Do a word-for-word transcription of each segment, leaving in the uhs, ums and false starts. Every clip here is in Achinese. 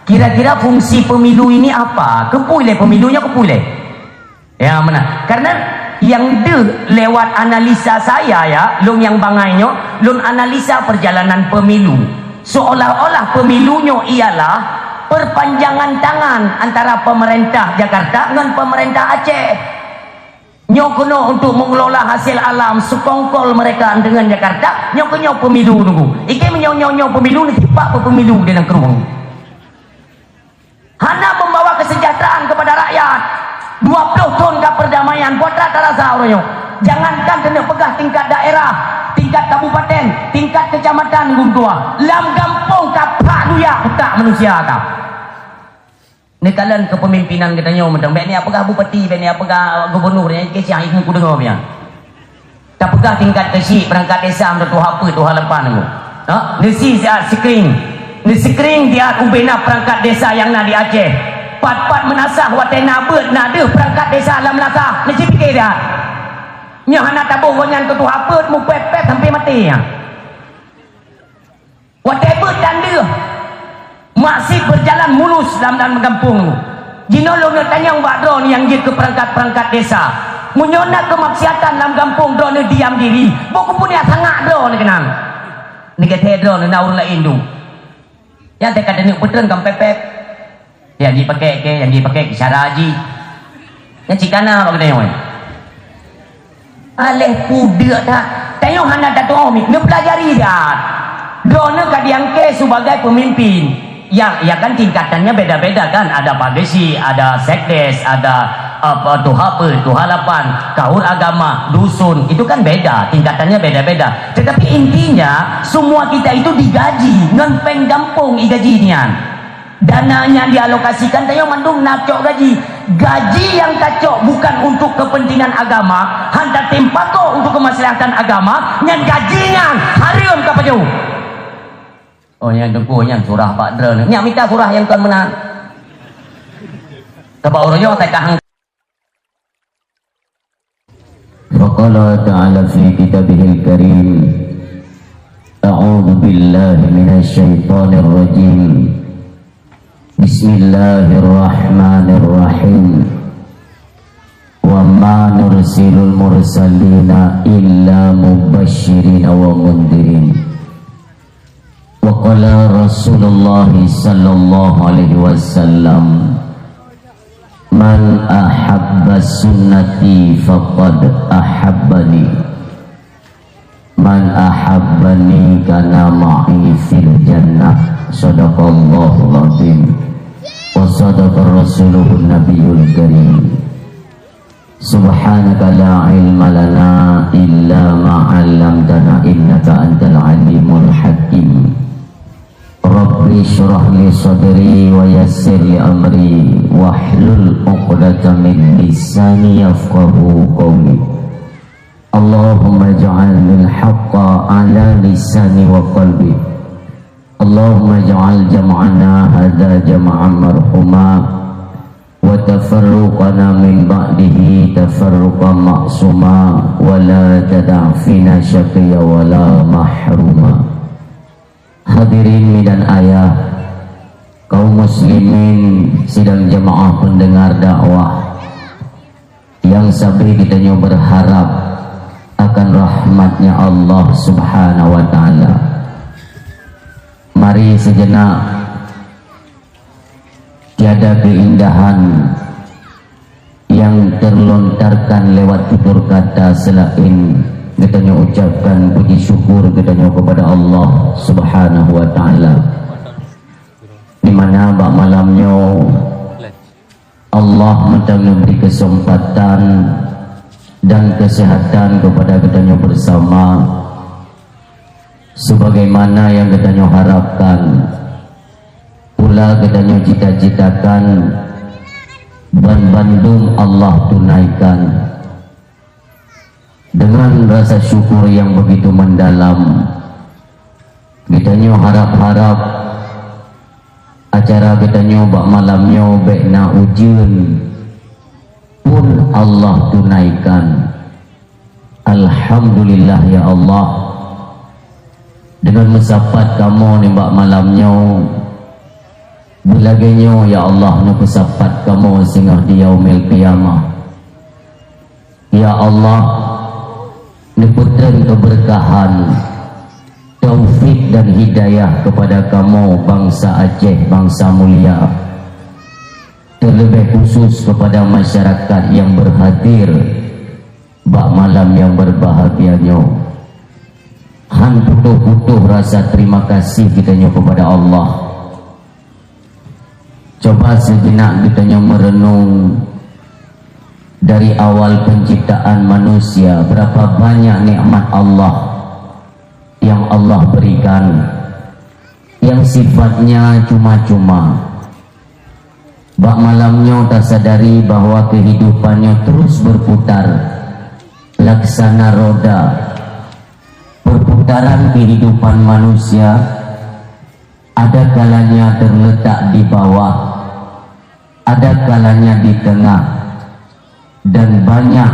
Kira-kira fungsi pemilu ini apa? Keupeue lé pemilu nyoe, keupeue lé? Ya, meunan. Karena nyang deuh lewat analisa saya, ya, lôn nyang bangai nyoe, lôn analisa perjalanan pemilu. Seolah-olah pemilu nyoe ialah perpanjangan tangan antara pemerintah Jakarta ngon pemerintah Aceh. Nyoe keunoe untuk mengelola hasil alam, sekongkol mereka dengan Jakarta, nyoe keunoe pemilu nunggu. Ikei meunyoe nyoe, nyoe pemilu, neusipak pemilu di nanggroe. Hana membawa kesejahteraan kepada rakyat. Dua ploh thon ka perdamaian, buat rata-rata uroe nyoe. Jangankan keuneuk peugah tingkat daerah, tingkat kabupaten, tingkat kecamatan, guntua. Lam gampông ka phak luyak utak manusia ka. Neukalon kepemimpinan geutanyoe mantong, bék neupeugah bupati, bék neupeugah gubunur, nyan keusiang ikeu kudeungoe pian. Tapeugah tingkat keuchik, perangkat desa, mantong tuha peuet, tuha lapan nyoe. Ha? Neusi siat screen. Neu-screen siat ubena perangkat desa nyang na di Aceh. Pat-pat meunasah watée na beuet, na deuh perangkat desa lam meunasah. Neucipike siat. Nyoe hana taboh gobnyan keu tuha peuet, mupép-pép sampai maté nyan. Watée beuet dan deuh, masih berjalan mulus lam, lam gampông. Jinoe lôn neuk tanyong bak droeneuh nyang jeuet keu perangkat-perangkat desa. Meunyoe na keumaksiatan lam gampông droeneuh diam diri, boh keupeue neujak sangak droeneuh keunan. Neugét droeneuh na ureuëng laén duek. Nyang teuka taneuk peutreun kam pép-pép. Nyang jipakée kée, nyang jipakée kée cara jih. Nyan cit kana bak geutanyoe. Aléh pudek that. Tanyoe hana tatuoh mi, neupeulajari that. Droeneuh ka diangkée sebagai pemimpin. Ya, ya kan tingkatannya beda-beda kan. Ada pagesi, ada sekdes, ada apa, tuha peuet, tuha lapan, kaur agama, dusun. Itu kan beda, tingkatannya beda-beda. Tetapi intinya, semua kita itu digaji ngon péng gampông igaji nian. Dana nyang dialokasikan tanyoe mandum na cok gaji. Gaji nyang tacok bukan untuk kepentingan agama, han tatem pakoe untuk kemaslahatan agama, nyan gaji nyan hareuem ka pajoh. Oh, nyang teungku nyan surah bak droeneuh. Nyak mita surah nyang kon meunan. Sabab uroe nyoe tai kahang. Wa qala ta'ala fi kitabihil karim, a'udzu billahi minasy syaithanir rajim. Bismillahirrahmanirrahim. Wa ma nursilul mursalina illa mubasysyirina wa mundzirin. Wa qala Rasulullah sallallahu alaihi wasallam, "Man ahabba sunnati faqad ahabbani. Man ahabbani kana ma'i fil jannah." Sadaqallahul azim. Wa sadaqa rasuluhun nabiyul karim. Subhanaka la ilma lana illa ma 'allamtana innaka antal alimul hakim. Rabbi shrah li sadri wa yassir li amri wahlul 'uqdatam min lisani yafqahu qawli. Allahumma ij'alnil haqqa 'ala lisani wa qalbi. Allahumma ij'al jam'ana hadza jam'an marhuma, wa tafarruqana min ba'dihi tafarruqan ma'suma, wa la tada' fina syaqiyya wa la mahruma. Hadirin mi dan ayah, kaum muslimin sidang jamaah pendengar dakwah nyang sabe geutanyoe berharap akan rahmatnya Allah Subhanahu wa Ta'ala. Mari sejenak, tiada keindahan yang terlontarkan lewat tutur kata selain geutanyoe ucapkan puji syukur geutanyoe kepada Allah Subhanahu wa Ta'ala. Di mana bak malam nyoe Allah mantong neubri kesempatan dan kesehatan kepada geutanyoe bersama, sebagaimana yang geutanyoe harapkan, pula geutanyoe cita-citakan, ban bandum Allah tunaikan. Dengan rasa syukur yang begitu mendalam, geutanyoe harap-harap acara geutanyoe bak malam nyoe bék na ujeuen pun Allah tunaikan. Alhamdulillah ya Allah, deungon meusapat kamoe nibak malam nyoe, Beulagée nyoe, ya Allah, neupeusapat kamoe singoh di Yaumil Qiyamah. Ya Allah, neupeutreun keberkahan, taufik dan hidayah kepada kamoe bansa Aceh, bansa mulia, terlebih khusus kepada masyarakat yang berhadir bak malam yang berbahagia nyoe. Han putôh-putôh rasa terima kasih geutanyoe kepada Allah. Coba sejenak geutanyoe merenung dari awal penciptaan manusia, berapa banyak nikmat Allah yang Allah berikan, yang sifatnya cuma-cuma. Bak malam nyoe tasadari bahwa kehidupan nyoe terus berputar, laksana roda. Perputaran kehidupan manusia ada kalanya terletak di bawah, ada kalanya di tengah, dan banyak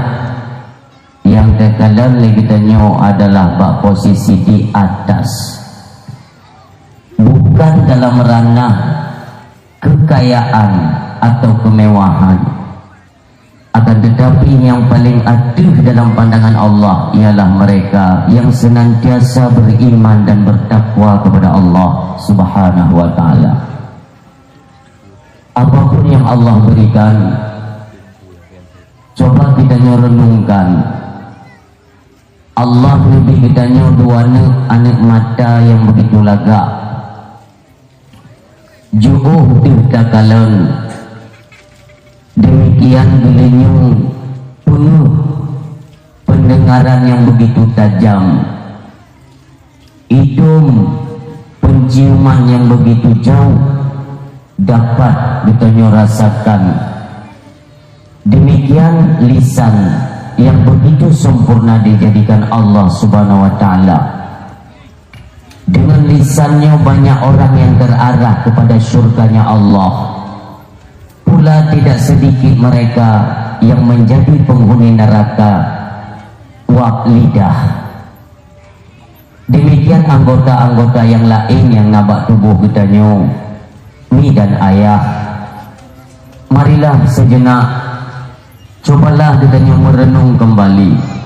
nyang takalon lé geutanyoe adalah bak posisi di atas. Bukan dalam ranah kekayaan atau kemewahan. Akan tetapi, yang paling ateuh dalam pandangan Allah ialah mereka yang senantiasa beriman dan bertakwa kepada Allah Subhanahu wa Ta'ala. Apapun yang Allah berikan, coba kita renungkan. Allah neubri geutanyoe dua aneuk, aneuk mata nyang beugitu lagak. Jiôh deuh takalon, demikian geulinyueng peungeuh, peundengaran nyang beugitu tajam, idông, peunciuman nyang beugitu jauh, dapat geutanyoe rasakan. Demikian lisan yang begitu sempurna dijadikan Allah Subhanahu wa Ta'ala. Dengan lisan nyoe banyak orang yang terarah kepada syurganya Allah. Pula tidak sedikit mereka yang menjadi penghuni neraka wak lidah. Demikian anggota-anggota yang laén nyang na bak tuboh geutanyoe, mi dan ayah. Marilah sejenak, cobalah geutanyoe merenung kembali.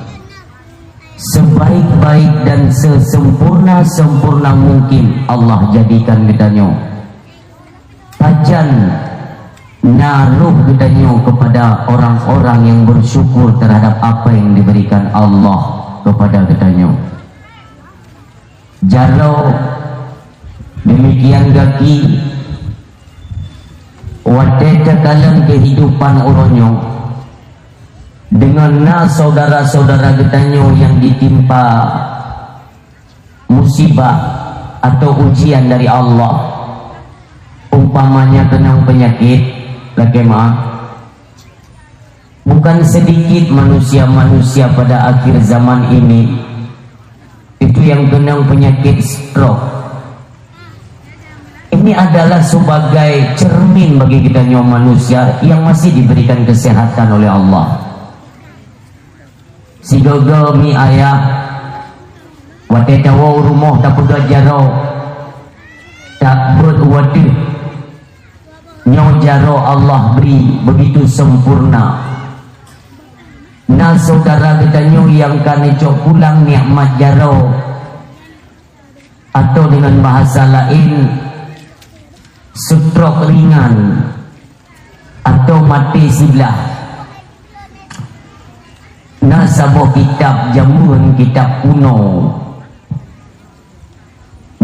Sebaik-baik dan sesempurna-sempurna mungkin Allah jadikan geutanyoe. Pajan na roh geutanyoe kepada orang-orang yang bersyukur terhadap apa yang diberikan Allah kepada geutanyoe. Jaroe, demikian gaki, watée takalon kehidupan uroe nyoe, deungon na saudara-saudara geutanyoe nyang ditimpa musibah atau ujian dari Allah, umpamanya keunong peunyakét, lakée meu'ah. Bukan sedikit manusia-manusia pada akhir zaman ini itu yang keunong peunyakét stroke. Ini adalah sebagai cermin bagi geutanyoe manusia yang masih diberikan kesehatan oleh Allah. Sigoe-goe mi ayah, watée tawoe u rumoh tapeugah jaroe, tabeuet u ateueh. Nyoe jaroe Allah bri begitu sempurna. Na syedara geutanyoe nyang ka neucok pulang nikmat jaroe, atau deungon bahasa laén, stroke ringan atau maté siblah. Na saboh kitab jameun, kitab kuno,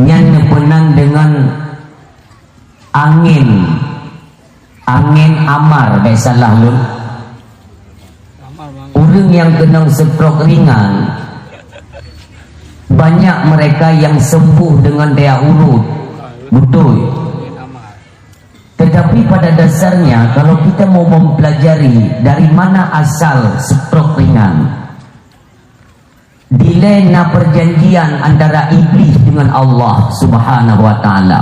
nyan neupeunan deungon angén, angén amar, bék salah lôn. Ureuëng nyang keunong stroke ringan, banyak mereka yang sembuh dengan daya urut, beutôi. Tetapi pada dasarnya, kalau kita mau mempelajari dari mana asal stroke ringan, dilée na perjanjian antara Iblis dengan Allah Subhanahu wa Ta'ala.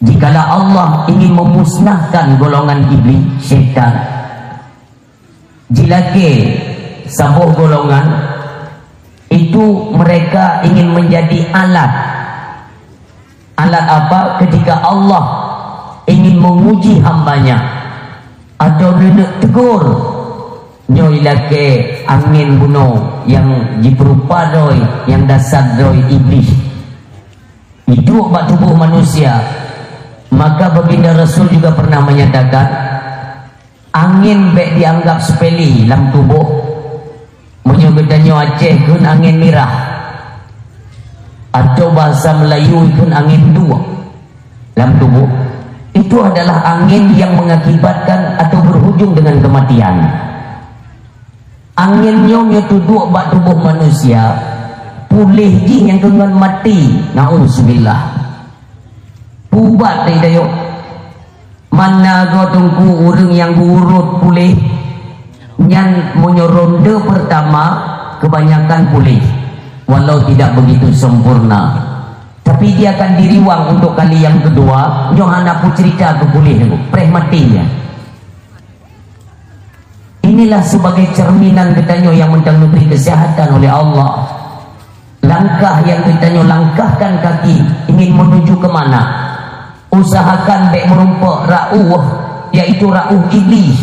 Jikalau Allah ingin memusnahkan golongan Iblis, syaitan, jilakée saboh golongan, itu mereka ingin menjadi alat Alat apa? Ketika Allah ingin menguji hamba-Nya atau neuneuk tegur, nyoe ilakée angén bunoe nyang jipeurupa droe, nyang dasar droe Iblih. Iduek bak tuboh manusia. Maka Baginda Rasul juga pernah menyatakan, angén bék dianggap sepele lam tuboh. Meunyoe geutanyoe Aceh kheun angén mirah, atau bahasa Melayu kheun angén duek lam tuboh, itu adalah angén yang mengakibatkan atau berhujung dengan kematian. Angén nyoe, nyoe teuduek bak tuboh manusia, puléh jih nyang keu ngon maté. Nauzubillah. Pubat deh dayoe. Mana go teungku ureuëng nyang geuurot puléh? Nyan meunyoe ronde pertama, kebanyakan puléh, walau tidak begitu sempurna. Tapi dia akan diriwang untuk kali yang kedua, nyoe hana peucerita keu puléh, preh maté nyan. Inilah sebagai cerminan geutanyoe nyang mantong neubri kesehatan oleh Allah. Langkah nyang geutanyoe langkahkan kaki ingin menuju ke mana? Usahakan bék meurumpok rauh, yaitu rauh Iblih.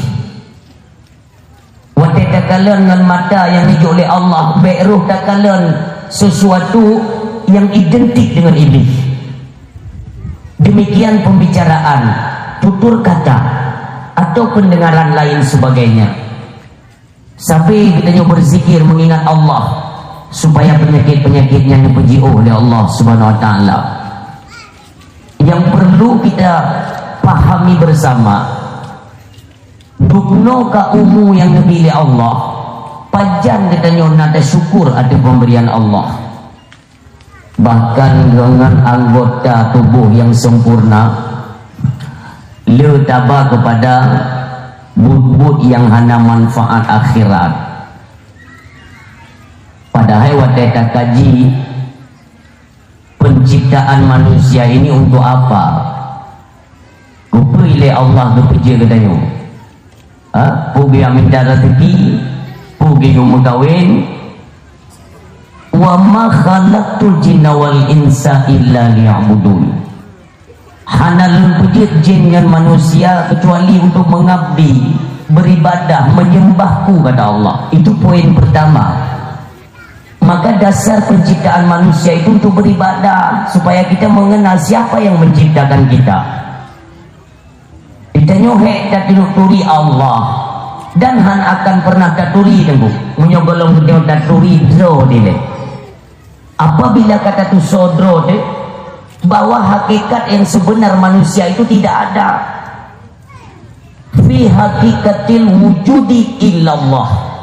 Watée takalon ngon mata nyang neujok lé Allah, bék roh takalon sesuatu nyang identik dengan Iblih. Demikian pembicaraan, tutur kata, atau pendengaran lain sebagainya. Sabe geutanyoe berzikir mengingat Allah, supaya penyakit-penyakit nyan neupeujiôh lé Allah Subhanahu Wa Taala. Yang perlu kita pahami bersama, dubnoe ka umu nyang neubi lé Allah, pajan geutanyoe na tasyukur ateueh pemberian Allah. Bahkan deungon anggota tuboh nyang sempurna, le taba keupada buet-buet nyang hana manfaat akhirat. Padahai watée takaji, penciptaan manusia ini untuk apa? Keupeue lé Allah geupeujeuet geutanyoe? Ha? Peue geuyue minta rezeki? Peue geuyue meukawen? "Wa ma khalaqtul jinna wal insa illa liya'budun." Hana Lôn peujeuet jin ngon manusia kecuali untuk mengabdi, beribadah, menyembah-Ku, kata Allah. Itu poin pertama. Maka dasar penciptaan manusia itu untuk beribadah, supaya kita mengenal siapa yang menciptakan kita. Geutanyoe hék taturi Allah dan hana akan pernah taturi teungku. Meunyoe gohlom geutanyoe taturi droe dilée. Apabila ka tatusoe droe teuh, bahwa hakikat yang sebenar manusia itu tidak ada. Fi hakikatil wujudi illallah.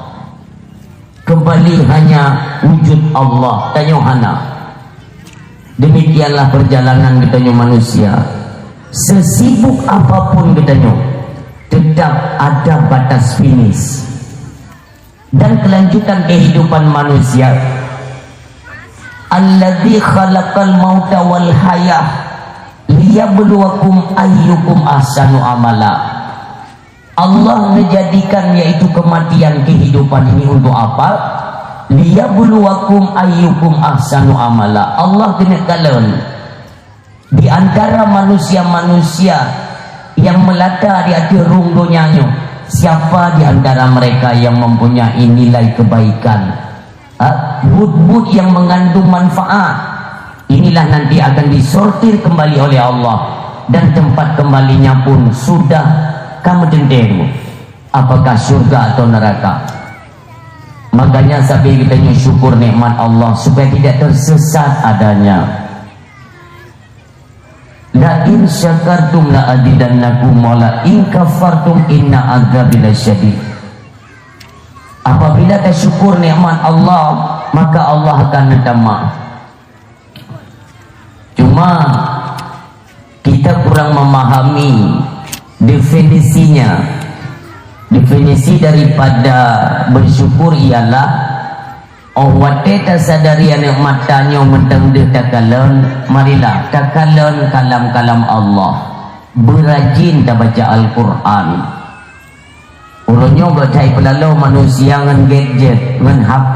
Kembali hanya wujud Allah, tanyoe hana. Demikianlah perjalanan geutanyoe manusia. Sesibuk apapun geutanyoe, tetap ada batas finish. Dan kelanjutan kehidupan manusia. Alladzi khalaqal mauta wal hayah liyabluwakum ayyukum ahsanu amala. Allah menjadikan yaitu kematian kehidupan ini untuk apa? Liyabluwakum ayyukum ahsanu amala. Allah keuneuk kalon di antara manusia-manusia yang melata di ateueh rhueng donya nyoe, siapa di antara mereka yang mempunyai nilai kebaikan? Ha? Buet-buet yang mengandung manfaat. Inilah nanti akan disortir kembali oleh Allah dan tempat kembalinya pun sudah ka meuteuntèe. Apakah syurga atau neraka? Makanya sabe geutanyoe syukur nikmat Allah supaya tidak tersesat adanya. "La in syakartum la azidannakum wa la in kafartum inna adzabi lasyadid." Apabila tasyukur nikmat Allah, maka Allah akan neutamah. Cuma kita kurang memahami definisinya. Definisi daripada bersyukur ialah Óh watèe tasadari aneuk mata nyoe mantong deuh takalon, marilah takalon kalam-kalam Allah. Beurajin tabaca Al-Qur'an. Uroe nyoe geuthai peulaloe manusia ngon gadget, ngon H P.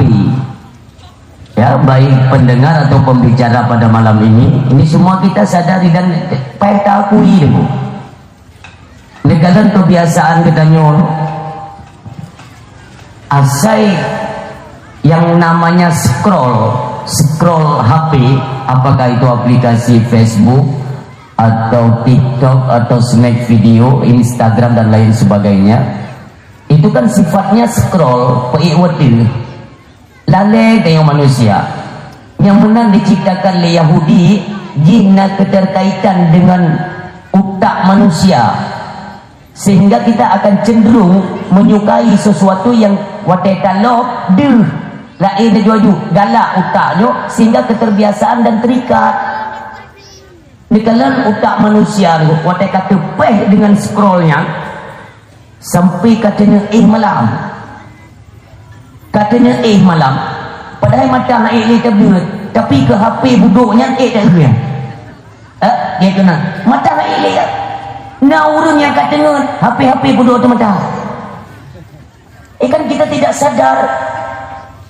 Ya, baik pendengar atau pembicara pada malam ini, ini semua kita sadari dan payah taakui, Bu. Neukalon kebiasaan geutanyoe, asai yang namanya scroll, scroll H P, apakah itu aplikasi Facebook atau TikTok atau snack video, Instagram dan lain sebagainya, itu kan sifatnya scroll, peuék watèe. Lalée tanyoe manusia. Nyang meunan diciptakan lé Yahudi, jih na keterkaitan dengan utak manusia. Sehingga kita akan cenderung menyukai sesuatu yang watée talop deuh, laén laju-laju galak utak nyoe, sehingga keterbiasaan dan terikat. Neukalon utak manusia nyoe watée ka teupéh dengan scroll nyan, sampai ka teuneuh éh malam. Ka teuneuh éh malam. Padahai mata han ék lé tabeuet, tapi keu H P budok nyan ék tabeuet. Eh, dia kena. Mata han ék lé. Na ureuëng nyang ka teungeut H P-H P budok teumata. Eh, kan kita tidak sadar.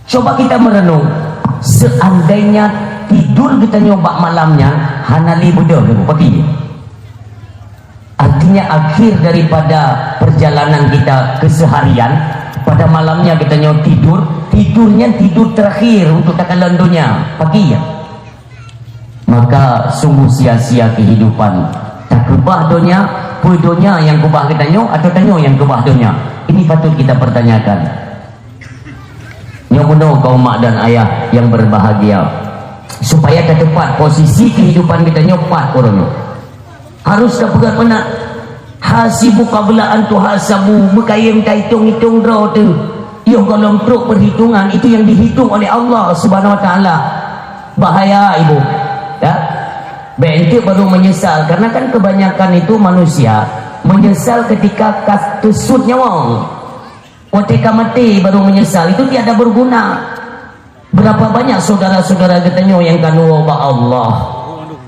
Coba kita merenung. Seandainya tidur geutanyoe bak malam nyan hana lé beudôh, pakri. Artinya, akhir daripada perjalanan kita keseharian, pada malamnya geutanyoe tidur, tidur nyan tidur terakhir untuk takalon donya, pakri. Maka sungguh sia-sia kehidupan. Takeubah donya, peue donya nyang keubah geutanyoe, atau tanyoe nyang keubah donya? Ini patut kita pertanyakan. Nyoe bunoe kaum mak dan ayah yang berbahagia, supaya tateupat posisi kehidupan geutanyoe pat uroe nyoe. Harus tapeugah meunan, "Hasibu qabla an tuhasabu," beukayém taitong-itong droe teuh. Yoh gohlom trok perhitungan, itu yang dihitung oleh Allah Subhanahu wa Taala. Bahaya, Ibu. Ya. Bèk enteuk baru menyesal, karena kan kebanyakan itu manusia menyesal ketika ka teusut nyawa. Watée ka maté baru menyesal, itu tiada berguna. Berapa banyak saudara-saudara geutanyoe nyang ka neuwoe bak Allah,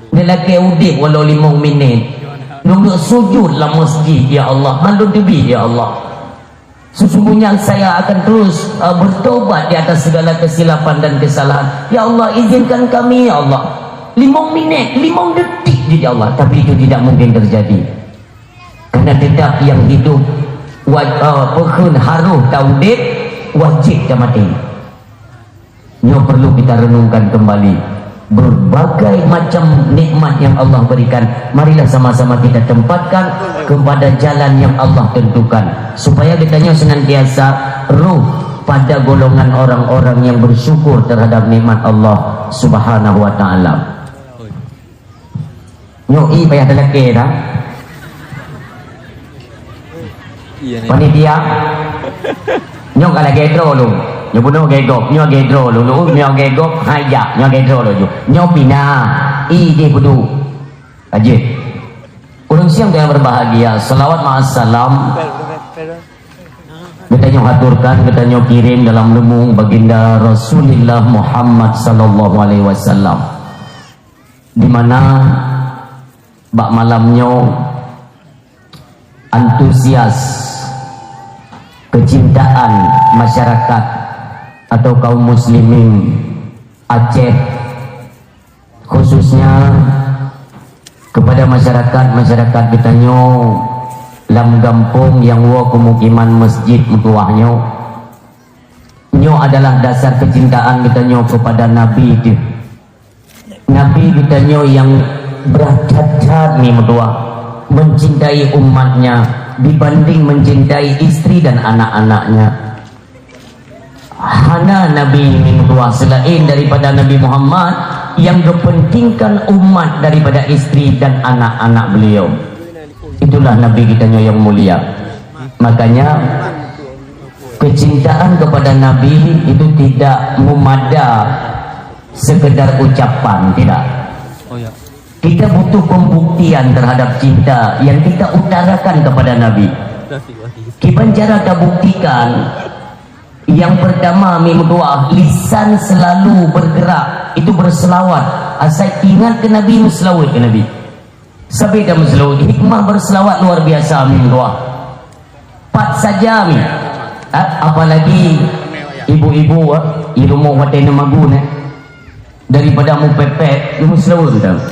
neulakée udeb walau limong minét, lôn duek sujud lam masjid, "Ya Allah, han lôn teubiet, ya Allah. Sesungguhnya saya akan terus, eh, bertobat di atas segala kesilapan dan kesalahan. Ya Allah, izinkan kami, ya Allah." Limong minét, limong detik, ya Allah, tapi itu tidak mungkin terjadi. Karena tetap yang hidup wa-, eh, peukheun harôh taudeb, wajéb tamaté. Nyoe perlu kita renungkan kembali. Berbagai macam nikmat yang Allah berikan, marilah sama-sama kita tempatkan kepada jalan yang Allah tentukan, supaya geutanyoe senantiasa roh pada golongan orang-orang yang bersyukur terhadap nikmat Allah Subhanahu wa Taala. Nyoe ie payah talakée dah. Iya, ni. Panitia. Nyoe ka lagée droe lôn. Nyoe bunoe lagée gob, nyoe lagée droe lôn. Lôn, nyoe lagée gob, hai jak, nyoe lagée droe lôn ju. Nyoe pinah. Ie deh peuduek. Lanjut. Ureuëng siang yang berbahagia, salawat ma'as salam. Geutanyoe haturkan, geutanyoe kirém dalam leumung Baginda Rasulullah Muhammad sallallahu alaihi wasallam. Di mana bak malam nyoe antusias kecintaan masyarakat atau kaum muslimin Aceh, khususnya kepada masyarakat-masyarakat geutanyoe lam gampông nyang woe keumukiman Masjid Meutuwah nyoe. Nyoe adalah dasar kecintaan geutanyoe kepada Nabi teuh. Nabi geutanyoe nyang brat that-that mi meutuwah, mencintai umatnya dibanding mencintai istri dan anak-anaknya. Hana nabi mi meutuwah seulaén daripada Nabi Muhammad nyang geupeuntingkan umat daripada istri dan anak-anak beliau. Itulah Nabi geutanyoe nyang mulia. Makanya, kecintaan kepada Nabi itu tidak memada sekedar ucapan, tidak. Oh, ya. Kita butuh pembuktian terhadap cinta yang kita utarakan kepada Nabi. Kiban cara tabuktikan? Yang pertama, mi meutuwah, lisan selalu bergerak, itu berselawat. Asai ingat ke Nabi, meuselawat ke Nabi. Sabé dah meuselawat, hikmah berselawat luar biasa, mi meutuwah. Pat saja mi. Ha, apalagi ibu-ibu, ha, di rumoh watée neumagun, eh. Daripada mupepet, meuseulaweuet geutanyoe.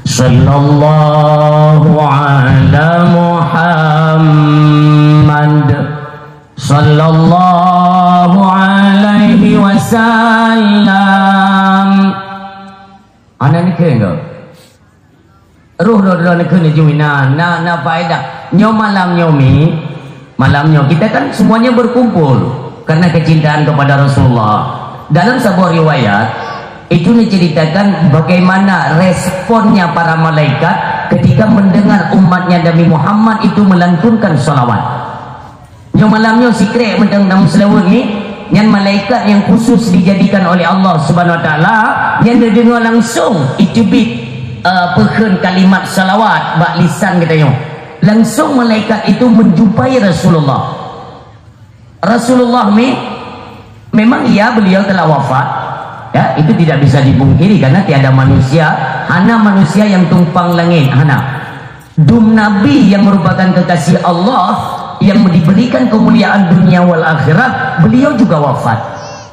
Sallallahu ala Muhammad. Sallallahu alaihi wasallam. Hana neukheun kah? Roh droe-droe neukheun jih na, na, na faedah. Nyoe malam nyoe mi, malam nyoe kita kan semuanya berkumpul karena kecintaan kepada Rasulullah. Dalam sebuah riwayat, itu diceritakan bagaimana responnya para malaikat ketika mendengar umatnya Nabi Muhammad itu melantunkan salawat. Nyoe malam nyoe sikrek mantong lam seulaweuet ni, nyan malaikat nyang khusus dijadikan oleh Allah Subhanahu Wa Taala, nyan neudeungoe langsung iteubiet, eh, peukheun kalimat salawat bak lisan geutanyoe. Langsung malaikat itu menjumpai Rasulullah. Rasulullah ni memang iya beliau telah wafat. Ya, itu tidak bisa dipungkiri karena tiada manusia, hana manusia yang tumpang langit, hana. Dum Nabi yang merupakan kekasih Allah yang diberikan kemuliaan dunia wal akhirat, beliau juga wafat.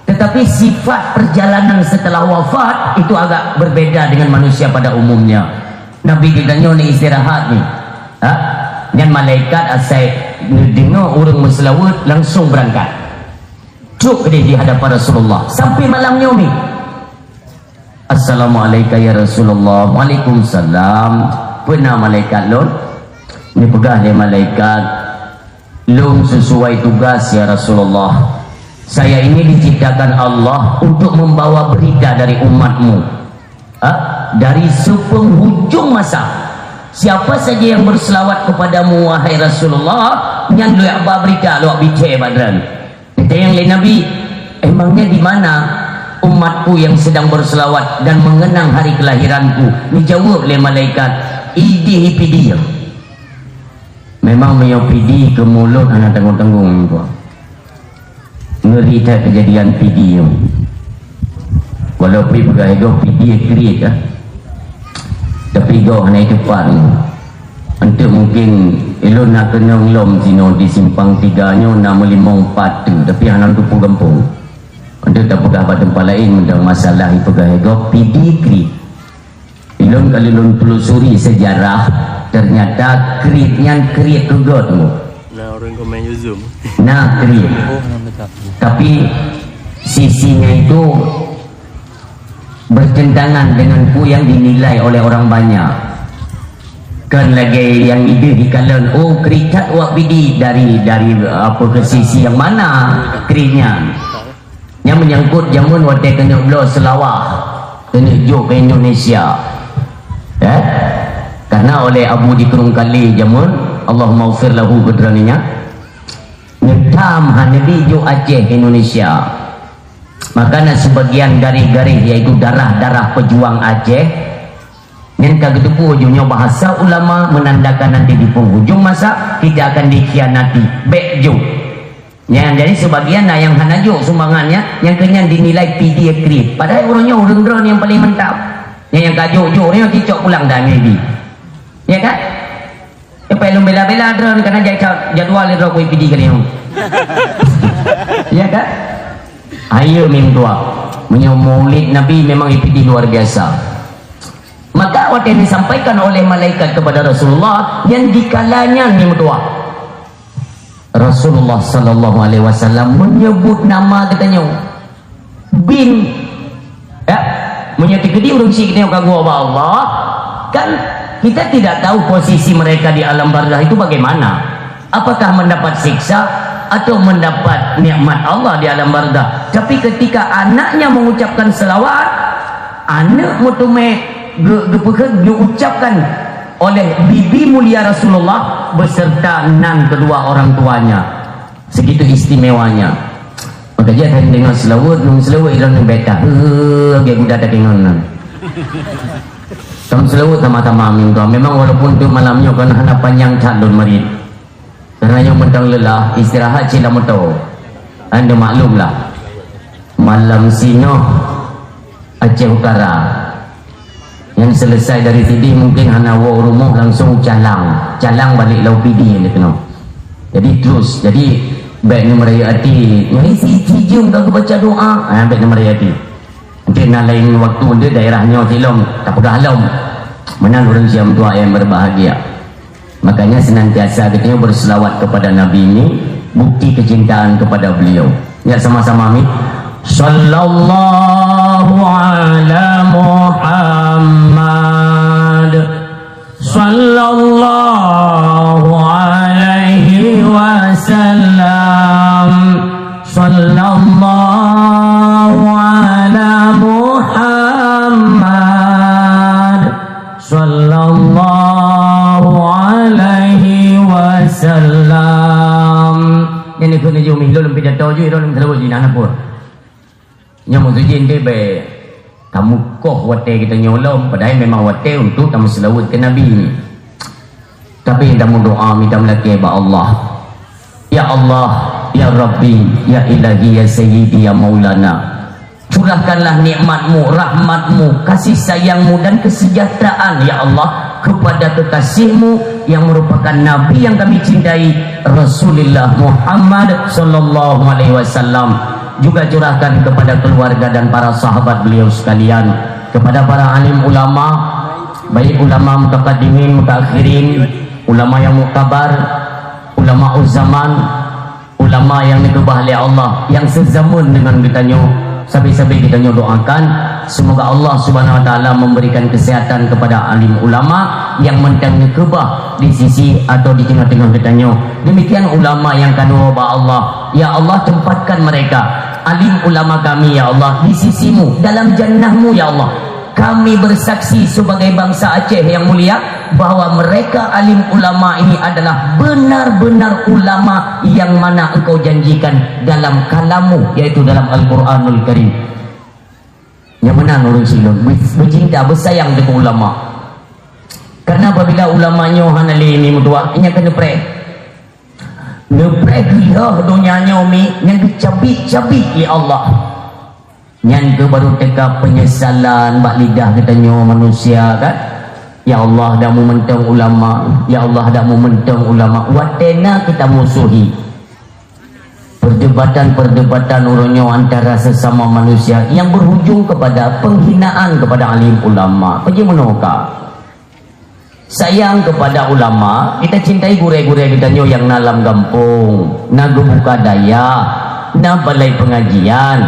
Tetapi sifat perjalanan setelah wafat itu agak berbeda dengan manusia pada umumnya. Nabi geutanyoe ni istirahat ni. Ha? Nyan malaikat asai neudeungoe ureuëng meuseulaweuet langsung beurangkat. Trok keudeh di hadapan Rasulullah sampai malam nyoe mi. "Assalamualaikum ya Rasulullah." "Waalaikumsalam. Peue na malaikat lôn?" Neupeugah lé malaikat, "Lôn sesuai tugas ya Rasulullah. Saya ini diciptakan Allah untuk membawa berita dari umatmu." Ha? "Dari sepenghujung masa. Siapa saja yang berselawat kepadamu, wahai Rasulullah, nyan lôn ba berita lôn bicée bak droe." Ditanyong lé Nabi, "Emangnya di mana umatku yang sedang berselawat dan mengenang hari kelahiranku?" Dijawab lé malaikat, "Ideh Pidie." Memang meunyoe Pidie keu mulod hana tanggong-tanggong, tuan. Ngeri that kejadian Pidie nyoe. Walau pi peugah gob Pidie kriet, ah. Tapi gob hana itupat. Enteuk mungkin ilôn na keunong lom sinoe di Simpang Tiga nyoe na meulimong pat tu, tapi hana tupu gampông. Enteuk tapeugah bak teumpat laén mantong masalah ipeugah gob Pidie kriet. Ilôn kali lôn telusuri sejarah, ternyata kriet nyan kriet keu gob tu. Nah, ureuëng komen Yuzum. Nah, kriet. Oh, hana meulekat. Tapi sisinya itu bertentangan dengan peue yang dinilai oleh orang banyak. Kan lagée nyang ideh dikalon, oh, kriet that wak Pidie dari, dari apa ke sisi yang mana kriet nyan. Nyang menyangkut jameun watée keuneuk bloe seulawah, keuneuk jok keu Indonesia. Eh? Karena oleh Abu di Krueng Kale jameun, Allahummaghfir lahu, keu droeneuh nyan, neutam hana jijok Aceh keu Indonesia. Maka na sebagian garéh-garéh, yaitu darah-darah pejuang Aceh, nyan ka geuteupeue jih nyoe bahasa ulama menandakan nanti di penghujung masa kita akan dikhianati. Bék jok. Nyan, jadi sebagian na nyang hana jok sumbangan nyan, nyang keu nyan dinilai Pidie kriet. Padahai ureuëng nyoe ureuëng droe nyang paléng mantap. Nyang, nyang ka jok-jok ureuëng nyoe cicok pulang dah maybe. Ya kan? Nyang paléng lôn bela-bela droe karena jai ca-, jadwal droe kui Pidie kali nyoe. Ya kan? Ayo mim dua. Meunyoe Maulid Nabi memang Pidie luar biasa. Maka watée disampaikan oleh malaikat kepada Rasulullah, nyan dikala nyan mim dua. Rasulullah sallallahu alaihi wasallam menyebut nama geutanyoe bin, ya, meunyoe teukeudi ureuëng syiek geutanyoe ka geuwoe bak Allah, kan kita tidak tahu posisi mereka di alam barzakh itu bagaimana. Apakah mendapat siksa atau mendapat nikmat Allah di alam barzakh? Tapi ketika anaknya mengucapkan selawat, aneuk meuteumé ge-, geupeugah, geuucapkan oleh bibi mulia Rasulullah beserta nan kedua orang tuanya. Segitu istimewanya. Maka jih that deungoe seulaweuet, ngon seulaweuet ilôn ngon beta. Heh, geuda takingon nan. Tam seulaweuet sama-sama minggu. Memang walaupun tu malam nyoe kan hana panjang that lôn marit. Karena nyoe mantong lelah, istirahat cit lam moto. Anda maklumlah. Malam sinoe Aceh Utara. Nyang selesai dari sideh mungkin hana woe rumoh langsung calang. Calang balik lam Pidie nyang keunoe. Jadi terus, jadi bék neumeurayeuk até. Nyang si, si jeuem ka geubaca doa, ha, bék neumeurayeuk até. Mungkin na lain waktu di daerah nyoe silom, tapeugah lom. Meunan ureuëng siam tuha yang berbahagia. Makanya senantiasa kita berselawat kepada Nabi ini bukti kecintaan kepada beliau. Ya, sama-sama mi. Sallallahu ala Muhammad. Sallallahu alaihi wasallam. Sallallahu ala Muhammad. Sallallahu alaihi wasallam. Ini kena jumih lom pidato je, lom terus jinak apa. Nyoe maksud jih ente bèk kamoe koh watèe geutanyoe lom, padahai memang watèe untuk tameuseulaweuet keu Nabi. Tapi tameudoa mita meulakèe bak Allah. Ya Allah, ya Rabbi, ya Ilahi, ya Sayyidi, ya Maulana. Curahkanlah nikmat-Mu, rahmat-Mu, kasih sayang-Mu dan kesejahteraan, ya Allah, kepada kekasih-Mu yang merupakan Nabi yang kami cintai, Rasulullah Muhammad sallallahu alaihi wasallam. Juga curahkan kepada keluarga dan para sahabat beliau sekalian, kepada para alim ulama, baik ulama mutaqaddimin, mutaakhirin, ulama yang muktabar, ulama zaman, ulama yang dikeubah lé Allah, yang sezaman dengan geutanyoe. Sabe-sabe geutanyoe doakan, semoga Allah Subhanahu wa Taala memberikan kesehatan kepada alim ulama yang mantong dikeubah di sisi atau di tengah-tengah geutanyoe. Demikian ulama yang kadoa bak Allah. Ya Allah, tempatkan mereka, alim ulama kami, ya Allah, di sisi-Mu, dalam jannah-Mu, ya Allah. Kami bersaksi sebagai bangsa Aceh yang mulia, bahwa mereka alim ulama ini adalah benar-benar ulama yang mana Engkau janjikan dalam kalam-Mu, yaitu dalam Al-Quranul Karim. Nyang meunan ureuëng silom, be-, beucinta, beusayang deungon ulama. Karena apabila ulama nyoe hana lé meutuah, nyan keuneuk preh. Neupreh geuh donya nyoe mi, nyan geucabik-cabik lé Allah. Nyan keuh baru teuka penyesalan bak lidah geutanyoe manusia, kan? Ya Allah, dak meumentong ulama. Ya Allah, dak meumentong ulama. Watèe na kita musuhi. Perdebatan-perdebatan uroe nyoe antara sesama manusia yang berujung kepada penghinaan kepada alim ulama. Peue jimeunoe ka? Sayang kepada ulama, kita cintai gurèe-gurèe geutanyoe nyang na lam gampông, na geubuka dayah, na balai pengajian,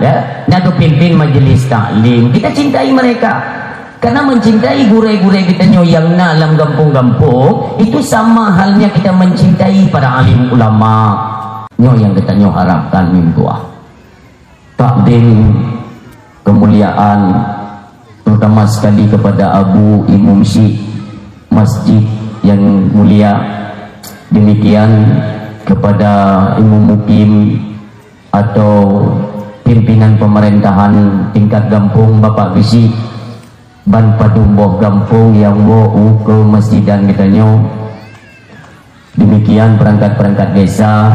ya, na geupimpin majelis taklim. Kita cintai mereka. Karena mencintai gurèe-gurèe geutanyoe nyang na lam gampông-gampông, itu sama halnya kita mencintai para alim ulama. Nyoe nyang geutanyoe harapkan meutuah. Takdim kemuliaan, terutama sekali kepada Abu Imum Syik Masjid yang mulia, demikian kepada Imum Mukim atau pimpinan pemerintahan tingkat gampông Bapak Geusyik, ban padum boh gampông nyang woe u keumeusidan geutanyoe. Demikian perangkat-perangkat desa,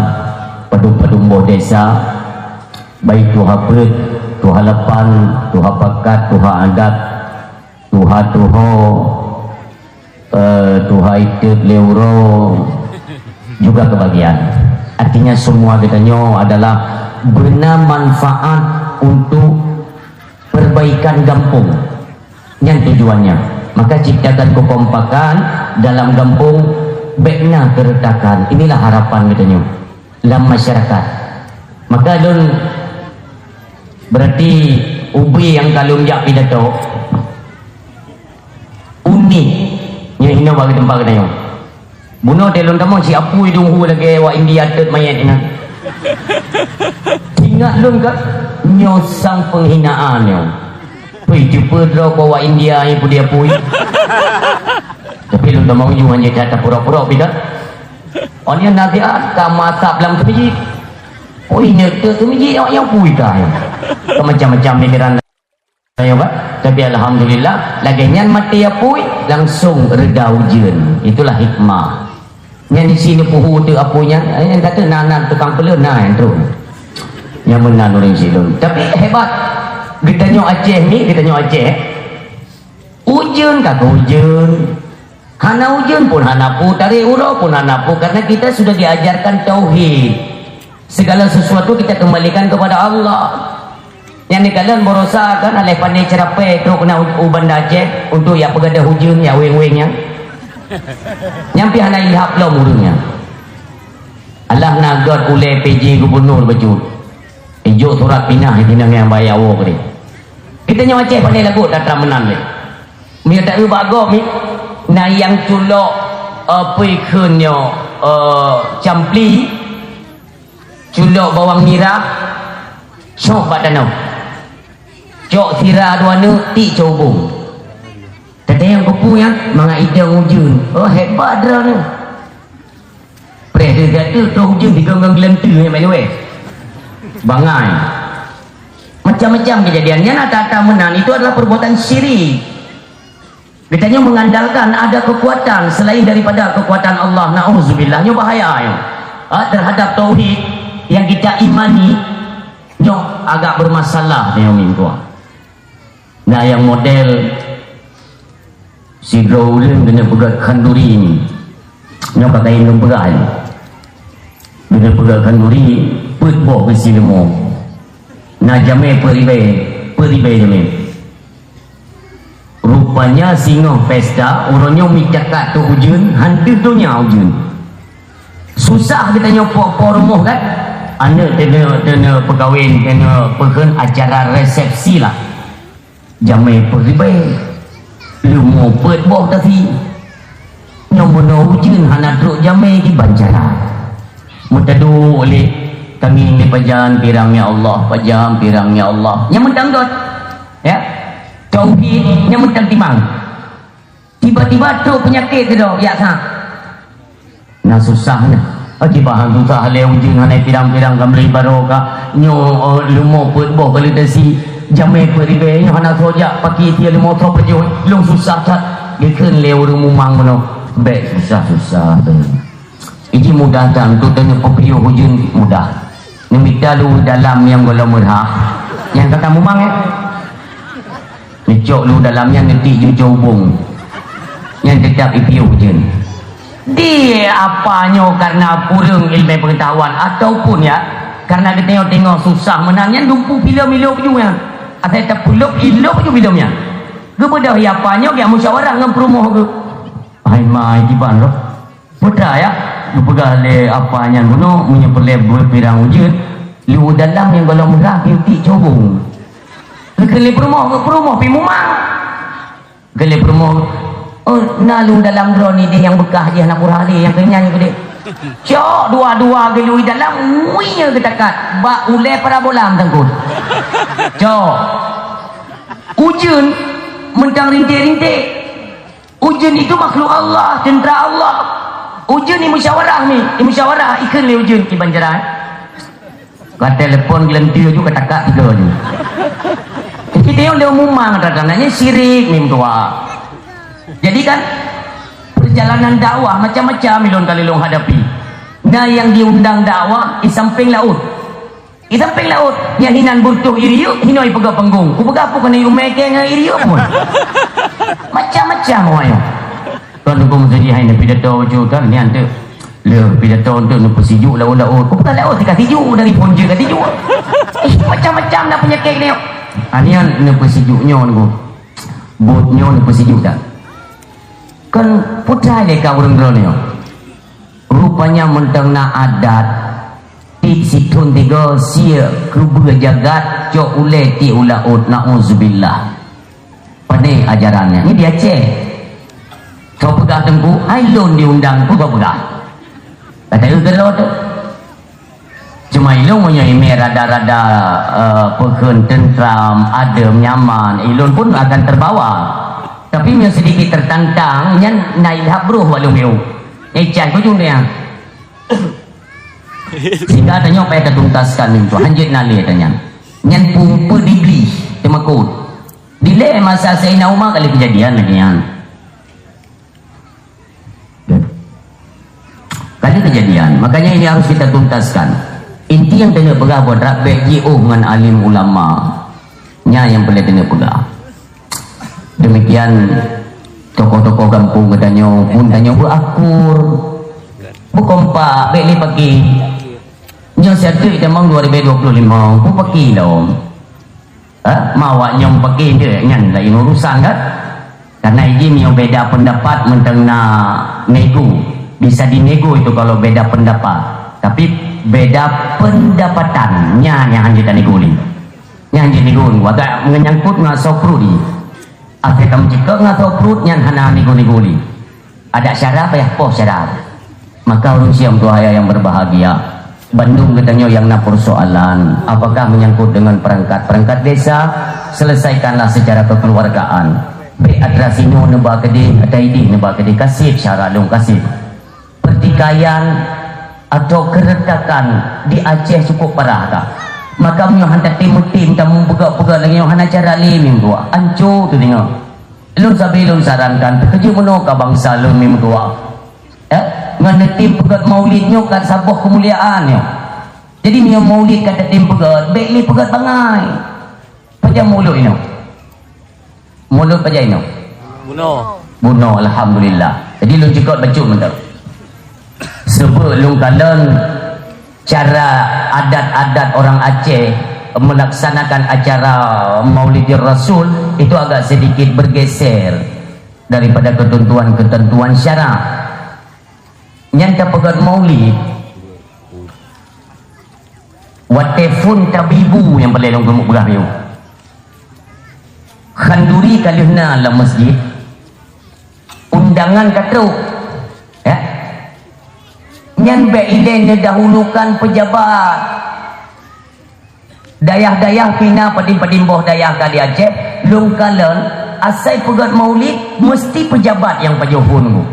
padum-padum boh desa, baik tuha peuet, tuha lapan, tuha pakat, tuha adat, tuha tuho, eh, tuha itet lé uroe juga kebagian. Artinya semua geutanyoe adalah beuna manfaat untuk perbaikan gampông. Nyan tujuannya. Maka ciptakan kekompakan dalam gampông, bèk na keuretakan. Inilah harapan geutanyoe lam masyarakat. Maka lôn berarti ubé nyang ka lôn jak pidato unik nyang hinoe bagi teumpat geutanyoe. Bunoe teuh lôn tamong si apui dong hu lagèe awak India teut manyét nyan. Ingat lôn ka nyoe sang penghinaan nyoe. Pui, cuba droe keu awak India nyang pudi apui. Tapi lôn tamong ju hana that tapura-pura pih ka. Oh nyan nasihat ka masab lam keumijik. Oh ingat teut keumijik awak nyang pui ka nyoe. Ka macam-macam pikeran. Ayo, Pak. Tapi alhamdulillah, lagèe nyan maté apui, langsung reda ujeuen. Itulah hikmah. Nyan di sini puhu tu apui nyan, eh, nyan kata nanan tukang peuleueh na nyan tu. Nyan meunan ureueng sidroe. Tapi hebat. Geutanyoe Aceh ni, geutanyoe Aceh. Ujeuen ka ujeuen. Hana ujeuen pun hana peue, tarek uroe pun hana peue, karena kita sudah diajarkan tauhid. Segala sesuatu kita kembalikan kepada Allah. Nyang neukalon baroesa kan aléh pané ceurapée trok keunan u, u Banda Aceh untuk jak peugadôh ujeuen jak weng-weng nyan. Nyan pih hana ilhab lom ureuëng nyan. Alah na göt ulée P J gubunur bacut. Ijok surat pinah di nanggroe nyang baya woe keudeh. Geutanyoe Aceh pané lagot atra meunan lé. Meunyoe taeu bak gob mi, na nyang culok, eh, peue kheun nyoe, eh, campli, culok bawang mirah, cok bak tanoh. Cok sira dua neuk, tiek cok ubong. Teuntang nyang keupeue nyan, mangat idong ujeuen. Oh, hebat droeneuh. Preh deuh gata troh ujeuen digong-gong geulanteue nyang main weh. Bangai. Macam-macam kejadian. Nyan ata-ata meunan itu adalah perbuatan syirik. Geutanyoe mengandalkan ada kekuatan selain daripada kekuatan Allah. Nauzubillah. Nyoe bahaya nyoe. Ha, terhadap tauhid yang kita imani, nyoe agak bermasalah nyoe minggu. Na nyang model sidroe ureuëng keuneuk peugöt khanduri ni. Nyoe ka kayém lôn peugah nyoe. Keuneuk peugöt khanduri, peuet boh beusi leumo. Na jamé peuet ribèe, peuet ribèe jamé. Rupanya singoh pesta, uroe nyoe mita kat trok ujeuen, han teuh donya ujeuen. Susah geutanyoe po-po rumoh kan? Aneuk teuneu, teuneu peukawen, teuneu peukheun acara resepsi lah. Jamé peuet ribèe, leumo peuet boh tasi. Nyoe meunoe ujeuen hana trok jamé kiban cara. Meutaduek lé kami ni pajan pirang ya Allah, pajan pirang ya Allah. Nyang meuntang dot. Ya. Tauhid nyang meuntang timang. Tiba-tiba trok peunyakét keudroe, yak sa. Na susah nyan. Akibat han susah lé ujeuen hana pirang-pirang ka meuli barokah. Nyoe, eh, leumo peuet boh kali tasi, jamé peuet ribèe, nyoe hana soe jak paki tie leumo soe pajoh. Lôn susah that. Geukheun lé ureuëng mumang meunoe. Bèk susah-susah. Iji mudah that untuk tanyoe peupiôh ujeuen mudah. Neumita lu dalam nyang gohlom meurah. Nyang ka tamumang, eh? Neucok lu dalam nyan neutiek ju cok ubong. Nyan teutap ipiôh ujeuen. Di apa nyoe karena kureueng ileumèe peungeutahuan ataupun ya, karena geutanyoe teungoh susah meunan nyan dumpeue filem ilôp ju nyan. Asai tapeulôp ilôp ju filem nyan. Geubeudôh ya apa nyoe geujak musyawarah ngon peurumoh geuh. Hai mai kiban roh. Peue teuma ya, geupeugah lé apa nyan bunoe, meunyoe peureulèe beupirang ujeuen, liwuh dalam nyang gohlom meurah, tiek cobong. Geukheun lé peurumoh, peurumoh pih mumang. Geukheun lé peurumoh, "Oh, na liwuh dalam droeneuh idéh nyang beukah jih, hana peurah lé, nyang keu nyan nyang keudéh." Cok dua-dua geuluwi dalam, ngui nyoe geutakat, bak ulèe parabola meusangkot. Cok. Ujeuen meuntang rinték-rinték. Ujeuen itu makhluk Allah, teuntra Allah. Ujeuen imusyawarah mi, imusyawarah ikheun lé ujeuen kiban jaran. Ka telepon geulanteue ju, ka takat tiga ju. Jadi dia lé mumang, kadang-kadang nyan syirik mi meutuah. Jadi kan perjalanan dakwah macam-macam ilôn kali lôn hadapi. Na nyang diundang dakwah di samping laôt. Di samping laôt, nyang hinan beureutoh irieuk, hinoe ipeugah panggong. Kupeugah peue keuneuk umai kèe ngon irieuk pun. Macam-macam awak nyoe. Kon Teungku Meuseujid hai neupidato bacut kan, nyan teuk. Lheueh pidato teuk neupeusijuek laôt-laôt. Kupeugah laôt ka sijuek dari phôn jeuet ka sijuek. Eh, macam-macam na peunyakét nyoe. Ah, nyan neupeusijuek nyoe Teungku. Buet nyoe neupeusijuek dak. Kon putra lé ka ureueng droeneuh nyoe. Rupanya mantong na adat, tiep sithôn tiga sie keubeue jagat cok ulèe tiep u laôt, nauzubillah. Pane ajaran nyan? Nyoe di Aceh. Soe peugah Teungku, hai lôn diundang, peue soe peugah? Kata, "Eh, geulôt tu." Cuma ilôn meunyoe imè rada-rada, eh, peukheun teuntram, adem, nyaman, ilôn pun akan terbawa. Tapi meunyoe sedikit tertantang, nyan na ilham broh bak lôn. Nyan ican kujung dia. Sehingga tanyoe payah tatuntaskan nyoe, hanjeuet na lé tanyan. Nyan peumpeuet Iblis teumakot. Dilèe masa Saidina Umar kali kejadian lagèe nyan. Kali kejadian. Makanya ini harus kita tuntaskan. Inti nyang keuneuk peugah buet rab bèk jiôh ngon alim ulama. Nyan nyang peureulèe keuneuk peugah. Demikian tokoh-tokoh gampông geutanyoe pun tanyoe beuakur. Beukompak, bèk lé paki. Nyoe siat teuk tamong dua ribu dua puluh lima, beuh paki lom. Ha? Ma awak nyoe paké nyan laén urusan kan? Karena iji meunyoe beda pendapat mantong na nego. Bisa dinego itu kalau beda pendapat. Tapi beda pendapatan, nyan nyang hanjeuet tanego lé. Nyan hanjeuet nego, agak menyangkut ngon asoe pruet. Asai ka meucikok ngon asoe pruet nyan hana nego-nego lé. Adat syara payah poh syara. Maka ureueng syedara tuha yang berbahagia, bandum geutanyoe nyang na persoalan, apakah menyangkut dengan perangkat-perangkat desa, selesaikanlah secara kekeluargaan. Bèk atra sinoe neuba keudeh, atra ideh neuba keudeh, ka sép syara lôn ka sép. Pertikaian atau keretakan di Aceh cukup parah ka. Maka meunyoe hana tem-tem, tameupeugah-peugah lagèe nyoe hana cara lé meutuah. Anco teudeungoe. Lôn sabe lôn sarankan, teukeujeuet meunoe ka bansa lôn meutuah. Eh, ngon neutem peugèt maulid nyoe ka saboh keumuliaan nyoe. Jadi meunyoe maulid ka tatem peugèt, bèk lé peugèt bangai. Pajan mulod inoe? Mulod pajan inoe? Bunoe. Bunoe, alhamdulillah. Jadi lôn cukôp bacut mantong. Sebab lôn kalon cara adat-adat orang Aceh melaksanakan acara Maulidir Rasul itu agak sedikit bergeser daripada ketentuan-ketentuan syarak. Nyan tapeugèt maulid, watèe phôn tabibu nyang paleng lôn keuneuk peugah nyoe. Khanduri ka lheueh na lam masjid, undangan ka trôk. Ya. Nyan bèk ilèe neudahulukan pejabat. Dayah-dayah pih na padum-padum boh dayah ka di Aceh, lôn kalon, asai peugèt maulid, meusti pejabat nyang pajoh phôn.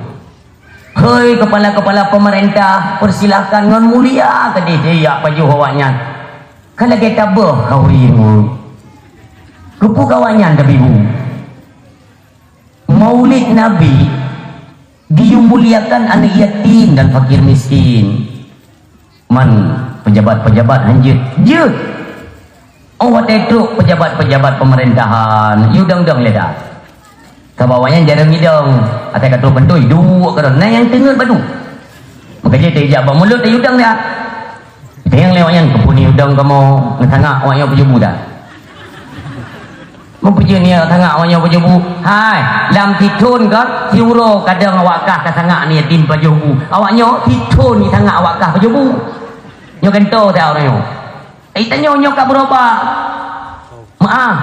Hei kepala-kepala pemerintah, persilahkan ngon mulia keudéh jak pajoh awaknyan. Ka lagèe tabôh khanduri nyoe. Keupeue awaknyan tabibu? Maulid Nabi dimuliakan aneuk yatim dan fakir miskin. Man pejabat-pejabat hanjeuet jeuet. Oh, watèe trôk pejabat-pejabat pemerintahan, yue dong-dong lé dah. Sabab awaknyan jarang idong, akai ka trôk kantô, duek keudroe. Na nyang teungeut badu. Maka jih teuijak bak mulod teu udang dah. Teunyang lé awaknyan, "Keupeue ni udang kamoe neusangak awaknyan pajoh bu dah?" Meupeujeuet nyan sangak awaknyan pajoh bu. Hai, lam sithôn kon, siuroe kadang awak kah ka sangak aneuk yatim pajoh bu. Awaknyan sithôn jisangak awak kah pajoh bu. Nyoe kantô teuh ureueng nyoe. Tapi tanyoe nyoe ka beurubah. Meu'ah.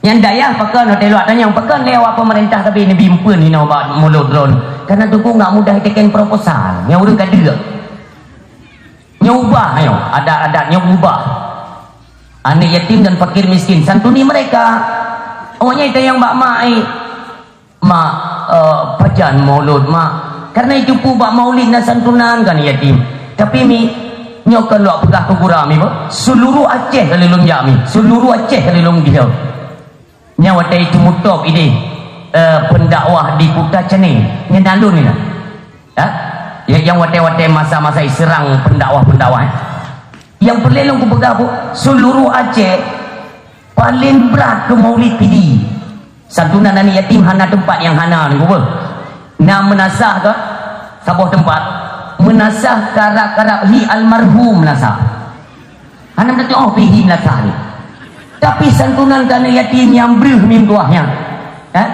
Nyang dayah pakon, watèe luwat tanyoe pakon lé awak peumeurintah tapi neubi eumpeuen hinoe bak mulod droen. Karena Teungku nggak mudah iteken proposal. Nyang ureueng ka deuk. Nyoe ubah nyoe, adat-adat nyoe ubah. Aneuk yatim dan fakir miskin, santuni mereka. Oh, nyan tanyong bak mak, eh, "Mak, eh, pajan mulod, Mak?" Karena itu pu bak maulid na santunan kan yatim. Tapi mi, nyoe kan lôn peugah keu gura mi, bah, seluruh Aceh kali lôn jak mi, seluruh Aceh kali lôn gisa. Nyan watèe itu mutôb idéh, eh, pendakwah di Kuta Caning. Nyan na lôn nyan. Ha? Ya, nyang watèe-watèe masa-masa iseurang pendakwah-pendakwah, eh. Nyang peureulèe lôn kupeugah, Bu, seluruh Aceh paleng brat keu maulid Pidie. Santunan aneuk yatim hana teumpat nyang hana nyoe, Bu. Na meunasah keu saboh teumpat. Meunasah karab-karab hi almarhum meunasah. Hana meutuoh pih hi meunasah nyoe. Tapi santunan keu aneuk yatim nyang breuh meutuah nyan. Eh?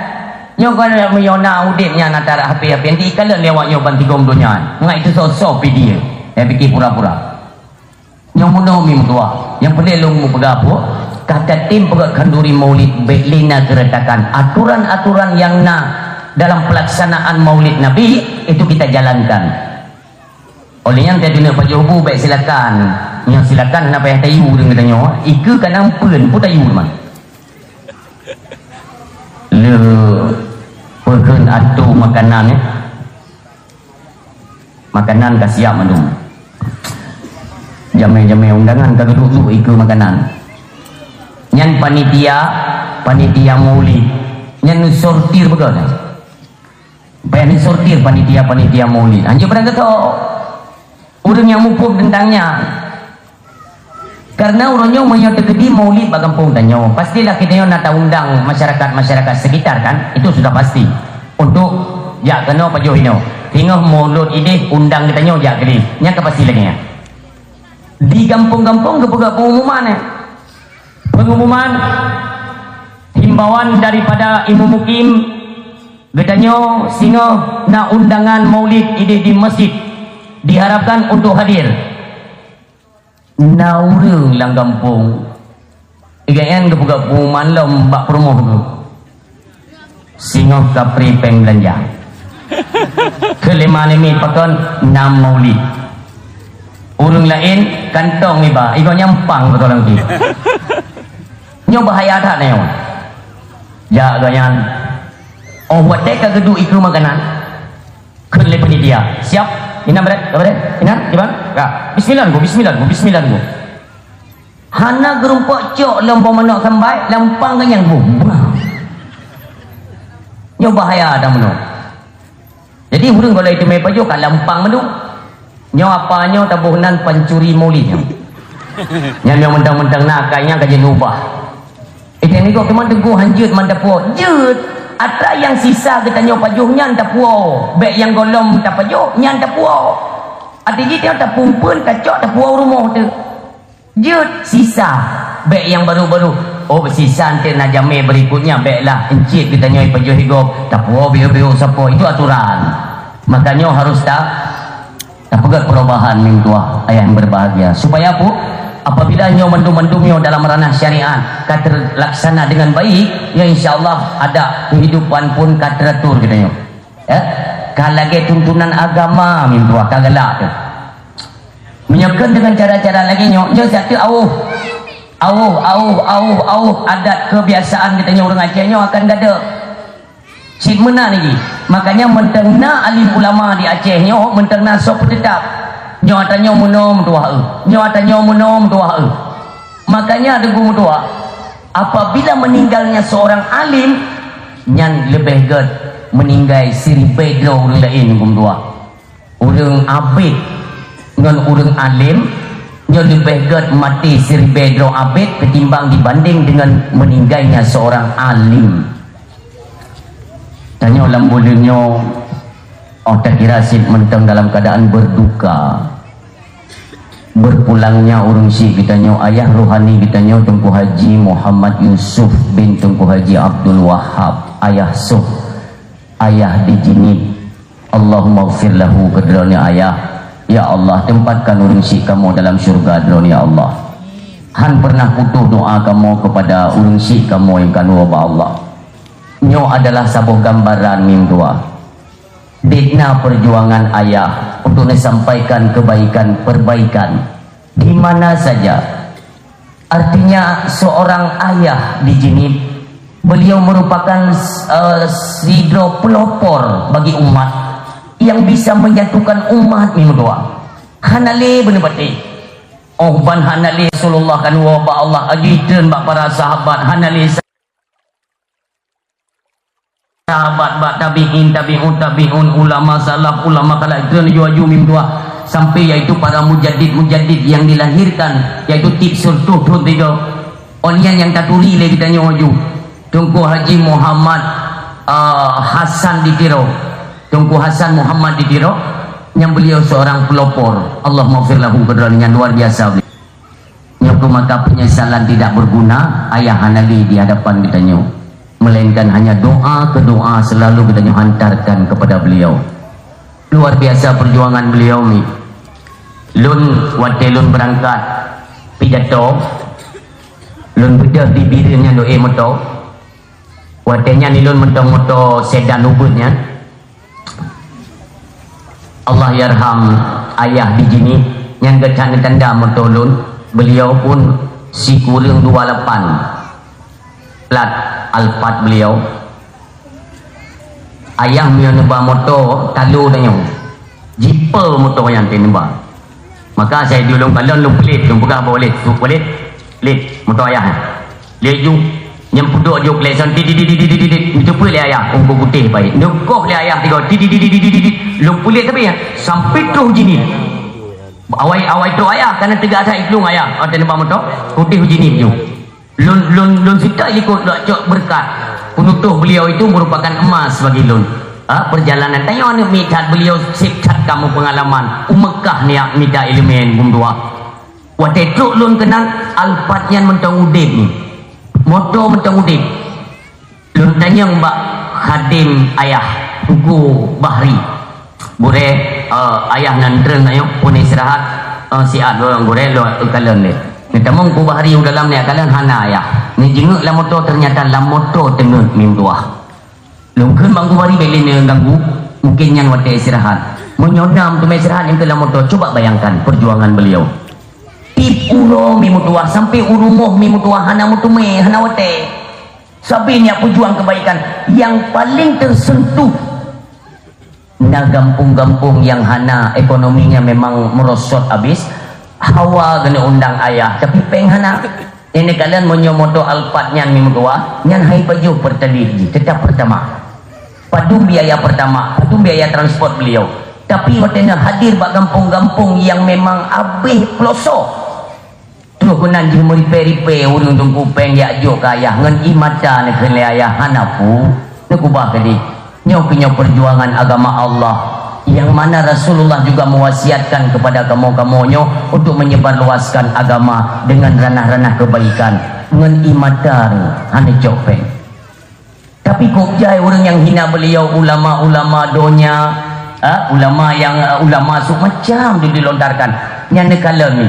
Nyoe kon meunyoe na udép nyan antara hapé-hapé, nanti ikalon lé awak nyoe ban tigong donya. Ngat itu soe-soe Pidie. Nyang pike pura-pura. Nyoe meunoe meutuah. Nyang peureulèe lôn mupeugah, Bu, ka tatem peugah khanduri maulid bèk lé na keuretakan. Aturan-aturan nyang na dalam pelaksanaan maulid Nabi itu kita jalankan. Oleh nyan, teuh keuneuk pajoh bu bèk silakan. Nyoe silakan hana payah tayue ureueng geutanyoe. Ikeue ka na eumpeuen, peue tayue teuma. Le peukheun atô makanan, eh. Makanan ka siap mandum. Jamé-jamé undangan ka geuduek-duek ikeue makanan. Nyan panitia, panitia maulid. Nyan neusortir beugöt nyan. Payah neusortir panitia-panitia maulid. Hanjeuet barang geutok. Ureueng nyang muphom teuntang nyan. Karena uroe nyoe meunyoe teukeudi maulid bak gampông tanyoe, pastilah geutanyoe na taundang masyarakat-masyarakat sekitar kan? Itu sudah pasti. Untuk jak keunoe pajoh inoe. Singoh mulod idéh undang geutanyoe jak keudéh. Nyan ka pasti lagèe nyan. Di gampông-gampông geupeugah peungumuman, eh. Pengumuman, himbauan daripada Ibu Mukim, geutanyoe singoh na undangan maulid idéh di masjid, diharapkan untuk hadir. Na ureuëng lam gampông, gobnyan geupeugah pengumuman lom bak peurumoh tu. Singoh ka pri péng beulanja. Keu lima nyoe pakon na maulid. Ureuëng laén kantong iba, igoe nyampang beutôi lam pih. Nyoe bahaya that nyoe. Jak gobnyan. Oh, watée ka geuduek ikeue makanan. Kheun lé panitia, "Siap? Inan bret, bret. Inan, iban." Ya. "Bismillah, Bu, bismillah, Bu, bismillah, Bu." Hana geurumpok cok lom po manok sambai, lampang gobnyan, bum. Nyoe bahaya that meunoe. Jadi, ureuëng kalau iteumé pajoh ka lampang mandum. Nyoe apa nyoe taboh nan pancuri maulid nyoe. Nyan nyoe mantong-mantong na akai nyan ka jeuet ubah. Eh, nyan niko keuman teungku hanjeuet man tapuo. Jeuet. Atra nyang sisa geutanyoe pajoh nyan tapuo. Bék nyang gohlom tapajoh nyan tapuo. Até jih nyoe tapumpeuen, tacok, tapuo rumoh teuh. Jeuet sisa, bék nyang barô-barô. Oh, sisa enteuk na jamé berikutnya, béklah encit geutanyoe pajoh igob, tapuo biôk-biôk sapo, itu aturan. Makanya harus ta, tapeugét perubahan meutuah ayah yang berbahagia. Supaya apa? Apabila nyoe mandum-mandum nyoe dalam ranah syariat ka terlaksana dengan baik, ya insya Allah ada kehidupan pun ka teratur geutanyoe. Ya? Ka lagée tuntunan agama meutuah ka galak tu. Meunyoe kheun deungon cara-cara lagée nyoe, nyoe satu awuh. Awuh, awuh, awuh, awuh adat kebiasaan geutanyoe ureuëng Aceh nyoe akan gadôh. Cit meunan lagi. Makanya mantong na alim ulama di Aceh nyoe, mantong na soe peuteutap. Nyoe ata nyoe meunoe meutuah eu. Nyoe ata nyoe meunoe meutuah eu. Makanya deungon meutuah, apabila meninggalnya seorang alim, nyan leubeh gét meninggai siribée droe ureuëng laén deungon meutuah. Ureuëng abét ngon ureuëng além, nyoe leubeh gét maté siribée droe abét ketimbang dibanding dengan meninggalnya seorang alim. Tanyoe lam buleuen nyoe, oh, takira cit mantong dalam keadaan berduka. Berpulangnya ureuëng syik geutanyoe, ayah rohani geutanyoe, Teungku Haji Muhammad Yusuf bin Teungku Haji Abdul Wahab, Ayah Soh, Ayah di Jeunieb. Allahummaghfir lahu, keu droeneuh ayah. Ya Allah, tempatkan ureuëng syik kamoe dalam syurga droeneuh, ya Allah. Han pernah putoh doa kamoe kepada ureuëng syik kamoe nyang ka neuwoe bak Allah. Nyoe adalah saboh gambaran meutuah. Dikna perjuangan ayah untuk neusampaikan kebaikan-perbaikan di mana saja. Artinya, seorang ayah di Jeunieb, beliau merupakan, eh, sidroe pelopor bagi umat yang bisa menyatukan umat meutuah. Hana lé beuneupatéh. Oh, ban hana lé Rasulullah ka neuwoe bak Allah, aju treun bak para sahabat, hana lé sahabat, bak tabi'in, tabi'ut tabi'un, ulama salaf, ulama khalaf, itu laju-laju meutuah sampai yaitu para mujaddid-mujaddid yang dilahirkan, yaitu tiep sireutoh thon tiga. Awak nyan nyang taturi lé geutanyoe laju, Teungku Haji Muhammad, ah, Hasan di Tiro. Teungku Hasan Muhammad di Tiro, nyang beliau seorang pelopor. Allahummaghfir lahu, keudroe nyang luar biasa beliau. Nyoe keuh maka penyesalan tidak berguna, ayah hana lé di hadapan geutanyoe. Melainkan hanya doa ke doa selalu geutanyoe hantarkan kepada beliau. Luar biasa perjuangan beliau ni. Lôn, watée lôn beurangkat pidato, lôn beudôh di Bireuen nyan do éh moto. Watée nyan ilôn mantong moto sedan ubeut nyan. Allahyarham ayah di Jeunieb, nyan geutanyoe tanda moto lôn, beliau pun sikureueng dua lapan. Plat Alphard beliau. Ayah meunyoe neuba moto talo tanyoe. Jipe moto nyan teuh neuba. Maka asai lôn kalon lôn peulét, lôn peugah bak lét, "Lét, lét, moto ayah nyan." Laju nyang peuduek jok klakson, "Dit, dit, dit, dit, dit, dit, dit." Neuteupeue lé ayah, ungku putéh baét. Neukoh lé ayah tiga, "Dit, dit, dit, dit, dit, dit, dit." Lôn peulét tapi ya, sampai troh Jeunieb. Awai, awai troh ayah, kana teuga that iplueng ayah, oh, teuneubang moto, putéh Jeunieb ju. Lôn, lôn, lôn sita likot lôn cok beureukat. Peunutôh beliau itu merupakan emas bagi lôn. Ha, perjalanan tanyoe aneuk miet that beliau sép that kamoe peungalaman. U Meukah niat mita ileumèe geumeudua. Watèe trok lôn keunan, Alphard nyan mantong udép ni. Moto mantong udeb. Lôn tanyong bak khadem ayah, Teungku Bahri. Gurèe, eh, ayah nan treun nyoe, phôn istirahat, eh, siat lôn gurèe lôn kalon lé. Neutamong Teungku Bahri u dalam nyan kalon hana ayah. Neujingeuk lam moto, ternyata lam moto teungeut meutuah. Lôn kheun bak Teungku Bahri bèk lé neuganggu, mungkin nyan watèe istirahat. Meunyoe na meuteumé istirahat nyang keu lam moto, coba bayangkan perjuangan beliau. Tiep uroe meutuah, sampai u rumoh meutuah, hana meuteumé, hana watèe. Sabe nyan peujuang kebaikan. Nyang paling tersentuh na gampông-gampông nyang hana, ekonominya memang merosot abis. Hawa keuneuk undang ayah, tapi péng hana. Ini kalian meunyoe moto Alphard nyan meutuah, nyan hai pajoh Pertalite jih, tetap Pertamax. Padum biaya Pertamax, padum biaya transport beliau. Tapi watèe nyan hadir bak gampông-gampông nyang memang abéh peulosok. Troh keunan jih meuripèe-ripèe ureueng teungku péng jak jok keu ayah ngon ié mata neukheun lé ayah hana peue, neukeubah keudéh. Nyoe keuh nyoe perjuangan agama Allah, nyang mana Rasulullah juga mewasiatkan kepada kamoe-kamoe nyoe untuk menyebarluaskan agama dengan ranah-ranah kebaikan. Ngon ié mata hana cok péng. Tapi kok jai ureueng nyang hina beliau, ulama-ulama donya, ha, ulama nyang, eh, ulama su macam dilontarkan. Nyan neukalon ni.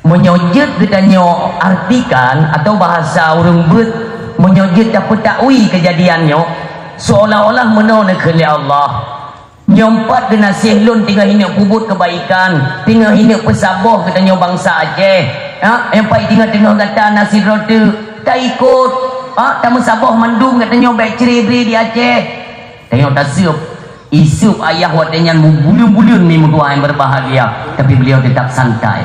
Meunyoe jeuet geutanyoe artikan atau bahasa ureueng beuet, meunyoe jeuet tapeutakwil keujadian nyoe, seolah-olah meunoe neukheun lé Allah. Nyoe pat geunaséh lôn teungoh hineuk peubuet keubaikan, teungoh hineuk peusaboh geutanyoe bansa Aceh. Ha, nyang pat teungoh-teungoh gata na sidroe teuk, taikot. Ha, tameusaboh mandum geutanyoe bèk cre-bre di Aceh. Tanyoe taseup, iseup ayah watèe nyan meubuleuen-buleuen mi meutuah nyang berbahagia, tapi beliau tetap santai.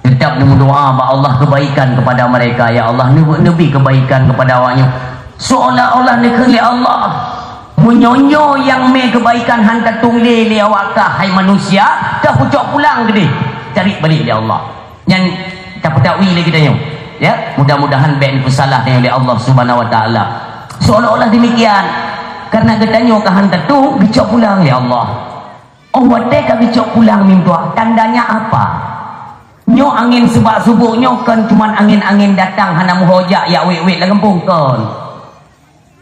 Tetap neumeudoa bak Allah kebaikan kepada mereka, "Ya Allah, neubi-, neubi kebaikan kepada awak nyoe." Seolah-olah neukheun lé Allah, "Meunyoe nyoe nyang mé kebaikan han tatueng lé, lé awak kah, hai manusia, kah kucok pulang keudéh." Tarék balek lé Allah. Nyan tapeutakwil lé geutanyoe. Ya, mudah-mudahan bèk neupeusalah tanyoe lé Allah Subhanahu wa Taala. Seolah-olah demikian, karena geutanyoe kah han tatueng, geucok pulang lé Allah. Oh, watèe ka geucok pulang mi meutuah, tandanya apa? Nyoe angén seubak-seubok nyoe kon cuman angén-angén datang hana meuho jak, jak wék-wék lam gampông, kon.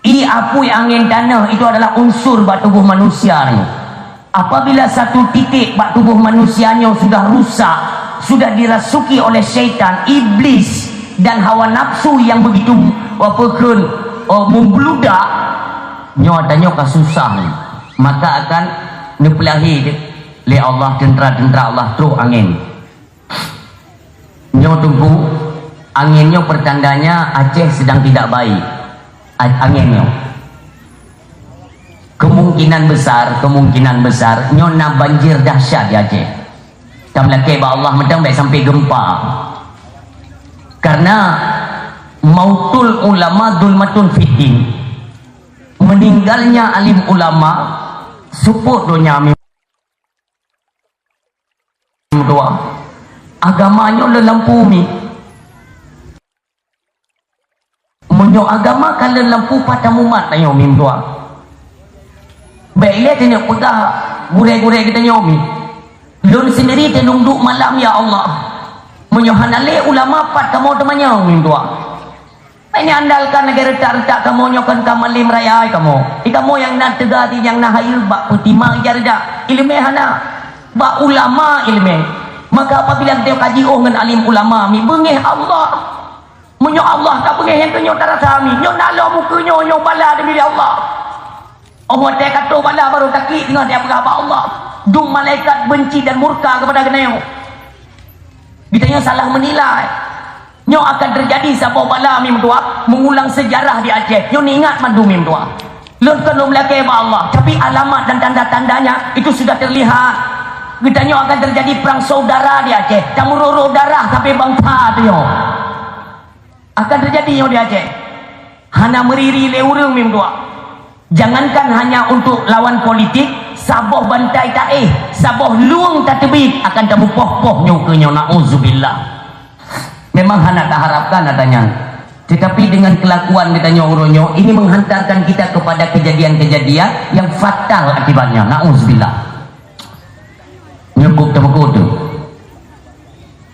Ié apui, angén, tanoh itu adalah unsur bak tuboh manusia nyoe. Apabila satu titik bak tuboh manusia nyoe sudah rusak, sudah dirasuki oleh syaitan, iblis, dan hawa nafsu yang begitu, apa kheun, oh, membludak, nyoe tanyoe ka susah ni. Maka akan neupeulahé lé Allah, teuntera-teuntera Allah trok angén. Nyoe teungku, angén nyoe pertandanya Aceh sedang tidak baik. A-, angén nyoe. Kemungkinan besar, kemungkinan besar, nyoe na banjir dahsyat di Aceh. Tameulakèe bak Allah mantong bèk sampai gempa. Karena mautul ulama zulmatun fiddin. Meninggalnya alim ulama, seupôt donya mi meutuah. Agama nyoe lôn lampu mi. Meunyoe agama ka lôn lampu, pat tamumat tanyoe mi meutuah. Bèk ilèe tanyoe peugah gurèe-gurèe geutanyoe mi. Lôn sendiri teunong duek malam, ya Allah. Meunyoe hana lé ulama, pat kamoe teumanyong mi meutuah. Meunyoe andalkan lagèe reutak-reutak kamoe nyoe kon ka malém raya kamoe. Di kamoe nyang na teuga di nyang na hayeue bak peutima ija reudak. Ileumèe hana. Bak ulama ileumèe. Maka apabila geutanyoe ka jiôh ngon alim ulama, mi beungèh Allah. Meunyoe Allah ka beungèh nyang keu nyoe tarasa mi, nyoe na lom ukeue nyoe, nyoe bala demi Allah. Oh, watèe ka trôh bala baru taklik teungoh dia peugah bak Allah. Dum malaikat benci dan murka kepada geutanyoe. Geutanyoe salah menilai. Nyoe akan terjadi saboh bala mi meutuah, mengulang sejarah di Aceh. Nyoe ingat mandum mi meutuah. Lôn kon lôn meulakèe bak Allah, tapi alamat dan tanda-tandanya itu sudah terlihat. Geutanyoe akan terjadi perang saudara di Aceh. Tameurôh-rôh darah sampai bansa tanyoe. Akan terjadi nyoe di Aceh. Hana meuriri lé ureueng mi meutuah. Jangankan hanya untuk lawan politik, saboh bantai taéh, saboh lueng tateubiet akan tamupoh-poh nyoe keu nyoe, naudzubillah. Memang hana taharapkan ata nyan. Tetapi dengan kelakuan geutanyoe uroe nyoe, ini menghantarkan kita kepada kejadian-kejadian yang fatal akibatnya. Naudzubillah. Nyoe kok teumeuko tu.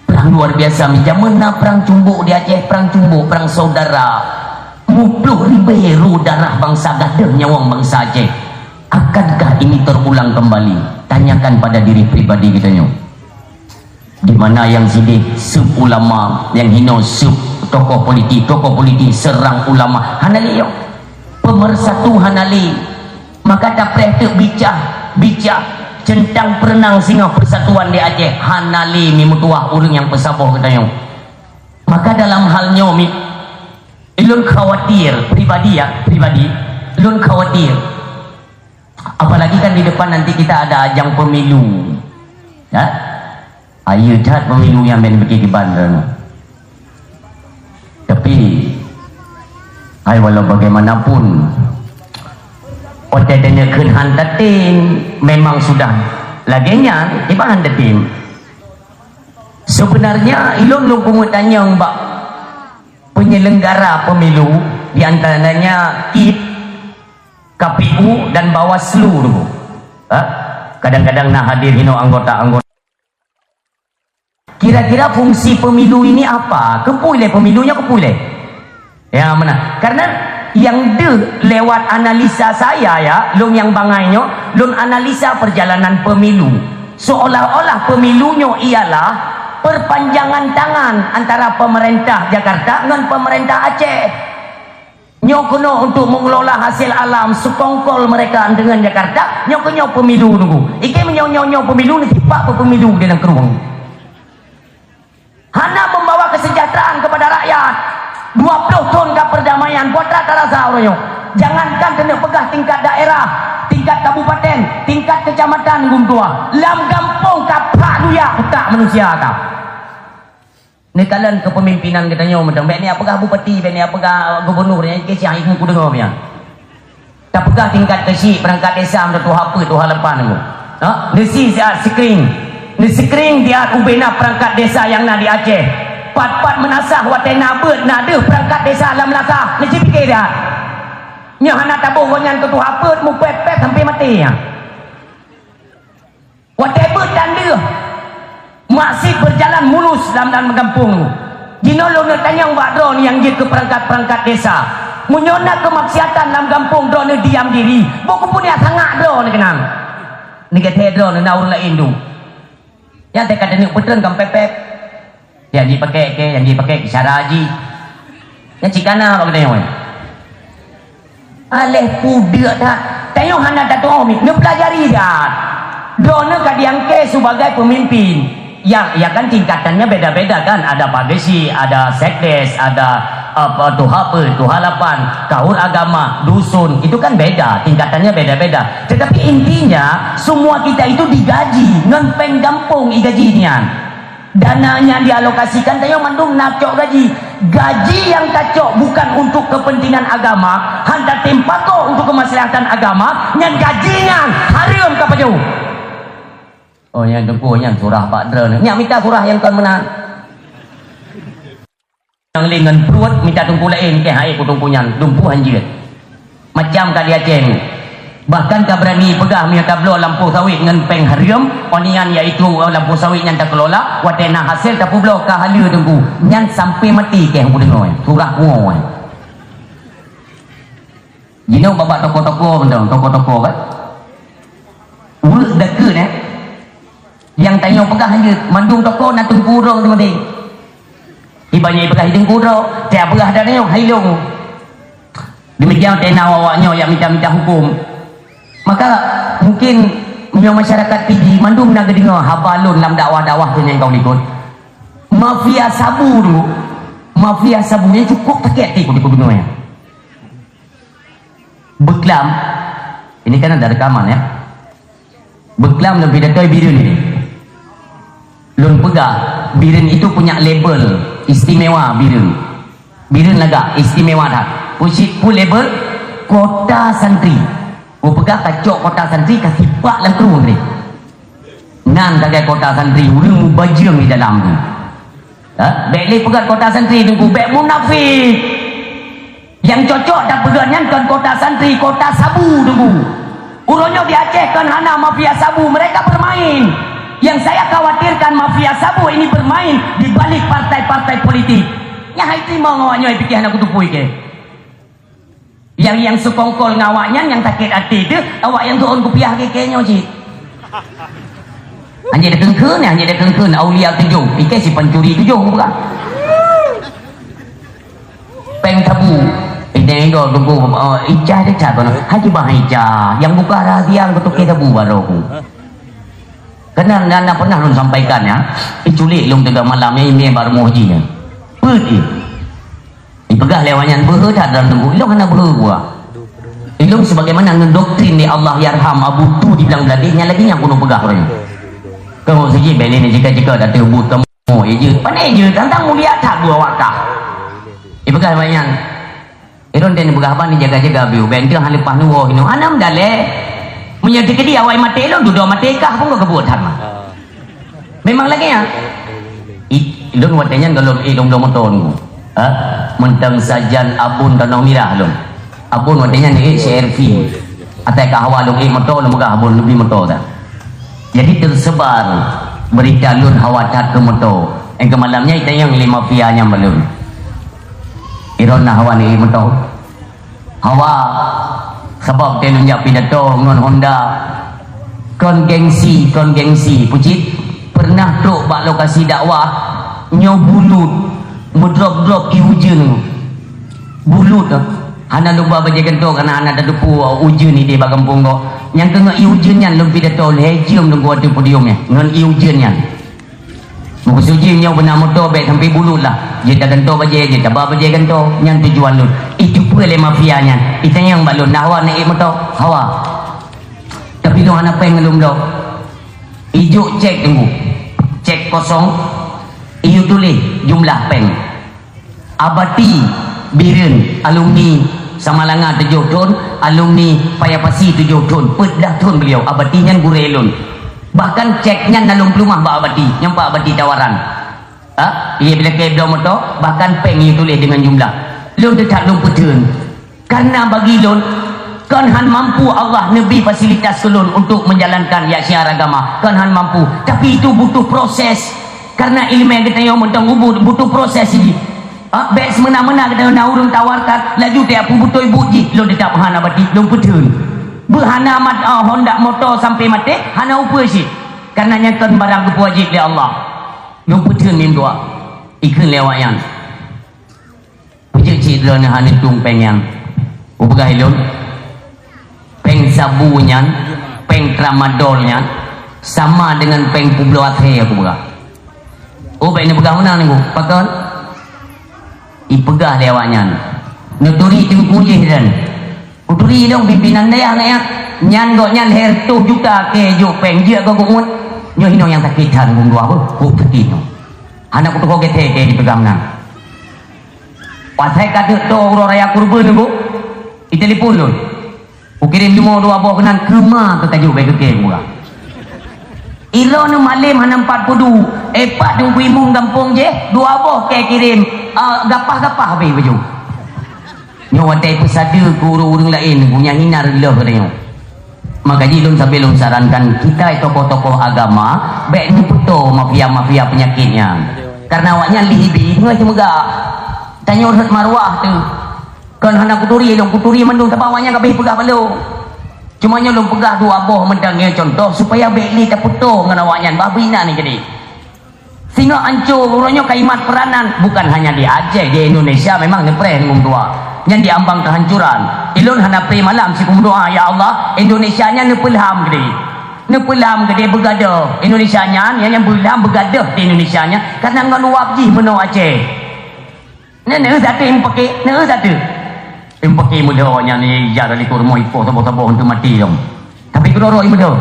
Perang luar biasa. Jameun na perang cumbok di Aceh, perang cumbok, perang saudara. Muplôh ribée ru darah bansa, gadôh nyawöng bansa Aceh. Akankah ini terulang kembali? Tanyakan pada diri pribadi geutanyoe. Di mana nyang sidéh seueb ulama, nyang hinoe seueb tokoh politik, tokoh politik serang ulama. Hana lé nyoe. Pemersatu hana lé. Maka tapreh teuk bicah, bicah teuntang peureunang singoh persatuan di Aceh. Hana lé meutuwah ureuëng nyang peusaboh geutanyoe. Maka dalam hal nyoe mi, lôn khawatir pribadi ya, pribadi. Lôn khawatir. Apalagi kan di depan nanti kita ada ajang pemilu. Ya? Ayo that pemilu nyang ben beuki kiban. Tapi, hai walau bagaimanapun, otai tanya kheun han tatem, memang sudah lagée nyan, iban han tatem. Sebenarnya, ilôn lôn peumeuet tanyong bak penyelenggara pemilu, di antaranya kip, K P U dan Bawaslu tu. Ha? Kadang-kadang na hadir hinoe anggota-anggota. Kira-kira fungsi pemilu ini apa? Keupeue lé pemilu nyoe, keupeue lé? Ya, mana? Karena yang deuh lewat analisa saya ya, lôn nyang bangai nyoe, lôn analisa perjalanan pemilu. Seolah-olah pemilu nyoe ialah perpanjangan tangan antara pemerintah Jakarta ngon pemerintah Aceh. Nyoe keunoe untuk mengelola hasil alam, sekongkol mereka dengan Jakarta, nyoe keunoe pemilu nunggu. Ikei meunyoe nyoe, nyoe pemilu ni sipak pemilu di dalam kerueng. Hana membawa kesejahteraan kepada rakyat. Dua puluh tahun ka perdamaian, buat rata rasa orang nyoe. Jangankan kena peugah tingkat daerah, tingkat kabupaten, tingkat kecamatan nunggu tua. Lam gampông ka phak duyak utak manusia ka. Neukalon kepemimpinan geutanyoe mantong. Bék neupeugah bupati, bék neupeugah gubernur, nyan keu siang ikeu kudeungoe pian. Tapeugah tingkat keuchik, perangkat desa, mantong tuha peuet, tuha lapan tu. Ha? Neusi siat screen. Neu-screen siat ubena perangkat desa nyang na di Aceh. Pat-pat meunasah watée na beuet, na deuh perangkat desa lam meunasah. Neuci pike siat. Nyoe hana taboh gobnyan keu tuha peuet, mupet-pet sampai maté nyan. Watée beuet dan deuh, masih berjalan mulus lam, lam gampông. Jinoe lôn neutanyong bak droeneuh nyang jeuet keu perangkat-perangkat desa. Meunyoe na keumaksiatan lam gampông droeneuh diam diri, boh keupeue nyan sangat droeneuh keunan. Neugét droeneuh na ureuëng laén dum. Nyan teuka taneuk peutreun kam pépét. Nyang jipakai ke, nyang jipakai ke cara jih. Nyang cit kana bak geutanyoe. Aléh peue deuk that. Tanyoe hana tatuoh mi, neupeulajari that. Droeneuh ka diangkat sebagai pemimpin. Ya, ya kan tingkatannya beda-beda kan. Ada pageusik, ada sekdes, ada apa, tuha peuet, tuha lapan, kaur agama, dusun. Itu kan beda, tingkatannya beda-beda. Tetapi intinya, semua kita itu digaji ngon péng gampông igaji nyan. Dana nyang dialokasikan tanyoe mandum na cok gaji. Gaji nyang tacok bukan untuk kepentingan agama, han tatem pakoe untuk kemaslahatan agama, nyan gaji nyan hareuem ka pajoh. Oh, nyan teungku nyan surah bak droeneuh. Nyak mita surah nyang kon meunan. Nyang lé ngon pruet mita teungku laén keu hai ku teungku nyan, dumpeue hanjeuet. Macam ka di Aceh nyoe. Bahkan ka beurani peugah meunyoe tabloe lampôh sawét ngon péng hareuem, onian yaitu lampôh sawét nyang takelola, watée na hasé tapeubloe ka haleue teungku. Nyan sampai maté keu ku deungoe, surah kuwoe. Jinoe babah toko-toko mantong, toko-toko kan. Ureuëng dakeuet eh. Nyang tanyoe peugah hanjeuet, mandum toko na teungku droe teumadé. Iban nyang peugah teungku droe, tiap peugah dan nyoe hai lôn. Demikian tena awak nyoe yang minta-minta hukum. Maka mungkin nyoe masyarakat Pidie mandum na geudeungoe haba lôn lam dakwah-dakwah tu nyang kau likot. Mafia sabu tu, mafia sabu ni cukup sakét hati ku di gubernur nyan. Beuklam, ini kan ada rekaman ya. Beuklam lôn pidato Bireuen ini. Lôn peugah, Bireuen itu punya label istimewa Bireuen. Bireuen lagak istimewa that. Peue cit peue label kota santri. Ku peugah ka cok kota santri ka sipak lam krueng tadi. Nan sagai kota santri, ureuëng mubajeueng di dalam tu. Ha? Bék lé peugah kota santri teungku, bék munafik. Nyang cocok tapeugah nyan kon kota santri, kota sabu teungku. Uroe nyoe di Aceh kon hana mafia sabu, mereka bermain. Yang saya khawatirkan mafia sabu ini bermain di balik partai-partai politik. Nyan hai teurimong awak nyoe pike hana kuteupue keu. Nyang, nyang seukongkol ngon awaknyan nyang sakét até teuh, awak nyang tu'on kupiah keu kèe nyoe cit. Hana dikeungkeuen, hana dikeungkeuen aulia tujoh, pike si pancuri tujoh bukan. Péng sabu. Inong inggom teungku, eh, icah teuh cah keunoe. Haji bah icah, nyang buka rahsia keu tukang sabu baroe ku. Keunan na, na pernah lôn sampaikan nyan, iculik lôn teuga malam nyan, imè bak rumoh jih nyan. Peue jih? Ipeugah lé awaknyan, beuhe that droeneuh teungku, ilôn hana beuhe buah. Ilôn sebagaimana ngon doktrin di Allahyarham Abu Tu di Blang Bladeh, nyan lagèe nyan keuneuk peugah droeneuh. Keu sijih bèk lé jika-jika ateueh buet kamoe, ya jeuet. Pane jeuet, tantang mulia that buah wakah. Ipeugah awaknyan, Ilôn dan peugah haba ni jaga-jaga biu, bèk teuh han leupah neuwoe hinoe. Hana meudalèh. Meunyoe teukeudi awai maté lôn, dudoe maté kah pun ka keubuet that mah. Memang lagèe nyan. I, lôn watèe nyan goh lom ék lôn bloe moto nyoe. Ha? Mantong sajan Abon Tanoh Mirah lôn. Abon watèe nyan ék C R V. Atai ka hawa lôn ék moto, lôn peugah Abon leubeh moto dah. Jadi teusebar beurita lôn hawa that keu moto. Nyang keu malam nyan itanyong lé mafia nyang bak lôn. Iron na hawa neuék moto. Hawa, sabab teuh lôn jak pidato ngon Honda. Kon gengsi, kon gengsi. Pucit, pernah trok bak lokasi dakwah, nyoe bulut, meudrop-drop ié ujeuen. Bulut, hana lôn ba bajèe gantoe kareuna hana tateupeue ujeuen idéh bak gampông gob. Nyang keuh ngon ié ujeuen nyan lôn pidato lhèe jeuem lôn kuat di podium nyan, ngon ié ujeuen nyan. Meukeusut jih nyoe beuna moto bèk sampai bulut lah. Jeuet tagantoe bajèe, jeuet taba bajèe gantoe. Nyan tujuan lôn. Iteupeue lé mafia nyan. Itanyong bak lôn, na hawa neuék moto? Hawa. Tapi lôn hana péng ngon lôn bloe. Ijok cek teungku. Cek kosong. Iyue tuléh jumlah péng. Abati Bireuen, alumni Samalanga tujoh thon, alumni Paya Pasi tujoh thon, peuet blah thon beliau. Abati nyan gurèe lôn. Bahkan cek nyan na lôn peuleumah bak Abati, nyang bak Abati tawaran. Ha? Iyue bilakèe bloe moto, bahkan péng iyue tuléh deungon jumlah. Lôn teutab lôn peutheun. Karena bagi lôn, kon han mampu Allah neubri fasilitas keu lôn untuk menjalankan ya syiar agama. Kon han mampu. Tapi itu butuh proses. Karena ileumèe geutanyoe mantong ubit butuh proses jih. Ah, bèk seumena-mena geutanyoe na ureueng tawarkan, laju tajak peubeutôi buet jih, lôn teutab hana bati, lôn peutheun. Beuhana mat, ah, honda moto sampai maté, hana upeue cit. Karena nyan kon barang geupeuwajéb lé Allah. Lôn peutheun meudoa. Ikheun lé awaknyan. Peujeuet cit droeneuh hana tueng péng nyan. Kupeugah ilôn, péng sabu nyan, péng tramadol nyan, sama dengan péng peubloe até, kupeugah. Oh, bèk neupeugah meunan, Teungku. Pakon? Ipeugah lé awaknyan. Neuturi teungku jih dan. Kuturi lôn pimpinan dayah nyan. Nyan gobnyan lhèe reutôh juta kèe jok péng jeuet keu gobnyan. Nyoe hinoe nyang sakét that geumeudua beuh. Kok sakét nyoe. Hana kutuho gèthèe kèe jipeugah meunan. Pas hai ka teuk tô uroe raya kurban nyoe, itelepon lôn. Kukirém leumo dua boh keunan keuma keu kajok bèk keu kèe murah. Ilôn nyoe malém hana empat peudu, eh, pat teungku imum gampông jih, dua boh kèe kirém, ah, gapah-gapah habéh baju. Nyoe watèe peusadeue keu ureueng-ureueng laén, gobnyan hina reuloh geutanyoe. Maka jih lôn sabe lôn sarankan kitai tokoh-tokoh agama, bèk neupeutoe mafia-mafia peunyakét nyan. Karena awaknyan lihibit ngon seumeugah. Tanyoe rhot maruah teuh. Kon hana kuturi, lôn kuturi mandum sabab awaknyan ka abéh peugah bak lôn. Cuma nyoe lôn peugah dua boh mantong nyoe contoh supaya bèk lé tapeutoe ngon awaknyan bah beuinan nyan jadi. Singoh ancô uroe nyoe kalimat peranan bukan hanya di Aceh, di Indonesia memang neupreh ngon dua. Nyan di ambang kehancuran. Ilôn hana preh malam sikum doa, ya Allah, Indonesia nyan neupeulham keudéh. Neupeulham keudéh beugadoh. Indonesia nyan, nyan, nyan beulam beugadoh di Indonesia nyan karena ngon uap jih meunoe Aceh. Nyan neuh sateue impake, neuh sateue. Impake meudho nyan ija dari kurma ipoh saboh-saboh untuk mati dong. Tapi keudroe-droe meudho.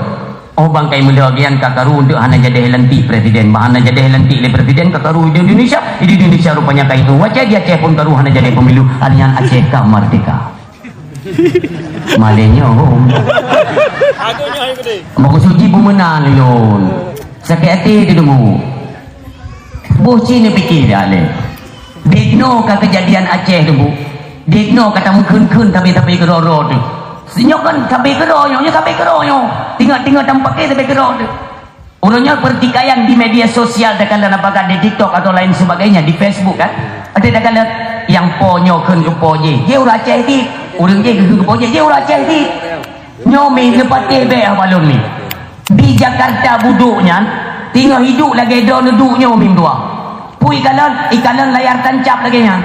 Oh, bangkai meudho gian ka karu untuk hana jadi lantik presiden. Bah hana jadi lantik lé presiden ka karu di Indonesia. Di Indonesia rupanya ka itu. Wacai di Aceh pun karu hana jadi pemilu. Alian Aceh ka merdeka. Malényo. Maksud jih beumeunang lôn. Sakét até teudeungoe. Boh cit neupike dah lé. Dikno ka keujadian Aceh tu, Bu. Dikno ka tameukheun-kheun sabe-sabe keudroe-droe tu. Sinyoe kan sabe keudroe nyoe, nyoe sabe keudroe nyoe. Tinggai-tinggai tampake sabe keudroe tu. Uroe nyoe pertikaian di media sosial takalon apakah di TikTok atau lain sebagainya, di Facebook kan. Ada takalon nyang po nyoe kheun keu po jih. Jih ureueng Aceh dit. Ureuëng jih keu keupoh jih, jih ureuëng Aceh jih. Nyoe mi neupatéh bèk haba lôn mi. Di Jakarta budok nyan, teungoh hidup lagèe droe neuduek nyoe mi meutuah. Peue ikalon, ikalon layar tancap lagèe nyan.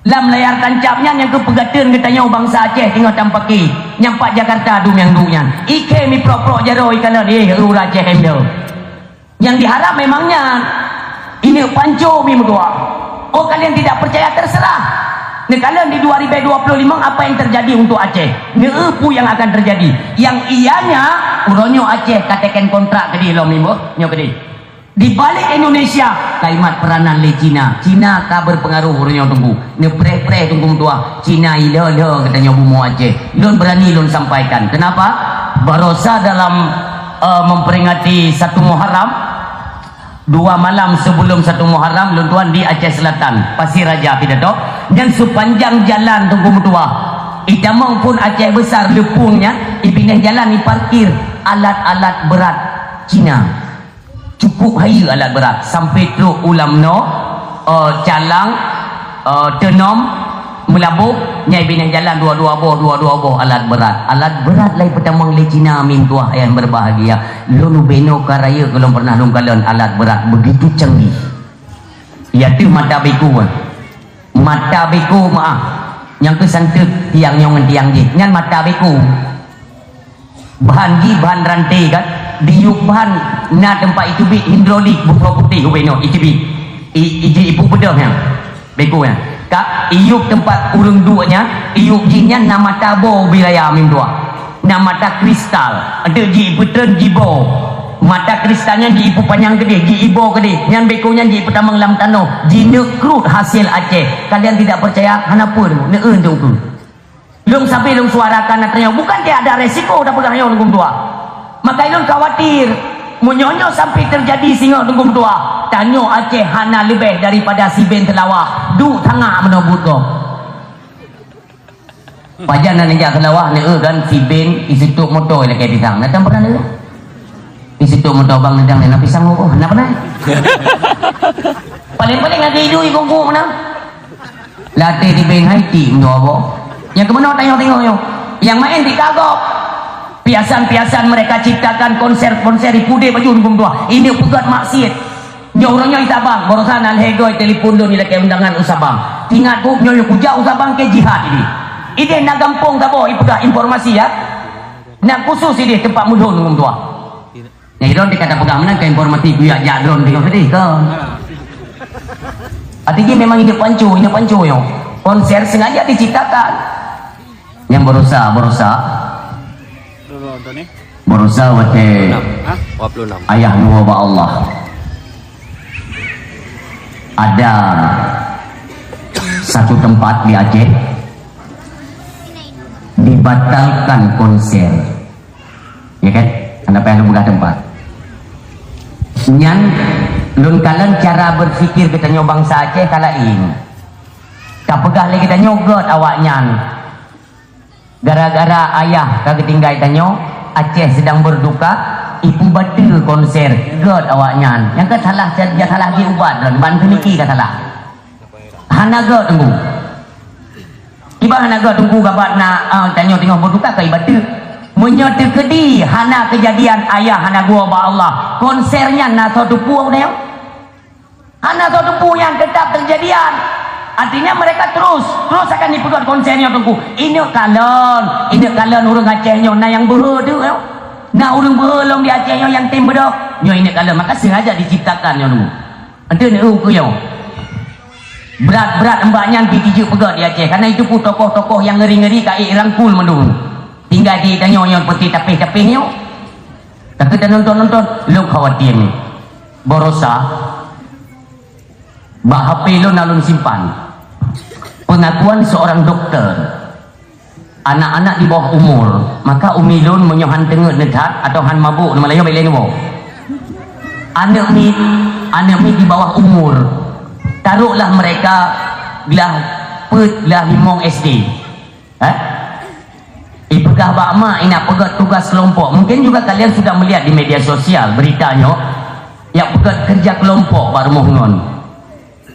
Lam layar tancap nyan nyang keu peugateun geutanyoe bansa Aceh teungoh tampaki. Nyang pat Jakarta dum nyang duek nyan. Ikhèe mi prok-prok jaroe ikalon, eh, ureuëng Aceh em nyoe. Yang diharap memang nyan. Ineuk panco mi meutuah. Oh, kalian tidak percaya, terserah. Neukalon di dua ribu dua puluh lima apa yang terjadi untuk Aceh? Neu peue yang akan terjadi? Yang iyanya, uroe nyoe Aceh ka teken kontrak keudeh lom mi boh, nyoe keudeh. Di balik Indonesia, kalimat peranan lé Cina. Cina ka berpengaruh uroe nyoe Teungku. Neupreh-preh Teungku meutuah. Cina ilö-lö geutanyoe bumoe Aceh. Lôn berani lôn sampaikan. Kenapa? Barosa dalam, eh, memperingati satu Muharram, dua malam sebelum satu Muharram, lôn tuan di Aceh Selatan, Pasir Raja pidato. Dan sepanjang jalan Teungku meutuah, itamong phon Aceh Besar, Leupung nyan, ibinéh jalan iparkir alat-alat berat Cina. Cukup hayeue alat berat, sampai trok u Lamno, eh, Calang, eh, Teunom, Meulaboh, nyang binéh jalan dua-dua boh, dua-dua boh alat berat. Alat berat lai peutamong lé Cina, mi meutuah nyang berbahagia. Lôn ubé noe ka rayeuk gohlom pernah lôn kalon alat berat begitu canggih. Iateueh mata beko, eh. Mata beko meuah. Nyang keu santeuk tiang nyoe ngon tiang jih. Nyan mata beko. Bahan jih bahan ranté kan, diyueb bahan na teumpat iteubiet hidrolik bukon putéh ubé nyoe iteubiet. I, i, ji ipu beudôh nyan. Beko nyan. Ka iyueb teumpat ureuëng duek nyan, iyueb jih nyan na mata boh ubé raya mi meutuah. Na mata kristal. Enteuk ji ipeutreun jiboh. Mata kristal nyan ji ipu panyang keudeh, ji iboh keudeh. Nyan beko nyan ji ipeutamong lam tanoh. Jineuk krut hasil Aceh. Kalian tidak percaya? Hana peue, neu-eu enteuk ukeue. Lôn sabe lôn suarakan atra nyoe, bukan tiada resiko tapeugah nyoe Teungku meutuah. Maka lôn khawatir, meunyoe nyoe sampai terjadi singoh Teungku meutuah, tanyoe Aceh hana leubeh daripada Siben Seulawah, duek tangak meunoe buet gob. Pajan na neujak Seulawah, neu-eu kan Siben, iseutok moto ilakée pisang. Na tan pernah neu-eu? Iseutok moto bang neudang na pisang, oh, na pernah? Paling-paling ada idu ikongkong meunan. Latih di Ben Haiti meunyoe boh. Nyang keumeunyoe tanyoe-tanyoe nyoe. Nyang maén di kagok. Piasan-piasan mereka ciptakan konser-konser di pudé baju hukum tuah. Ini peugét maksiat. Nyoe ureuëng nyoe Sabang, barusan alhegoi telepon lôn ilakée undangan u Sabang. Ingat ku nyoe kujak u Sabang ke jihad ini. Ideh na gampông saboh ipeugah informasi ya. Na khusus ideh tempat meulhon hukum tuah. Nyang ilôn dikata peugah meunan ka informasi kuyak jak droen teuka pedih kon. Arti jih memang ingat pancu, ingat pancu nyoe. Konser sengaja diciptakan. Nyang berusaha, berusaha. Berusaha watée ayah dua bak Allah. Ada satu tempat di Aceh dibatalkan konser. Ya kan? Hana payah lôn peugah teumpat. Nyan lôn kalon cara berpikir geutanyoe bansa Aceh ka laén. Ka peugah lé geutanyoe gét awaknyan. Gara-gara ayah ka geutinggai tanyoe, Aceh sedang berduka, ipubateue konser, gét awaknyan. Nyang ka salah, salah jiubat lôn, ban seuniki ka salah. Hana gét teungku. Iban hana gét teungku gabat na, ah, tanyoe teungoh beuduka ka ibateue. Meunyoe teukeudi hana keujadian ayah hana geuwoe bak Allah, konser nyan na soe teupeu nyoe? Hana soe teupeu nyan teutap teujadian. Artinya mereka terus, terus akan ipeugét konser nyoe teungku. Ineuk kalon, ineuk kalon ureuëng Aceh nyoe na nyang beuhe teuh nyoe. Na ureuëng beuhe lom di Aceh nyoe nyang tem beudôh. Nyoe ineuk kalon, maka sengaja diciptakan nyoe teungku. Enteuk neu ukeue nyoe. Brat-brat mbak nyan pi tijeuek peugét di Aceh. Karena itu pun tokoh-tokoh nyang ngeri-ngeri ka ék rangkul mandum. Tinggai di tanyoe nyoe peuti tapéh-tapéh nyoe. Tapi tanonton-nonton, lôn khawatir ni. Barosa, bak H P lôn na lôn simpan. Pengakuan seorang dokter. Anak-anak di bawah umur, maka umi lôn meunyoe han teungeut neuthat atau han mabuk, nama laén bak ilée neuwoe. Aneuk miet, aneuk miet di bawah umur, taruhlah mereka glah peuet, glah limong S D. Eh? Ipeugah bak mak, inak peugét tugas kelompok. Mungkin juga kalian sudah melihat di media sosial berita nyoe, nyang peugét kerja kelompok bak rumoh ngon.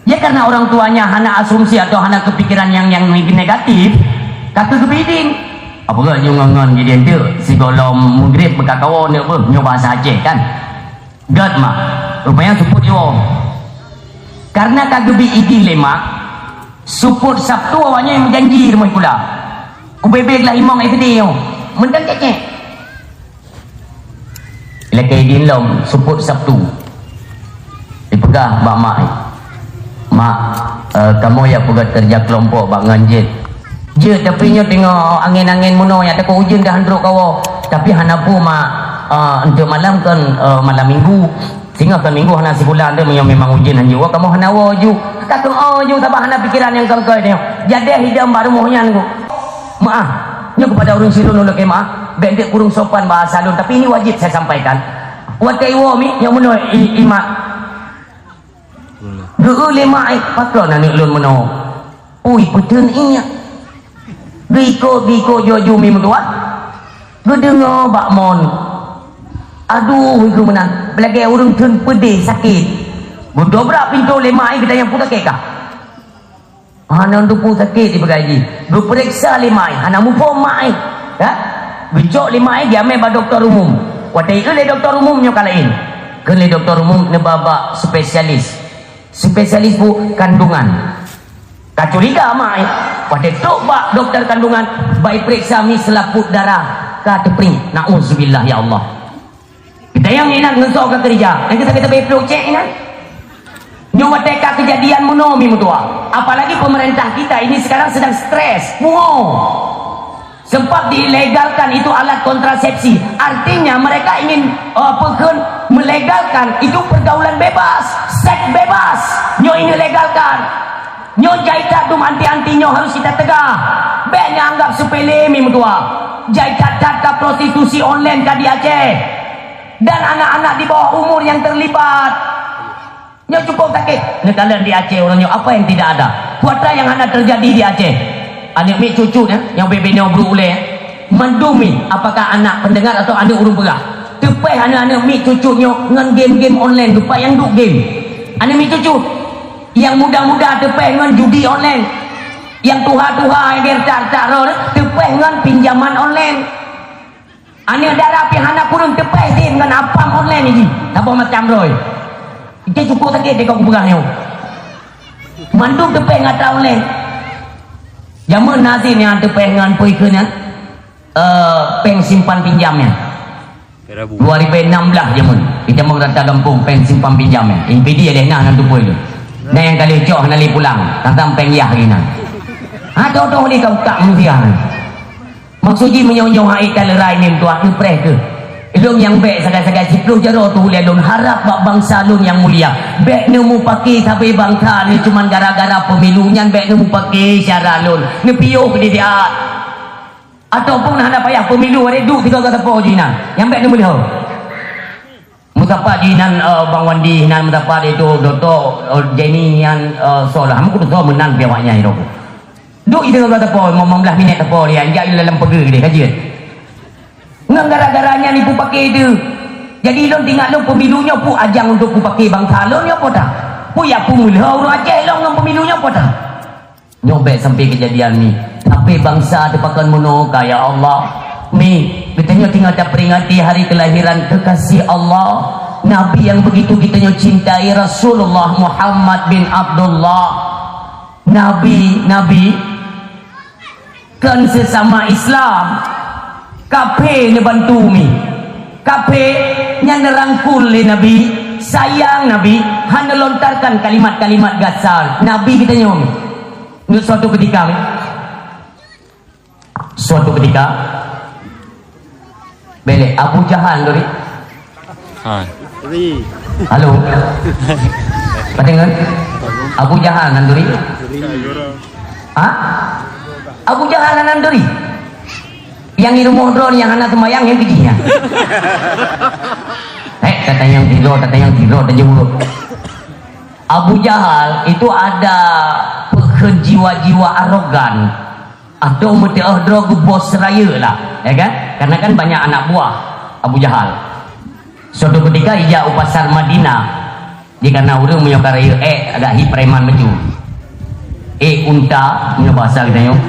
Ya, karena orang tuanya hana asumsi atau hana kepikiran yang, yang negatif, Ka keuh geubidin. Apa geuh nyoe ngon-ngon gidin teuk, sigohlom meugrib beukakawoe neuk beuh, nyoe bahasa Aceh kan. Gét mak. Rupanya suput jiwoe. Karena ka geubi idin lé mak, suput Sabtu awaknyan meujanji rumoh sikula. Ubé-bé glah imong S D nyoe. Meuntang cék-cék. Ilakée idin lom, suput Sabtu. Ipeugah bak mak, "Mak, eh, kamoe jak peugét keureuja keulompok bak ngon jeuet." Jeuet, tapi nyoe teungoh angén-angén meunoe, nyak takot ujeuen dah handrok kawoe. Tapi hana peue, Mak, eh, untuk malam kan, eh, malam minggu. Singoh kan minggu hana sikula, tu meunyoe memang ujeuen hanjeuet, wah, kamoe hana woe ju. Ka keuh, oh, ju, sabab hana pikiran nyang kongkoi nyoe. Jadeh idam bak rumoh nyan ku. Maah, nyoe kepada ureuëng sidroe lôn lakée maah, bék deuek kureueng sopan bahasa lôn, tapi ini wajib saya sampaikan. Watée iwoe mi, nyang meunoe i, i mak. Geu lé mak, eh, pakon aneuk lôn meunoe. Ui, peuteun ié. Geuikot-geuikot jih aju mi meutuah. Geudeungoe bak mon. Aduh, iku meunan. Beulagée ureuëng teun peudeh sakét. Geudobrak pintoe lé mak, eh, geutanyong peue sakét kah? Hana teupeu sakét ipeugah jih. Geupeuriksa lé mak, hana muphom mak, eh. Ya? Geucok lé mak, eh, geujak bak dokto umum. Watée ié lé dokto umum nyoe ka laén. Kheun lé dokto umum neuba bak spesialis. Spesialis bu kandungan. Ka curiga mak, eh. Watée trok bak dokto kandungan, bak ipeuriksa mi seulaput darah ka teupriek. Nauzubillah ya Allah. Kita nyang inan ngon soe ka keureuja, nyang kita, kita beuplôk cék inan. Nyoe watée ka kejadian meunoe mi meutuah. Apalagi pemerintah kita ini sekarang sedang stres, pungo. Sempat dilegalkan itu alat kontrasepsi. Artinya mereka ingin, eh, apa kheun, melegalkan itu pergaulan bebas, seks bebas. Nyoe ini legalkan. Nyoe jai that dum anti-anti nyoe harus kita teugah. Bék nyan anggap sepele mi meutuah. Jai that-that ka prostitusi online ka di Aceh. Dan anak-anak di bawah umur yang terlibat. Nyoe cukup sakét. Neukalon di Aceh uroe nyoe apa yang tidak ada? Peue atra nyang hana terjadi di Aceh? Aneuk miet cucu nyan, nyang bebe nyoe brôk ulée. Mandum mi, apakah anak pendengar atau aneuk ureuëng peugah? Teupeh aneuk-aneuk miet cucu nyoe ngon game-game online, lupa nyang duek game. Aneuk miet cucu, nyang muda-muda teupeh ngon judi online. Nyang tuha-tuha, nyang retak-retak roh, teupeh ngon pinjaman online. Aneuk dara pih hana kureueng teupeh zem ngon apam online jih, saboh macam droe. Itu cukup sakét deh kau kupeugah nyoe. Mandum teupeh ngon atra online. Jameun na zem nyang teupeh ngon peue kheun nyan, eh, péng simpan pinjam nyan. Dua ribu enam belas jameun. Di jameun rata gampông péng simpan pinjam nyan. Impidi leh nah nan tupeue tu. Nah nyang ka lheueh cok hana lé pulang. Tang-tang péng yah lagi na. Ha, toh-toh lé kau tak mulia. Maksud jih meunyoe-nyoe hai ka leurai nem tuah neupreh keuh. Lôn nyang bék sagai-sagai siplôh jaroe tuh ulée lôn harab bak bansa lôn nyang mulia. Bék neumupake sabe bansa ni cuman gara-gara pemilu nyan bék neumupake syara lôn. Neupiôh keu didiat. Ataupun hana payah pemilu, aré duek tiga gata po jih na. Nyang bék neumeuliho. Meusapat jih nan, eh, Bang Wandi, nan meusapat itu Dato, eh, Jenny nyan, eh, soe lah. Meukeudeh soe meunan pih awaknyan itu. Duek itu ka teupeu, limong blah minèt teupeu dia, jak dalam peugeuh dia, ka jeuet. Ngon gara-gara nyan ipupake itu. Jadi lôn teuingat lôn pemilu nyoe peue ajang untuk pupake bansa lôn nyoe peue tah? Peue ya peue meulhö ureueng Aceh lôn ngon pemilu nyoe peue tah? Nyoe bèk sampai kejadian ni. Tapi bansa teupakon meunoe ka, ya Allah. Mi, geutanyoe teungoh taperingati hari kelahiran kekasih Allah, Nabi yang begitu geutanyoe cintai, Rasulullah Muhammad bin Abdullah. Nabi, Nabi, kon sesama Islam. Kafé neubantu mi. Kafé nyan neurangkul lé Nabi, sayang Nabi, hana lontarkan kalimat-kalimat kasar. Nabi geutanyoe mi. Ngon suatu ketika mi. Suatu ketika, belek Abu Jahal turi. Ha. Halo. Padengar? Abu Jahal nan turi. Ha? Abu Jahal nan turi. Yang di rumah drone yang hana sembahyang yang bijinya. Eh, kata yang tidur, kata yang tidur, kata jawab. Abu Jahal itu ada pekheun jiwa-jiwa arogan. Atau meuteuoh droe geuh bos rayeuk lah, ya kan? Karena kan banyak anak buah Abu Jahal. Suatu ketika ija u pasar Madinah, di karena ureueng meunyoe ka rayeuk ék agak hi preman maju. Ék unta, meunyoe bahasa kita nyoe.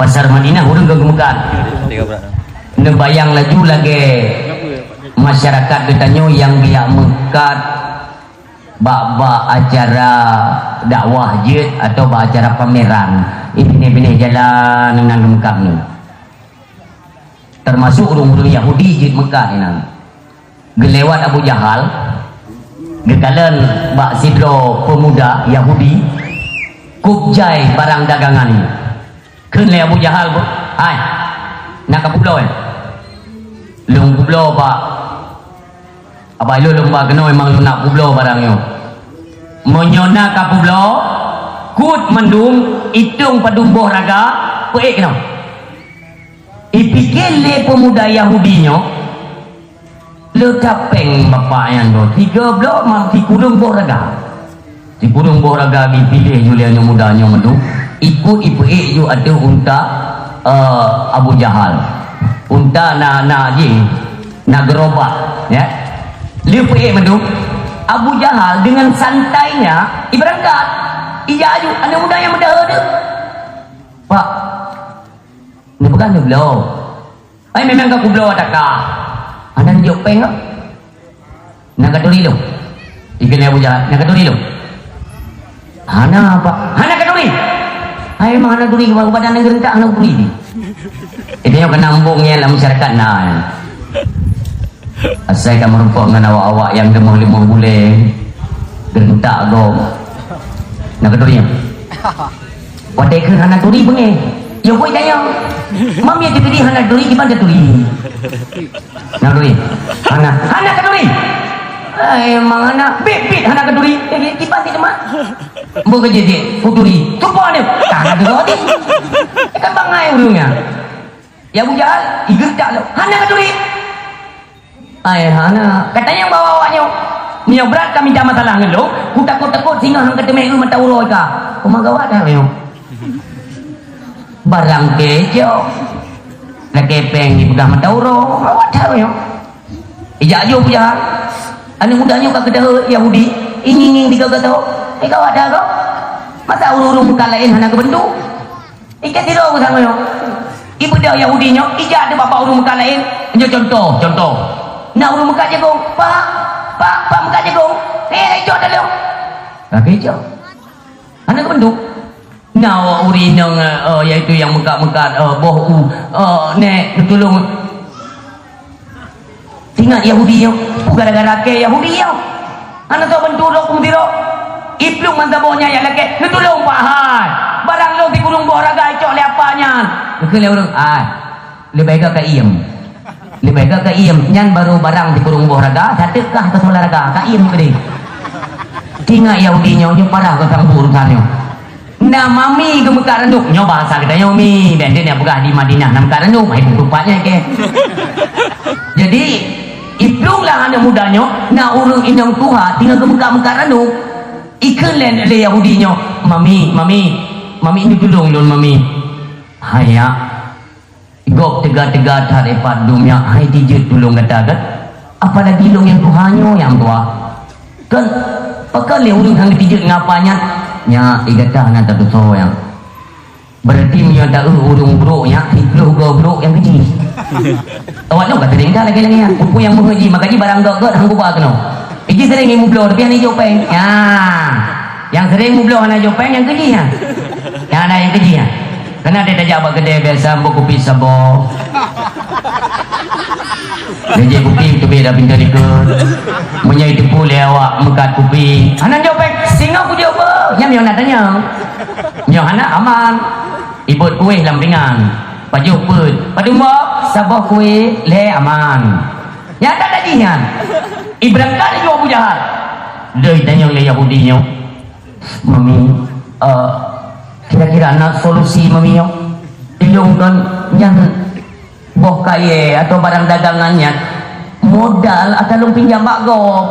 Pasar Madinah ureuëng ka geumeukat. Neubayang laju lagée masyarakat geutanyoe nyang geujak meukat bak-bak acara dakwah jeuet atau bak acara pameran. Di binéh-binéh jalan nan geumeukat nyoe. Teumasok ureuëng-ureuëng Yahudi jeuet meukat inan. Geulewat Abu Jahal, geukalon bak sidroe peumuda Yahudi, kub jai barang dagangan nyan. Kheun lé Abu Jahal, "Hai, na kapubloe?" "Lôn kubloe, Pak." "Abai lôn, lôn ba keunoe, memang lôn na kubloe barang nyoe." "Meunyoe na kapubloe, kut mandum, itong padum boh raga, peuék keunoe." Ipike lé peumuda Yahudi nyoe, le tapéng bapak nyan nyoe, tiga bloe ma-, sikureueng boh raga. Sikureueng boh raga jipiléh ju lé aneuk muda nyoe mandum, ikut ipeuék ju ateueh unta, eh, Abu Jahal. Unta na, na jih, na gerobak, ya. Lé peuék mandum, Abu Jahal dengan santainya iberangkat, ija aju, aneuk muda nyang meudaha tu. "Pak, neupeugah neubloe." "Ai, memang ka kubloe ata ka. Hana neujok péng kah?" "Na katuri lôn?" Ikheun lé Abu Jahal, "Na katuri lôn?" "Hana, Pak." "Hana katuri?" "Ai, memang hana turi, badan nyang geureuntak hana turi." Itu nyang keunan embong nyan lam masyarakat na. Asai ka meurumpok ngon awak-awak nyang deungoh limong buleuen, geureuntak gob. Na katuri nyoe? Watée kheun hana turi beungéh. Yo boh tanyong. Mam ya turi hana turi, kiban turi. Na turi. Hana, hana katuri. Ai, memang hana, bit-bit hana katuri. Eh, kiban ti teuma. Boh keujeuet, kuturi. Tupo ni. Ka hana turi. Kan bangai ureuëng nyan. Ya Abu Jahal, igeuntak lom. Hana katuri. Ai, hana. Katanyong bak awak nyoe, "Meunyoe brat ka mita masalah ngon lôn, kutakot-takot singoh lôn ka teumé eu mata uroe ka." Peue gawat that nyoe? Barang keu jok. Lakée péng jipeugah mata uroe, gawat that nyoe. Ijak aju Abu Jahal. Aneuk muda nyoe ka keudeh Yahudi, ingieng-ingieng tiga gato. Eh, gawat that kok. Masa ureuëng-ureuëng meukat laén hana geubantu? Ikét sidroe geutanyoe. Ibeudôh Yahudi nyoe, ijak ateueh bak ureuëng meukat laén. Nyoe contoh, contoh. Na ureuëng meukat jagong, "Pak, pak, pak meukat jagong." "Eh, ijok dalem." Ka geujok. Hana geubantu. Na ureuëng inong, eh, yaitu nyang meukat-meukat, eh, boh u, eh, "Nek, neutulông." Ingat Yahudi nyoe, peue gara-gara kée Yahudi nyoe? Hana soe bantu lôn keu meutiro. Iplueng mantong boh nyan jak lakée, "Neutulông, Pak, hai! Barang lôn sikureueng boh raga icok lé apa nyan." Geukheun lé ureuëng, "Ai, leubeh gét ka iem. Leubeh gét ka iem, nyan barô barang sikureueng boh raga, sateuk kah ka seumeulah raga, ka iem keudeh." Ingat Yahudi nyoe, nyoe parah geutanyoe urosan nyoe. Na mami geumeukat randuk. Nyoe bahasa geutanyoe mi. Biasa nyan peugah di Madinah na meukat randuk. Hai, buku pat nyan keh. Jadi, iplueng lah aneuk muda nyoe, na ureuëng inong tuha tinggai geumeukat-meukat randuk. Ikheun lé, lé Yahudi nyoe, "Mami, mami, mami, neutulông lôn, mami." Hai, ya. Gob teuga-teuga that ipat dum nyak hai tijeuet tulông gata kan? Apalagi lôn nyang tuha nyoe nyang tuha. Kan, pakon lé ureuëng han geutijeuet ngon apa nyan? Nyak, i gata hana tatusoe nyan. Berarti meunyoe ta-eu ureuëng brok nyak, siplôh goe brok nyang keujih. Awak nyoe ka teuringka lagée-lagée nyan. Peue nyang meuheuji, maka jih barang gét-gét han kuba keunoe. Iji sering imum bloe, tapi hana ijok péng. Nyan. Nyang sering mubloe hana jok péng nyang keujih nyan. Nyang hana nyang keujih nyan. Keunan deh tajak bak keudè biasa ambok kupi saboh. Lé jép kupi teubiet dah pintoe likot. Meunyoe jiteupeue lé awak meukat kupi, hana jok péng, singoh kujok beuh. Nyan meunyoe na tanyong. Meunyoe hana, aman. Ibot kueh lam pingan. Pajoh peuet. Padum boh? Saboh kueh, lhèe aman. Nyata tadi nyan. Iberangkat laju Abu Jahal. Deuh itanyong lé Yahudi nyoe. Mami, eh, kira-kira na solusi, Mami, nyoe? Ilong kon nyan boh kayèe atau barang dagangan nyan modal ata lôn pinjam bak gob.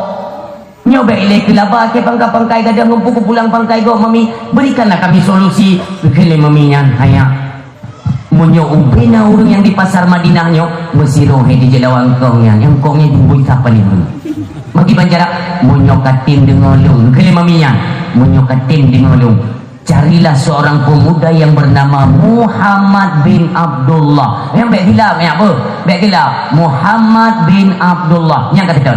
Nyoe bèk ilèe keu laba keu pangkai-pangkai gadôh ngon pulang pangkai gob, Mami. Berikanlah kami solusi. Geukheun lé Mami nyan, hanya. Meunyoe ubé na ureueng nyang di pasar Madinah nyoe, meusidroe hai dijak lawan kong nyan, nyang kong nyan bui sapan nyan. Maki bancara, meunyoe katem deungoe lôn, geukheun lé Mami nyan, meunyoe katem deungoe lôn, Carilah seorang pemuda yang bernama Muhammad bin Abdullah. Nyang bèk khilaf, nyang beuh, bèk khilaf. Muhammad bin Abdullah. Nyang ka teuka.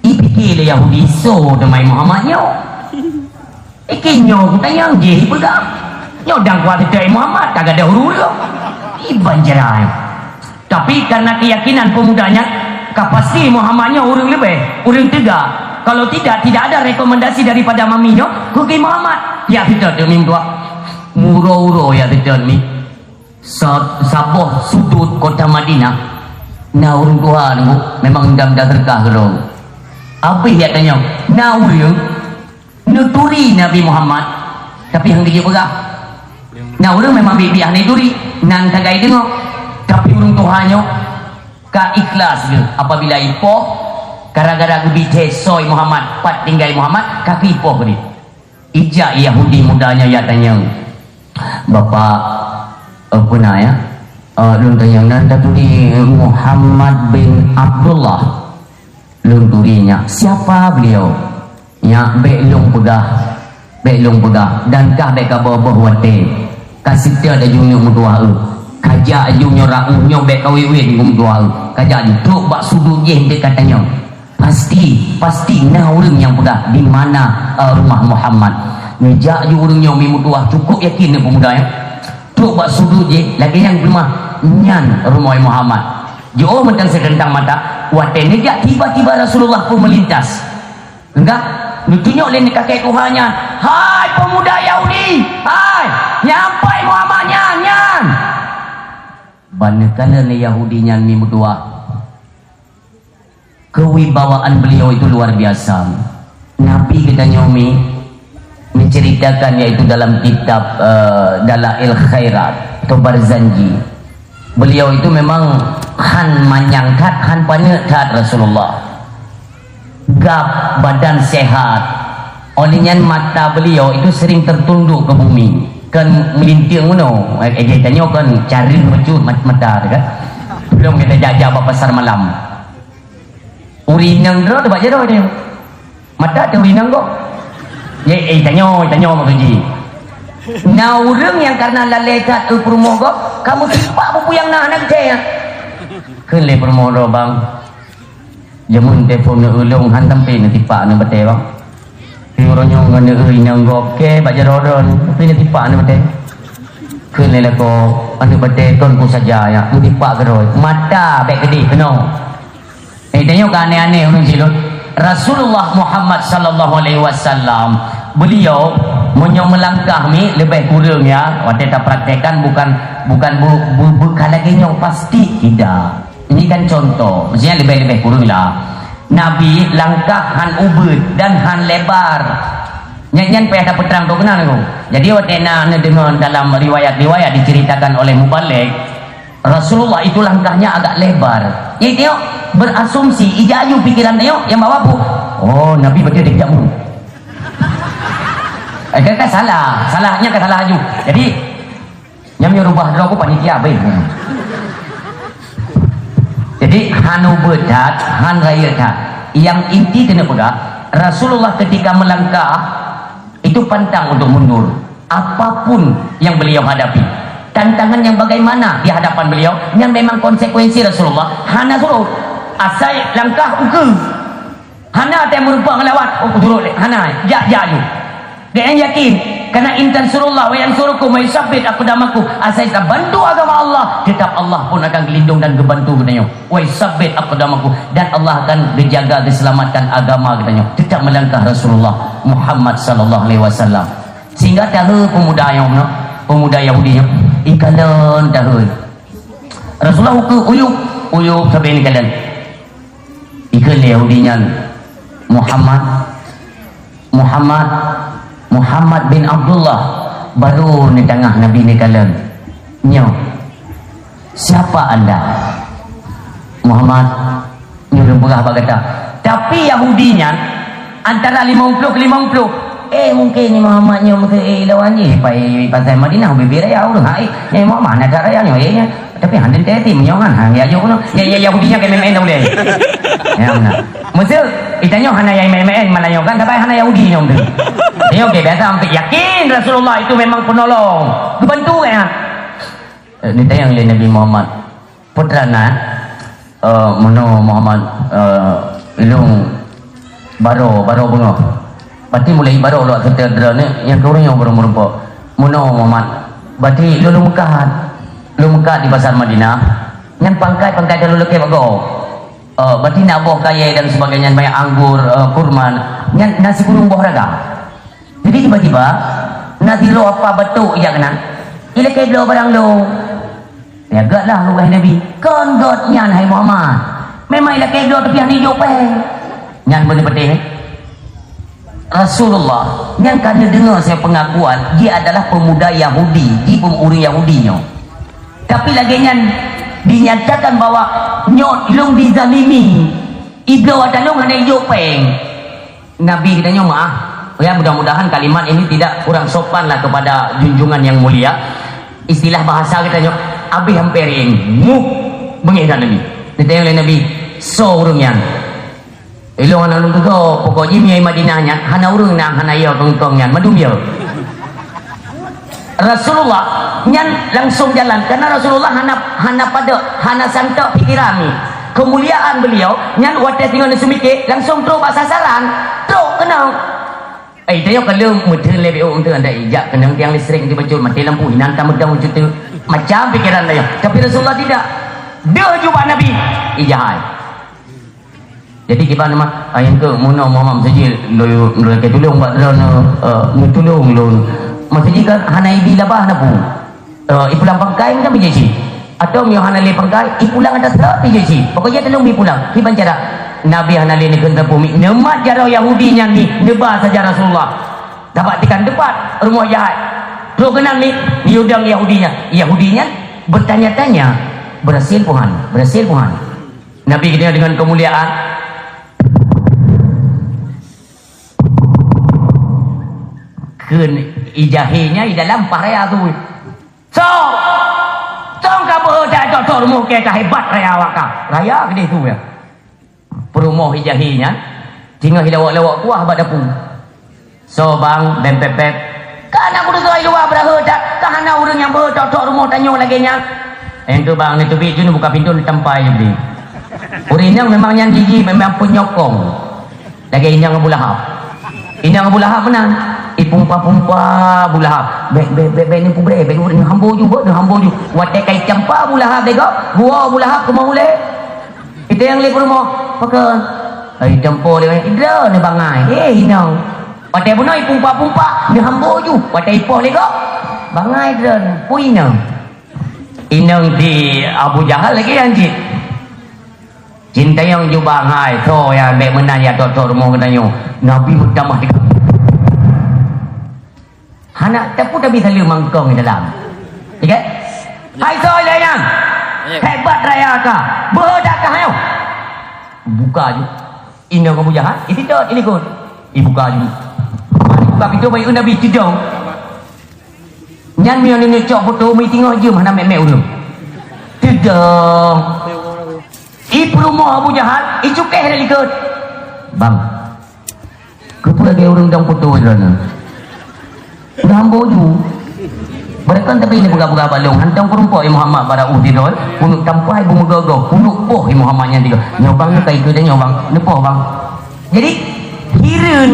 Ipike lé Yahudi, soe teuma Muhammad nyoe? Ike nyoe kutanyong jih ipeugah. Nyoe dang kuat teuka Muhammad, ka gadôh ureueng. Iban jera nyoe. Tapi karena keyakinan pemuda nyan, ka pasti Muhammad nyoe ureueng leubeh, ureueng teuga. Kalau tidak, tidak ada rekomendasi daripada mami nyoe, keu Muhammad. Ya, beutôi, demi meutuah. Muro-uro, ya, beutôi, mi. Sa-, saboh sudut kota Madinah, na ureueng tuha nunggu, memang dam-dam teuka keudroe. Abéh ya tanyong, na ureueng neuturi Nabi Muhammad, tapi han geujeuet peugah. Na ureueng memang biet-biet hana turi, nan sagai deungoe. Tapi ureueng tuha nyoe ka ikhlas geuh apabila ipoh, gara-gara geubicé soe Muhammad, pat tinggai Muhammad, ka ipoh geuh. Ijak Yahudi muda nyoe ya tanyong, "Bapak, eh, peue na ya? Eh, lôn tanyong nan taturi Muhammad bin Abdullah." Lôn turi nyak, siapa beliau? Nyak, bèk lôn peugah, bèk lôn peugah, dan kah bèk kaboh-boh watèe. Ka seutôt laju nyoe meutuah eu. Kajak laju nyoe raoh nyoe bèk kawét-wét ngon meutuah eu. Kajak laju trok bak sudut jih deukat tanyoe. Pasti, pasti na ureueng nyang peugah di mana, eh, rumah Muhammad. Neujak laju ureueng nyoe mi meutuah, cukup yakin nyoe pemuda nyoe. Trok bak sudut jih, lagèe nyang geupeugah nyan rumoh Muhammad. Jiôh mantong seureuntang mata, watèe neujak tiba-tiba Rasulullah pun meulintas. Enggak, neutunyok lé kakèe tuha nyan, "Hai pemuda Yahudi, hai, nyan pat Muhammad nyan, nyan!" Ban neukalon lé Yahudi nyan mi meutuah. Kewibawaan beliau itu luar biasa. Nabi geutanyoe mi menceritakan, yaitu dalam kitab, eh, Dalail Khairat atau Barzanji. Beliau itu memang han manyang that, han paneuk that Rasulullah. Gab badan sehat. Oleh nyan mata beliau itu sering tertunduk ke bumi. Kan melinting ngono. Eh, eh, tanyoe kan careuh bacut mat-, mata tu kan. Belum kita jajah bak pasar malam. Ureueng inong droe teuh bak jaroe teuh. Mata teuh ureueng inong kok. Ye, eh, tanyoe, tanyoe maksud jih. Na ureueng nyang karena lalè that eu peurumoh gob, kamoe tipak peue-peue nyang na hana geucaya. Kheun lé peurumoh droe, "Bang, jameun teupeu neu ulôn han sampai neutipak aneuk batèe, Bang." Uroe nyoe ngon ureueng inong gob kèe bak jaroe droe, tapi neutipak aneuk batèe. Kheun lé lakoe, "Aneuk batèe kon peue saja nyan, neutipak keudroe. Mata bèk keudéh keunoe." Eh, tanyoe ka aneh-aneh ureueng silôn. Rasulullah Muhammad sallallahu alaihi wasallam, beliau meunyoe meulangkah mi leubeh kureueng ya, watèe tapraktekkan bukan, bukan bu-, bu-, bukan lagèe nyoe pasti tidak. Ini kan contoh, maksudnya leubeh-leubeh kureueng lah. Nabi langkah han ubeut dan han lebar. Nyan, nyan payah tapeutrang tu keunan tu. Jadi watèe na neudeungoe dalam riwayat-riwayat diceritakan oleh mubalig, Rasulullah itu langkahnya agak lebar. Jadi tengok, berasumsi, ija aju pikiran tengok, yang bawa apa? Oh, Nabi berarti dia tidak murung. Eh, kan, kan salah. Salahnya kan salah aju. Jadi, nyang rubah droe ku panitia, baik. Jadi, han ubeut that, han rayeuk that. Yang inti kena peugah, Rasulullah ketika melangkah, itu pantang untuk mundur. Apapun yang beliau hadapi, tantangan yang bagaimana di hadapan beliau, nyan memang konsekuensi Rasulullah hana surot. Asai langkah ukeue. Hana teumeureumpok ngon lawan, oh, surot lé. Hana, jak, jak aju. Gobnyan yakin, "Karena in tansurullah wa yansurukum wa yusabbit aqdamakum." Asai tabantu agama Allah, tetap Allah pun akan geulindong dan geubantu geutanyoe. "Wa yusabbit aqdamakum." Dan Allah akan geujaga, geuselamatkan agama geutanyoe. Tetap melangkah Rasulullah Muhammad sallallahu alaihi wasallam. Sehingga tahe pemuda nyoe, pemuda Yahudi nyoe, ikalon tahe. Rasulullah ukeue uyueb, uyueb sabe neukalon. Ikheun lé Yahudi nyan, "Muhammad, Muhammad, Muhammad bin Abdullah." Baru neutangah Nabi neukalon. "Nyoe, siapa anda?" "Muhammad." Nyoe lôn peugah bak gata. Tapi Yahudi nyan antara limong ploh keu limong ploh. Eh, mungkin ni Muhammad nyoe meukeue, eh, lawan jih pai pasai Madinah, ubé-bé raya ureueng. Ha, eh, nyan Muhammad na that raya nyoe, eh, nyan. Tapi han teuntèe ti meunyoe nyan, ha, ya, jok keunoe. Ya, ya, Yahudi nyan ka main-main dah ulèe. Ya, beuna. Meuseu, itanyoe hana nyang meu'én-meu'én malam nyoe kan, tapi hana Yahudi nyoe tu. Nyoe ke biasa hampir yakin Rasulullah itu memang penolong. Geubantu ya. Eh, ditanyong lé Nabi Muhammad, "Putra na, eh, meunoe Muhammad, eh, ilung baro, baro beungoh." Berarti mulai baro lok seutôt droeneuh nyang keu ureueng nyang baru meurumpok. "Meunoe Muhammad, berarti lôn meukat. Lôn meukat di pasar Madinah. Nyan pangkai-pangkai ka lôn lakée bagoe." Eh, berarti na boh kayée dan sebagainya, banyak anggur, eh, kurma. Nyan na sikureueng boh raga. Jadi tiba-tiba, na sidroe apa batok ijak keunan. Ilakée bloe barang lôn. Ya, göt lah, wahai Nabi. Kon göt nyan, hai Muhammad. Memang ilakée bloe tapi hana ijok péng. Nyan beuna peudeh, eh? Rasulullah, nyang ka neudeungoe saya pengakuan, dia adalah pemuda Yahudi, di ureueng Yahudi nyoe. Tapi lagée nyan dinyatakan bahwa nyoe lôn dizalimi, ibloe ata lôn hana ijok péng. Nabi kita nyoe maaf. Ya, mudah-mudahan kalimat ini tidak kurang sopan lah kepada junjungan yang mulia. Istilah bahasa kita nyoe, abéh hampir ring. Muh, beungéh that Nabi. Ditanyong lé Nabi, "Soe ureueng nyan?" "Ilong hana lôn tutoe, pokok jih meunyoe Madinah nyan, hana ureueng nyang hana yo tongtong nyan, mandum yo." Rasulullah nyan langsung jalan, karena Rasulullah hana, hana padok, hana santok pikiran ni. Kemuliaan beliau nyan watée singoh neuseumiké, langsung trok bak sasaran, trok keunoe. Eh, tanyoe ka lheueh meutheun lé B O untuk anda ijak keunoe tiang listrik di bacut, maté lampu, inan tameudong bacut tu. Macam pikiran tanyoe. Tapi Rasulullah tidak. Deuh ju bak Nabi, ijak hai. Jadi kiban mah, "Ai, engkau meunoe Muhammad Mujahid, lôn, lôn lakée tulông bak droeneuh, eh, neutulông lôn." Maksud jih kan hana ibi labah na pu. Eh, ipulang pangkai kan bijéh cit. Atau meunyoe hana lé pangkai, ipulang atas trok bijéh cit. Pokoknya tulông ipulang. Kiban cara Nabi hana lé neukheun teupeu mi. Neumat jaroe Yahudi nyan mi, neuba saja Rasulullah. Dapat tikan teumpat rumoh jahat. Trok keunan mi, diudang Yahudi nyan. Yahudi nyan bertanya-tanya, "Berhasil, Tuhan? Berhasil, Tuhan?" Nabi geutanyoe deungon keumuliaan, kheun ijak hai nyan di dalam paih raya tu. "Soe? Soe ka beuhe that tok-tok rumoh keu ka hebat raya awak ka?" Raya keudeh tu ya. Peurumoh ijak hai nyan, singoh ilawok-lawok kuah bak dapu. "Soe bang, bèm pèp-pèp?" "Ka na kudeungoe i luwa beureuhe that, ka hana ureueng nyang beuhe tok-tok rumoh tanyoe lagèe nyan." Engkeu bang, neuteubiet ju, neubuka pintoe, neutampai ju bri. Ureueng inong memang nyan jih memang peunyokong. Lagèe inong Abu Lahab. Inong Abu Lahab meunan. Ipumpa-pumpa Abu Lahab. "Bèk, bèk, bèk, bèk neupubré, bèk neuhambo ju, bèk neuhambo ju." Watèe ka itampa Abu Lahab lé gob, geuwoe Abu Lahab keumoh ulèe. Itanyong lé peurumoh, "Pakon?" "Ai, tampo lé, idroeneuh bangai." "Eh, inong." Watèe bunoe ipumpa-pumpa, neuhambo ju. Watèe ipoh lé gob, bangai droeneuh. Peue inong? Inong di Abu Jahal lagèe nyan cit. Jitanyong ju bangai, soe nyang bèk meunan ya tok-tok rumoh geutanyoe. Nabi meutamah di Hana tapeue tabi saleuem mangkong di dalam. Ya kan? "Hai soe lé nyan? Hebat raya ka. Beuhe that ka nyoe?" Buka ju. Inong Abu Jahal, isitot, ilikot. Ibuka ju. Buka pintoe, bayeue Nabi teudong. Nyan meunyoe nenek cok foto, meutingoh jeuem hana mèk-mèk ureueng. Teudong. Ipeurumoh Abu Jahal, icukéh lé likot. "Bang, keupeue lagèe ureueng dong foto droeneuh? Neuhambo ju." Beureukan tapi neupeugah-peugah bak lôn, "Hantom peurumpok i Muhammad bak rauh sidroe, keuneuk tampai beumeugoh-goh, keuneuk poh i Muhammad nyan tiga." "Nyoe bang, nyoe ka ikeu nyoe bang, neupoh bang." Jadi, hireuen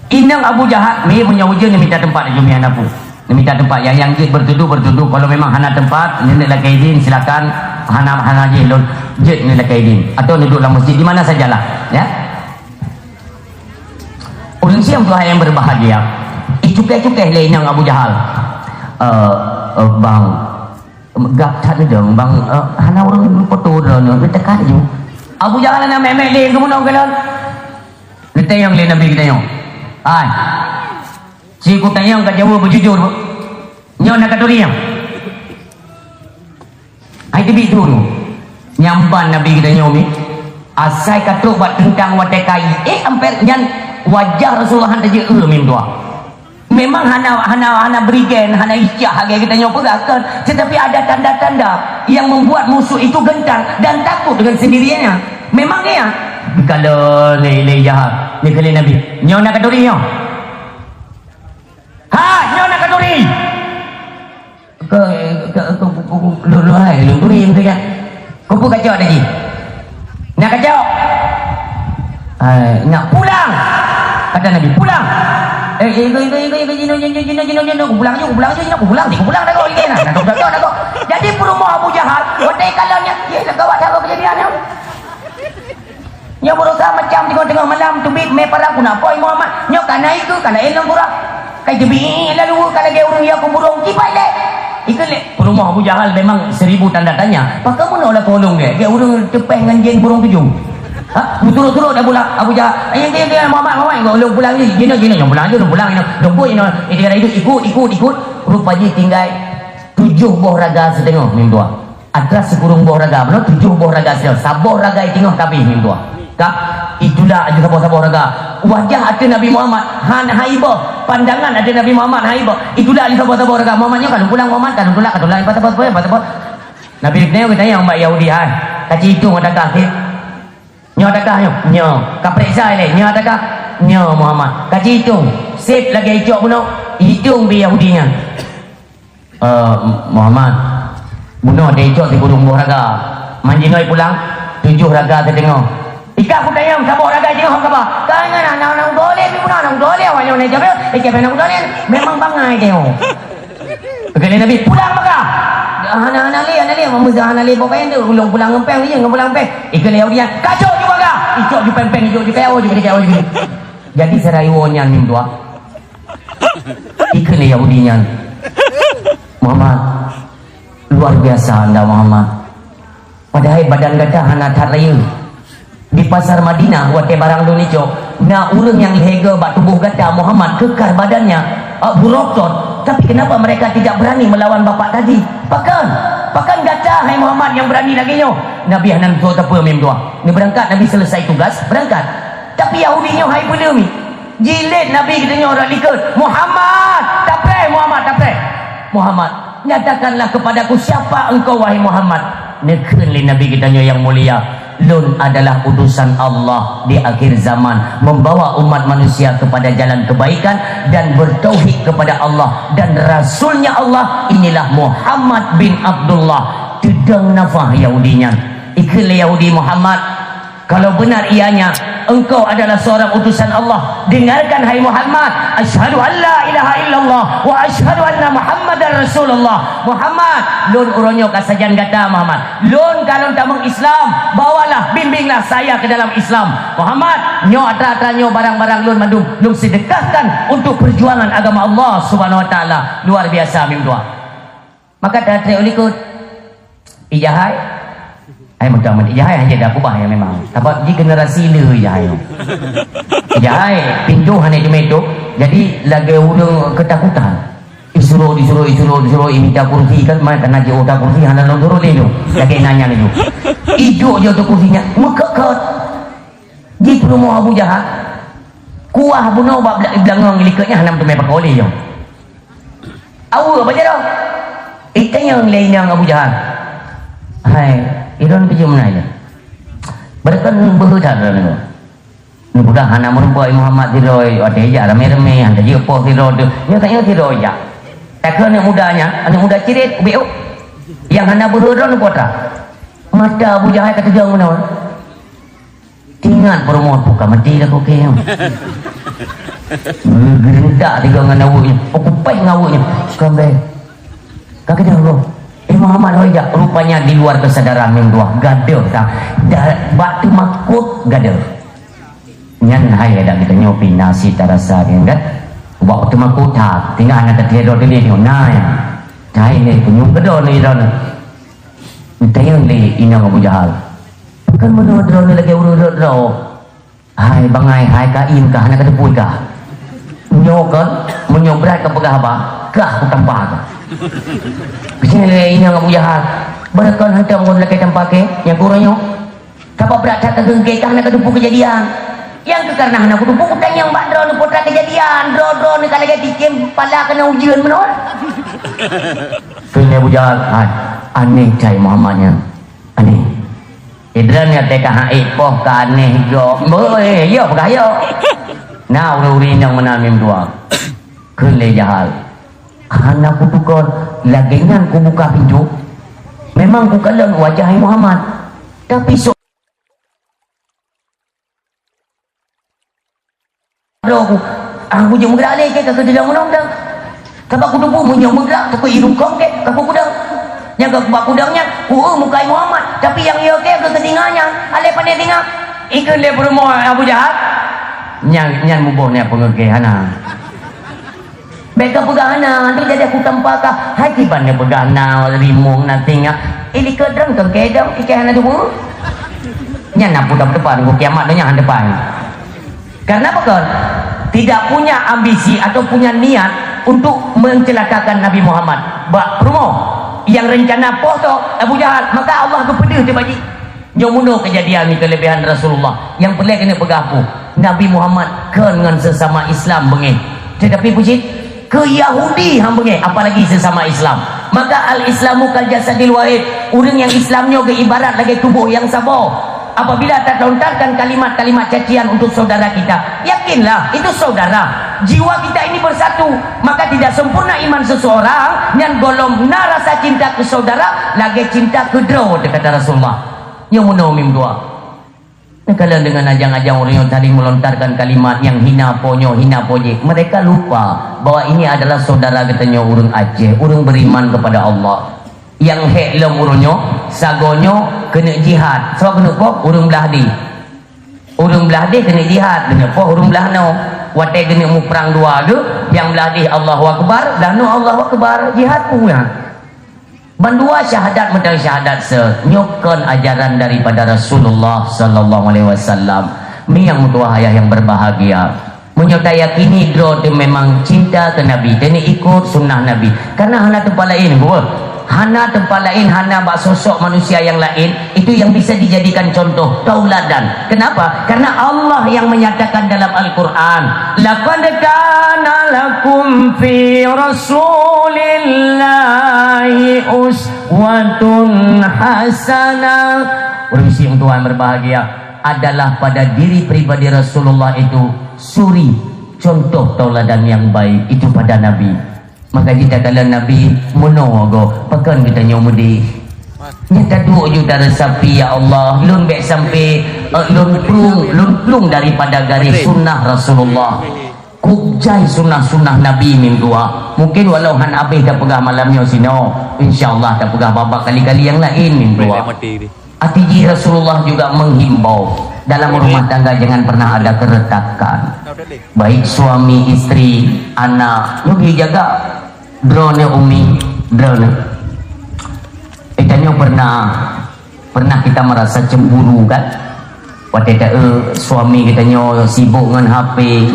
inong Abu Jahal, mi meunyoe ujeuen neumita teumpat di jumia napu. Neumita teumpat nyang, nyang jeuet beutudoh, beutudoh. Kalau memang hana teumpat, neulakèe idin, silakan. Hana, hana jih lôn, jeuet neulakèe idin. Atau neuduek lam masjid, di mana sajalah, ya. Ureueng siang tuha nyang berbahagia, icukéh-cukéh lé inong Abu Jahal. "Eh, eh, bang, gap that neudong, bang, eh, hana ureueng foto droeneuh, neuteuka ju." Abu Jahal hana mèk-mèk lé, geumeunoe keunan. Neutanyong lé Nabi geutanyoe. Hai. Si kutanyong ka jaweueb beujujur. Nyoe na ka turi nyoe. Hai teubiet tu. Nyang ban Nabi geutanyoe mi. Asai ka trok bak teuntang watèe kai. Eh, ampér nyan wajah Rasulullah han tajeuet eu mim dua. Memang hana, hana, hana berigen, hana icah lagèe geutanyoe peugah kan. Tetapi ada tanda-tanda yang membuat musuh itu gentar dan takut dengan sendirinya. Memang ya. Kalau lé, lé jahat, ni kali Nabi. Nyoe na katuri nyoe. Ha, nyoe na katuri. Ke, ke, ke, ke, ke, lu, lu, hai, lu turi, lu turi. Kupu kacok tadi. Nak kacok? Hai, nak pulang. Kata Nabi, "Pulang." Eh, eh, eh, eh, eh, eh, jino, jino, jino, jino, jino, pulang ju, pulang ju, jino, pulang, pulang dah kau, ini nah. Nah, kau, kau, kau, kau. Jadi, peurumoh Abu Jahal, watèe kalon nyan, ye, gawat dah kejadian nyan. Nyoe beurasa macam teungoh-teungoh malam teubiet mé parang, "Keuneuk po Muhammad?" Nyoe ka na ikeue, ka na ilong kurang. Ka jeubi lalu ka lagèe ureueng ya kuburong kibai lé. Ikeue lé. Peurumoh Abu Jahal memang seribu tanda tanya. Pakon meunoe lakoe lôn gèt? Gèt ureueng teupèh ngon jén burông tujoh. Ha? Beusurot-surot Abu La-, Abu Jahal. "Ayo, ayo, ayo, Muhammad, Muhammad, lôn pulang jih. Jinoe, jinoe, nyang pulang jih, lôn pulang, jinoe. Lôn buet, jinoe." Ikut, ikut, ikut. Rupa jih tinggai tujoh boh raga siteungoh, mim dua. Atra sikureueng boh raga, bunoe tujoh boh raga siat, saboh raga i teungoh ka abéh mim dua. Ka, itulak laju saboh-saboh raga. Wajah ateueh Nabi Muhammad han haibah, pandangan ateueh Nabi Muhammad haibah. Itulak laju saboh-saboh raga. Muhammad nyoe ka lôn pulang, Muhammad ka lôn tulak, ka tulak, leupah saboh, leupah saboh. Nabi nyoe geutanyong bak Yahudi, "Hai, kaci itong adakah sép? Nyoe adakah nyoe?" "Nyoe." Ka peuriksa ilèe, "Nyoe adakah?" "Nyoe, Muhammad." "Kaci itong, sép lagèe icok bunoe?" Itong bak Yahudi nyan. "Eh, Muhammad, bunoe teuicok sikureueng boh raga. Man jinoe pulang, tujoh raga siteungoh." "Ikah kutanyong, saboh raga jinoe hana kaba?" "Ka nyan aneuk-aneuk udôh lé, pi bunoe aneuk udôh lé, awak nyoe nyan jameun, eh, siapa aneuk udôh lé?" Memang bangai teuh. Keukeue lé Nabi, "Pulang maka!" "Hana, hana lé, hana lé, meunyoe hana lé boh kayèe teuh, ulôn pulang ngon péng, ulôn pulang ngon péng." Ikheun lé Yahudi nyan, "Kacok ju raga!" Icok ju péng-péng, icok ju kayèe, ju kayèe, ju kayèe. Jadi, sira iwoe nyan mim dua. Ikheun lé Yahudi nyan, "Muhammad, luar biasa anda, Muhammad. Padahai badan gata hana that rayeuk. Di pasar Madinah, watèe barang lôn icok, na ureueng nyang lhèe goe bak tuboh gata, Muhammad, keukar badannya, ah, burok thon. Tapi kenapa mereka tidak berani melawan bapak tadi? Pakon? Pakon gata, hai Muhammad, nyang berani lagèe nyoe?" Nabi hana neutôp sapeue mim dua. Neubeurangkat, Nabi selesai tugas, beurangkat. Tapi Yahudi nyoe hai peue lé mi. Jilét Nabi geutanyoe rot likot, "Muhammad, tapreh, Muhammad, tapreh. Muhammad, nyatakanlah kepadaku siapa engkau, wahai Muhammad." Neukheun lé Nabi geutanyoe nyang mulia, "Lôn adalah utusan Allah di akhir zaman, membawa umat manusia kepada jalan kebaikan dan bertauhid kepada Allah dan Rasulnya Allah, inilah Muhammad bin Abdullah." Teudong nafah Yahudi nyan. Ikheun lé Yahudi, "Muhammad, kalau benar ianya, engkau adalah seorang utusan Allah, dengarkan, hai Muhammad, asyhadu an la ilaha illallah wa asyhadu anna Muhammadar Rasulullah." "Muhammad, lôn uroe nyoe ka sajan gata, Muhammad. Lôn ka lôn tamong Islam, bawalah, bimbinglah saya ke dalam Islam. Muhammad, nyoe atra-atra nyoe barang-barang lôn mandum, lôn sedekahkan untuk perjuangan agama Allah Subhanahu wa Taala." Luar biasa mim dua. Maka tatrek u likot. Ijahai. Hai, meutamah ijahai hanya dah kubah ya memang. Sabab ji generasi le ijahai. Ijahai, pintoe hana teumé tôp. Jadi, lagèe ureueng keutakutan. Isuruh, disuruh, isuruh, disuruh, imita kursi kan, mai kana jiôh ta kursi, hana lôn suruh lé tu. Lagèe nanya laju. Iduek je tu kursi nyan, meukot-kot. Jipeurumoh Abu Jahal, kuah bunoe bak bela-, beulangong likot nyan hana meuteumé pakoe lé nyoe. Aweuek bak jaroe. Itanyong lé inong Abu Jahal, "Hai, droeneuh peue meunan nyoe? Beureukon beuhe that droeneuh." Mudah hana meurumpok Muhammad sidroe, watèe jak ramé-ramé, hana jeuet poh sidroe teuh. Nyoe tanyoe sidroe jak. Takheun aneuk muda nyan, aneuk muda ciret, ubit, oh. Nyang hana beuhe droeneuh peue atra. Mata Abu Jahal ka teudong bunoe. Teuingat peurumoh, "Bukan mati dah kokeng." Geureuntak tiga ngon aweuek nyan. Oh, kupéh ngon aweuek nyan. Seukambé. Ka keudeh, "Eh, Muhammad, hôi jak." Rupanya di luar kesadaran mim dua. Gadôh ka. Da-, bak teumakot gadôh. Nyan hai adak geutanyoe pih na sit tarasa nyan kan. Bak teumakot that. Tinggai na teuteudong teulieng nyoe. Na nyan. Hai ni kunyueng keudroe ni droeneuh. Geutanyong lé inong Abu Jahal, "Pakon meunoe droeneuh lagèe ureueng rot-rot?" "Hai bangai, hai ka im kah, hana kateupeue kah? Nyoe kon, meunyoe brat kapeugah haba, kah kutampa kah." Geutanyong lé inong Abu Jahal, "Beureukon hantom kon lakèe tampa kèe nyang keu uroe nyoe? Sabab brat that ka geungke kah hana kateupeue keujadian." "Nyang keuh kareuna hana kuteupeue kutanyong bak droeneuh peue atra keujadian, droe-droeneuh ka lagèe tikem pala keuneuk ujeuen meunoe." Kheun lé Abu Jahal, "Hai, aneh cai Muhammad nyan. Aneh. Sidroe nyoe teuka hak ék poh ka aneh gob. Beuh, eh, yo peugah yo. Na ureuëng-ureuëng nyang meunan mim dua. Kheun lé Jahal. Hana kutukon, lagée nyan kubuka pintoe. Memang kukalon wajah hai Muhammad. Tapi so Droe ku, ah, kujeuet meugerak lé, keu ka keudeueng undang-undang. Sabab kuteupeue meunyoe meugerak, takot irukong keu, ka kudang. Nyang ka bak kudang nyan, ku, eh, muka Muhammad. Tapi nyang yo keu, keu teungoh nyan, alé pandai teungoh. Ikheun lé peurumoh Abu Jahal. Nyan, nyan muboh nyan peungeuh hana. Bék ka peugah hana, tu jadi aku tampa ka. Hai kiban dia peugah na, rimong, na singa. Eh, likot dong, tong kedong, ikeh hana dua. Nyan na pudam depan, ku kiamat nyan depan. Karena apa kon? Tidak punya ambisi atau punya niat untuk mencelakakan Nabi Muhammad. Bak peurumoh yang rencana poh tu Abu Jahal, maka Allah geupeudeuh teubaji. Nyoe munoe keujadian ni keulebihan Rasulullah. Nyang peureulée keuneuk peugah peue? Nabi Muhammad kon ngon sesama Islam beungéh. Tetapi pucit, keu Yahudi han beungéh, apalagi sesama Islam. Maka al-Islamu kal jasadil wahid. Ureuëng nyang Islam nyoe geuibarat lagée tuboh nyang saboh. Apabila tatlontarkan kalimat-kalimat cacian untuk saudara kita, yakinlah itu saudara. Jiwa kita ini bersatu. Maka tidak sempurna iman seseorang nyan golom na rasa cinta keu saudara lagée cinta keu droe, kata Rasulullah. Nyoe munoe mim dua. Neukalon deungon ajang-ajang ureuëng nyang saling melontarkan kalimat nyang hina po nyoe, hina po jih. Mereka lupa bahwa ini adalah saudara geutanyoe ureuëng Aceh, ureuëng beriman kepada Allah. Nyang hék lom ureuëng nyoe, sagoe nyoe keuneuk jihad. Soe keuneuk po? Ureuëng blah deh. Ureuëng blah deh keuneuk jihad, keuneuk po ureuëng blah noe. Watée keuneuk muprang dua geuh, nyang blah deh Allahu Akbar, blah noe Allahu Akbar, jihad punya. Bandua syahadat meuteun syahadat se, nyoe kon ajaran daripada Rasulullah sallallahu alaihi wasallam. Mi nyang meutuah ayah yang berbahagia. Meunyoe tayakini droe teuh memang cinta keu Nabi, dan ikut sunnah Nabi. Karena hana tempat lain, gua. Hana tempat lain, hana bak sosok manusia yang lain, itu yang bisa dijadikan contoh, tauladan. Kenapa? Karena Allah yang menyatakan dalam Al-Quran, "Laqad kana lakum fi Rasulillahi uswatun hasanah." Ureuëng syiek tuan berbahagia, adalah pada diri pribadi Rasulullah itu suri, contoh tauladan yang baik itu pada Nabi. Maka jih takalon Nabi meunoe goe, pakon geutanyoe meudeh. Nyan taduek ju taresapi, "Ya Allah, lôn bék sampai, eh, lôn plueng, lôn plueng daripada garéh sunnah Rasulullah." Kujai sunnah-sunnah Nabi mim dua. Mungkin walau han abéh tapeugah malam nyoe sinoe, insya Allah tapeugah babak kali-kali nyang laén mim dua. Até jih Rasulullah juga menghimbau, dalam rumah tangga jangan pernah ada keretakan. Baik suami, istri, anak, lebih jaga. Droeneuh umi, droeneuh. Eh, tanyoe pernah, pernah kita merasa cemburu kan? Watée ta, eh, suami geutanyoe sibuk ngon H P.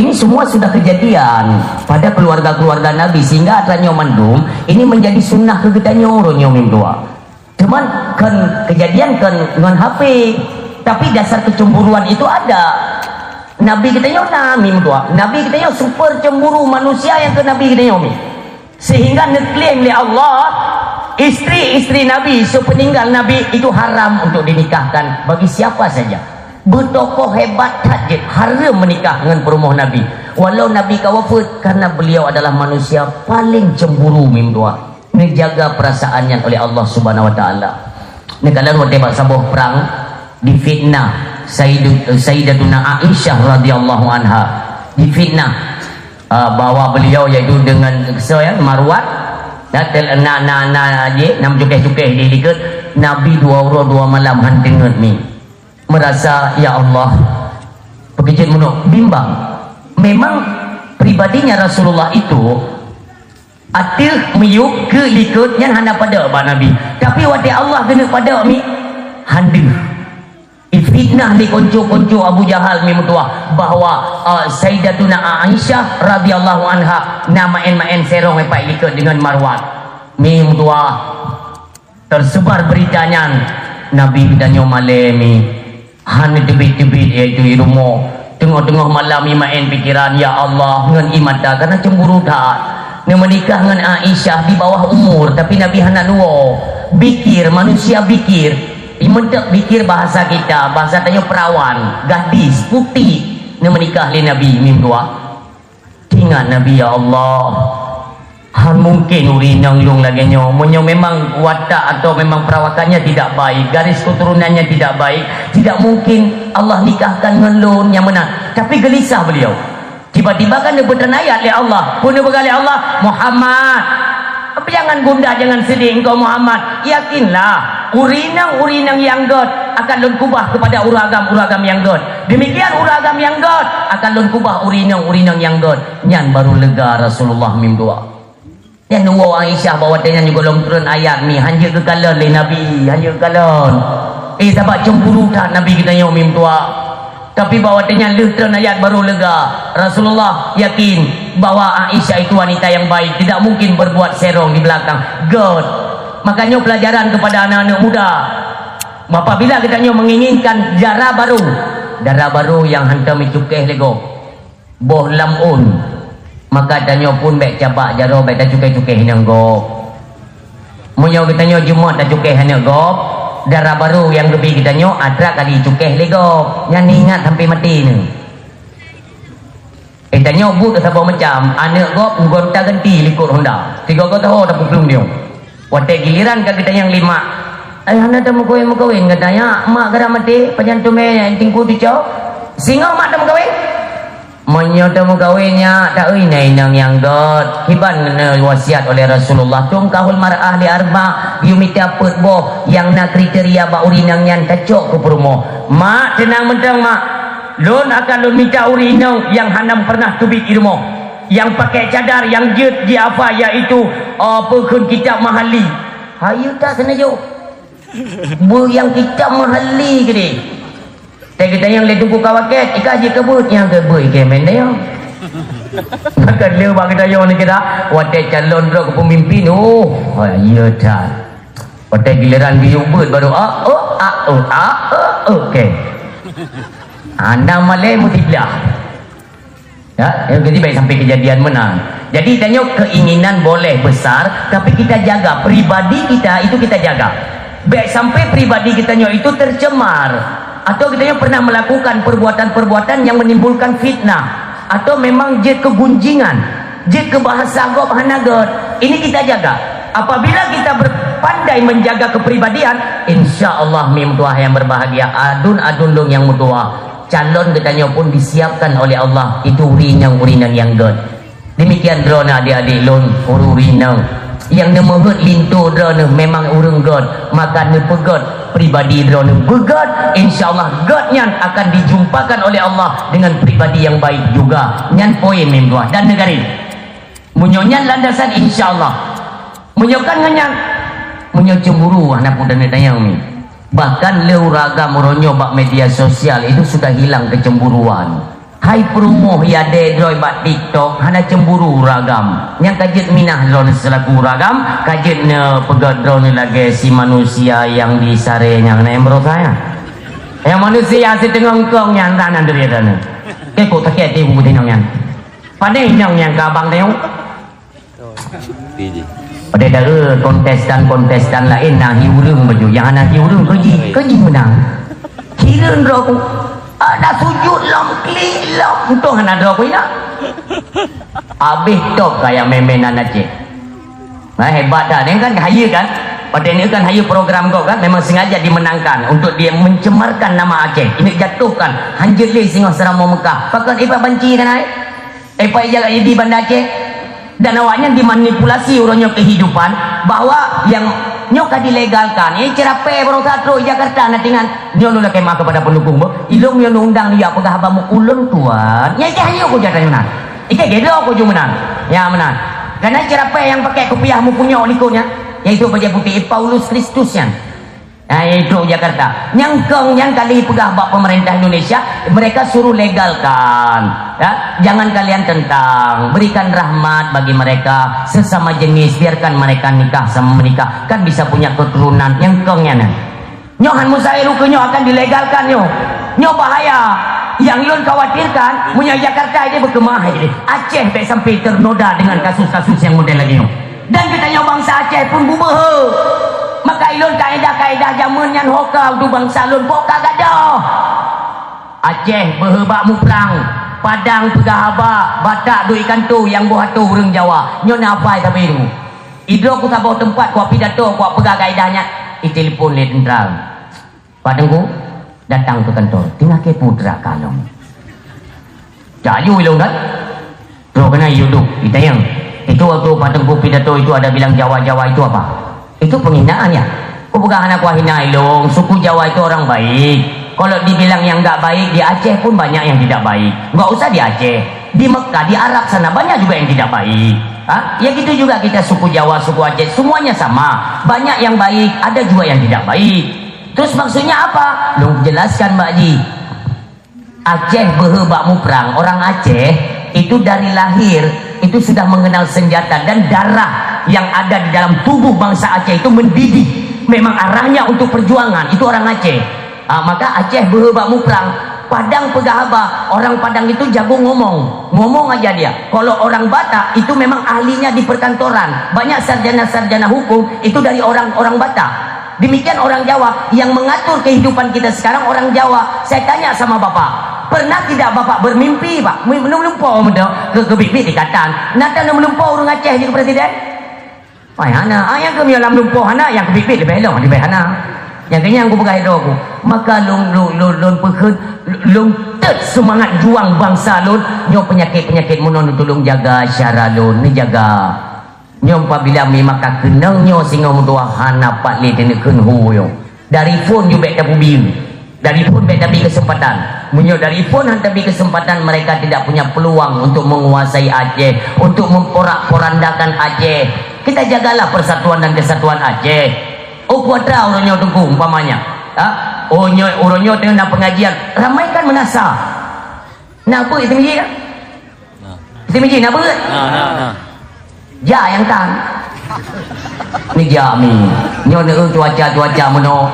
Ini semua sudah kejadian pada keluarga-keluarga Nabi, sehingga atra nyoe mandum ini menjadi sunnah keu geutanyoe uroe nyoe mim dua. Cuman kon kejadian kon ngon H P, tapi dasar kecemburuan itu ada. Nabi geutanyoe na mim dua. Nabi geutanyoe super cemburu manusia nyang keu Nabi geutanyoe mi. Sehingga neuklaim lé Allah, istri-istri Nabi sepeninggal Nabi itu haram untuk dinikahkan bagi siapa saja. Beutokoh hebat that jeuet, haram menikah ngon peurumoh Nabi. Walau Nabi ka wafat, karena beliau adalah manusia paling cemburu mim dua. Neujaga perasaan nyan oleh Allah Subhanahu Wa Taala. Neukalon watée bak saboh prang, difitnah Sayyidu-, Sayyidatuna Aisyah radhiyallahu anha. Difitnah, ah, bahwa beliau yaitu dengan, soe nyan, Marwan, na tel-, na, na, na, je, na meucukéh-cukéh di likot Nabi dua uroe dua malam han teungeut mi. Merasa, "Ya Allah, peukeucet meunoe," bimbang. Memang pribadinya Rasulullah itu ateueh miyueb keu likot nyan hana padok bak Nabi. Tapi watée Allah keuneuk padok mi, han deuh. Ifitnah lé konco-konco Abu Jahal mi meutuah bahwa, uh, Sayyidatuna Aisyah radhiyallahu anha na maén-maén serong ipat likot deungon Marwan. Mi meutuah. Tersebar berita nyan, Nabi geutanyoe malée mi, hana teubiet-teubiet, yaitu i rumoh. Teungoh-teungoh malam i maén pikeran, "Ya Allah," ngon i mata, karena cemburu that. Neumeunikah ngon Aisyah di bawah umur, tapi Nabi hana nuwoe. Bikir, manusia bikir. Imeunteuk pikir bahasa kita, bahasa tanyoe perawan, gadis, putik, neumeunikah lé Nabi, mim dua. Ingat Nabi, ya Allah, han mungkin ureueng inong lôn lagée nyoe. Meunyoe memang watak atau memang perawakannya tidak baik, garis keturunannya tidak baik, tidak mungkin Allah nikahkan ngon lôn nyang meunan. Tapi geulisah beliau. Tiba-tiba kan neupeutreun ayat lé Allah. Peue neupeugah lé Allah? Muhammad. Jangan gundah, jangan sedih engkau Muhammad. Yakinlah, ureueng inong-ureueng inong nyang gét akan lôn kubah kepada ureueng agam-ureueng agam nyang gét. Demikian ureueng agam nyang gét akan lôn kubah ureueng inong-ureueng inong nyang gét. Nyan baru lega Rasulullah mim dua. Nyan woe Aisyah bak watée nyan juga lom treun ayat mi, hanjeuet geukalon lé Nabi, hanjeuet geukalon. Eh, sabab cemburu that Nabi geutanyoe mim dua. Tapi bak watée nyan lheueh treun ayat baru lega. Rasulullah yakin bahwa Aisyah itu wanita yang baik, tidak mungkin berbuat serong di belakang. Gét. Makanya pelajaran kepada anak-anak muda. Apabila geutanyoe menginginkan dara baru, dara baru nyang hantom icukéh lé gob, boh lam ôn, maka tanyoe pun bék cabak jaroe, bék tacukéh-cukéh aneuk gob. Meunyoe geutanyoe jeumöt tacukéh aneuk gob, dara baru nyang geubi geutanyoe atra ka jicukéh lé gob. Nyan ingat sampai maté nyoe. Eh, tanyoe buet saboh macam, aneuk gob meugonta ganti likot honda. Tiga-tiga tahun tapeuplueng nyoe. Watée giliran ka geutanyoe lima, "Ai, hana tameukawen-meukawen," gata nyan, "Mak gara maté, pajan teumé tingku tucok." Singoh mak tameukawen. Meunyoe tameukawen nyan, taeu inong nyang gét. Kiban neuwasiat oleh Rasulullah, "Tungkahul mar'ah li arba'," geuyue mita peuet boh nyang na kriteria bak ureueng inong nyan tacok keu peurumoh. "Mak, teunang mantong, Mak. Lôn akan lôn mita ureueng inong nyang hana pernah teubiet i rumoh, nyang pakai cadar nyang jeuet jiafa, yaitu, eh, peue kheun kitab Mahalli." Hayeue that seuneujok. Beuh nyang kitab Mahalli keudeh. Teuh geutanyoe lé Teungku Kawakét, ika jeuet keu beuet, nyang keu beuet ikeue mantong. Maka lé bak geutanyoe ni kita, watée calon droe keu peumimpin, oh, hayeue that. Watée giliran geuyue beuet baru, ah, oh, ah, oh, ah, oh, oh, oke. Hana malée meusiblah. Ya, jadi bék sampai kejadian meunan. Jadi tanyoe keinginan boleh besar, tapi kita jaga pribadi kita, itu kita jaga. Bék sampai pribadi geutanyoe itu tercemar, atau geutanyoe pernah melakukan perbuatan-perbuatan yang menimbulkan fitnah, atau memang jeuet keu gunjingan, jeuet keu bahasa gob hana gét. Ini kita jaga. Apabila kita berpandai menjaga kepribadian, insya Allah mim tuah yang berbahagia, adun-adun lôn nyang meutuah. Calon geutanyoe pun disiapkan oleh Allah, itu ureueng inong-ureueng inong nyang gét. Demikian droeneuh adik-adik lôn, ureueng inong nyang neumeuheuet linto droeneuh memang ureueng gét, maka neupeugét pribadi droeneuh beugét, insya Allah gét nyan akan dijumpakan oleh Allah dengan pribadi yang baik juga. Nyan poin mim dua dan neugari. Meunyoe nyan landasan, insya Allah. Meunyoe kan ngon nyan, meunyoe cemburu, hana peue taneuk tanyong ni. Bahkan lé ureueng agam uroe nyoe bak media sosial itu sudah hilang kecemburuan. Hai peurumoh ya deh droe bak TikTok, hana cemburu ureueng agam. Nyang ka jeuet minah droeneuh selaku ureueng agam, ka jeuet neupeugah droeneuh lagée si manusia nyang disaré nyang na nyang beurasa nyan. Nyang manusia siteungoh eungkong nyan, hana deuriet droeneuh. Keu kok sakét hati buku tinong nyan. Padahai nyang, nyang ka abang tayong. Pada dara kontestan-kontestan laén na hi ureueng baju. Nyang hana hi ureueng keuji, keuji meunang. Hireuen droe ku. Ada sujud lom, klik lom. Untung hana droe ku ingat. Habis top kaya meme nan Aceh. Nah, hebat dah. Dia kan hayeue kan? Pada ni kan hayeue program kau kan? Memang sengaja dimenangkan untuk dia mencemarkan nama Aceh. Ini jatuhkan. Hanjeuet lé singoh seuramoe Mekah. Pakon iba banci kan ai? Epa ija di Banda Aceh. Dan awaknyan dimanipulasi uroe nyoe kehidupan bahwa yang nyoe ka dilegalkan. Eh, ceurapée baroesa trok Jakarta na tingan. Nyoe lôn lakée maaf kepada pendukung boh. Ilong nyoe undang dia peugah haba meuulon tuan. Nyai teh hanjeuet ku jadah nyoe na. Ike gedo ku ju meunan. Ya meunan. Karena ceurapée yang pakai kupiah mupunyok likot nyan, yaitu bajée putéh Paulus Kristus nyan. Nah, yaitu Jakarta. Nyang kong nyang kali peugah bak pemerintah Indonesia, mereka suruh legalkan. Ya, jangan kalian tentang, berikan rahmat bagi mereka, sesama jenis, biarkan mereka nikah sama menikah, kan bisa punya keturunan. Nyang kong nyan. Nyoe han mustahil ukeue nyoe akan dilegalkan nyoe. Nyoe bahaya. Yang lôn khawatirkan, meunyoe Jakarta ini berkemah ini, Aceh bek sampai ternoda dengan kasus-kasus yang model lagi nyoe. Dan geutanyoe bansa Aceh pun bubeuhe. Maka ilôn kaedah-kaedah jameun nyan ho ka u bansa lôn, po ka gadôh. Aceh beuhe bak muprang, Padang peugah haba, Batak duek ikanto nyang boh atô ureuëng Jawa. Nyoe na hafai sabe tu. Idroe ku saboh teumpat, ku pidato, ku peugah kaedah nyan, itelepon lé teuntra. "Pak Teungku, datang ke kantor." "Tinggai keu peue terak kalon?" "Jaju ilôn kan?" Droe keunan yuduk, itanyong. "Itu waktu Pak Teungku pidato itu ada bilang Jawa-Jawa itu apa?" "Itu penghinaan ya?" Kupeugah, "Hana kuhina ilôn, suku Jawa itu orang baik. Kalau dibilang yang enggak baik, di Aceh pun banyak yang tidak baik. Enggak usah di Aceh. Di Mekah, di Arab sana banyak juga yang tidak baik. Ha? Ya gitu juga kita suku Jawa, suku Aceh, semuanya sama. Banyak yang baik, ada juga yang tidak baik." "Terus maksudnya apa?" Lôn jelaskan bak jih. Aceh beuhe bak muprang, orang Aceh itu dari lahir itu sudah mengenal senjata dan darah yang ada di dalam tubuh bangsa Aceh itu mendidih. Memang arahnya untuk perjuangan, itu orang Aceh. Ah, maka Aceh beuhe bak muprang, Padang peugah haba, orang Padang itu jago ngomong. Ngomong aja dia. Kalau orang Batak itu memang ahlinya di perkantoran. Banyak sarjana-sarjana hukum itu dari orang-orang Batak. Demikian orang Jawa yang mengatur kehidupan kita sekarang, orang Jawa. Saya tanya sama Bapak, pernah tidak Bapak bermimpi, Pak? Meulumpoe meudo ke, keubiet-biet ikatan. Nata na meulumpoe ureuëng Aceh jeuet keu presiden? Ai hana, ai nyang keumiet lam lumpoe hana, nyang keubiet-biet leubeh lom leubeh hana. Nyang keunyang kupeugah droe ku. Maka lôn, lôn, lôn, lôn peukheun, lôn tet seumangat juang bansa lôn, nyoe peunyakét-peunyakét meunan tulông jaga syara lôn, neujaga. Nyoe pabila mi maka keunong nyoe singoh meutuah hana pat lé teuneuk kheun hu nyoe. Dari phon ju bék tapeubieu. Dari phon bék tabi kesempatan. Meunyoe dari phon han tabi kesempatan, mereka tidak punya peluang untuk menguasai Aceh, untuk memporak-porandakan Aceh. Kita jagalah persatuan dan kesatuan Aceh. Oh, kuatra uroe nyoe teungku umpamanya. Ha? Oh, nyoe uroe nyoe tengah na pengajian. Ramaikan meunasah. Na beuet itu miji kan? Nah. Itu miji na beuet. Nah, nah, nah. Ja nyang tan. Ni ja mi. Nyoe neu cuaca-cuaca meunoe.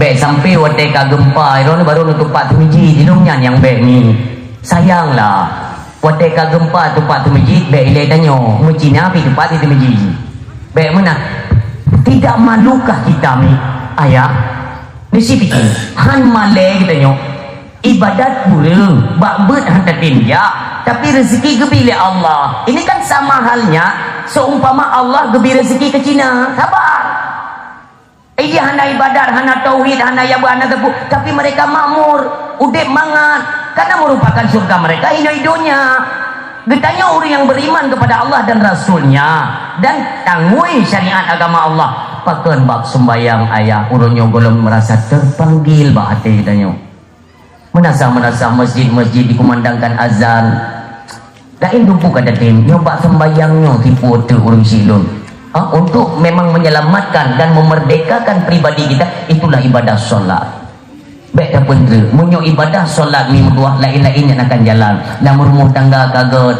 Bék sampai watée ka gempa, iro ni baru neutupat teumiji, di lôn nyan nyang bék mi. Sayang lah. Watée ka gempa tupat teumiji, bék ilée tanyoe. Meucina pi tupat di teumiji. Bék meunan. Tidak malukah kita mi, ayah? Meusti pikir, han malée geutanyoe. Ibadat kureueng, bak beuet han tatem jak, tapi rezeki geubri lé Allah. Ini kan sama halnya seumpama Allah geubri rezeki keu Cina. Sabar. Ija hana ibadat, hana tauhid, hana yaba, hana teupeu, tapi mereka makmur, udeb mangat. Karena merupakan syurga mereka inoe donya. Geutanyoe ureuëng nyang beriman kepada Allah dan Rasul-Nya dan tangui syariat agama Allah, pakon bab sembahyang ayah uroe nyoe gohlom merasa terpanggil bak até geutanyoe. Meunasah-meunasah masjid-masjid dikumandangkan azan. Laén dumpu ka tatem, nyoe bak sembahyang nyoe tipu otak ureuëng silon. Ha, untuk memang menyelamatkan dan memerdekakan pribadi kita, itulah ibadah solat. Bék tapeunteuk, meunyoe ibadah solat mi meutuah laén-laén nyan akan jalan. Lam rumoh tangga ka gét.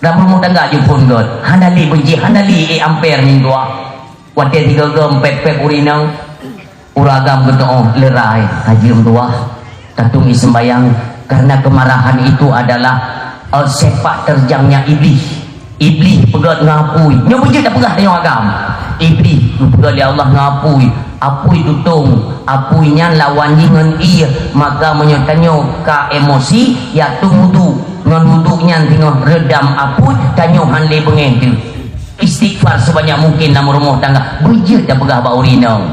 Lam rumoh tangga jih phon gét. Hana lé beujih, hana lé ék amper mi meutuah. Watée sigoe-goe pép-pép ureuëng inong, ureuëng agam geutuoh leurai, haji meutuah, tatung i sembahyang, karena kemarahan itu adalah, eh, sepak terjangnya iblis. Iblis peugét ngon apui. Nyoe beujeuet tapeugah tanyoe agam. Iblis geupeugét lé Allah ngon apui. Apui tutong, apui nyan lawan jih ngon ie. Maka meunyoe tanyoe ka emosi, ya tueng wudu. Ngon wudu nyan singoh reudam apui, tanyoe han lé beungéh teuh. Istighfar sebanyak mungkin lam rumoh tangga. Beujeuet tapeugah bak ureuëng inong.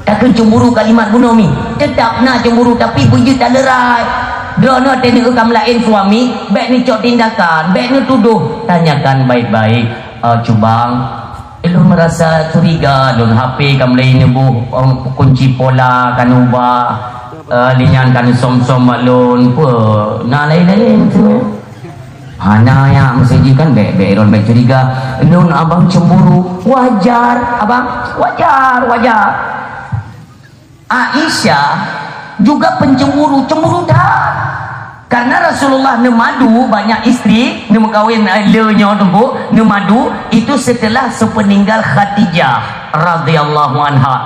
Takheun cemburu kalimat bunoe mi. Tetap na cemburu, tapi beujeuet taleurai. Droeneuh teuh neueu kam laén suami, bék neucok tindakan, bék neutudoh. Tanyakan baik-baik. "Eh, Cubang, lôn merasa curiga lôn, H P kam lé neuboh, em, kunci pola kan ubah, eh, linyan kan som-som bak lôn, peue na laén-laén tu?" Hana ya, mesti jih kan bék-bék lôn bék curiga. Lôn abang cemburu. Wajar, abang. Wajar, wajar. Aisyah juga pencemburu, cemburu that. Karena Rasulullah neumadu banyak istri, neumeukawen, eh, le nyoe teungku, neumadu itu setelah sepeninggal Khadijah radhiyallahu anha.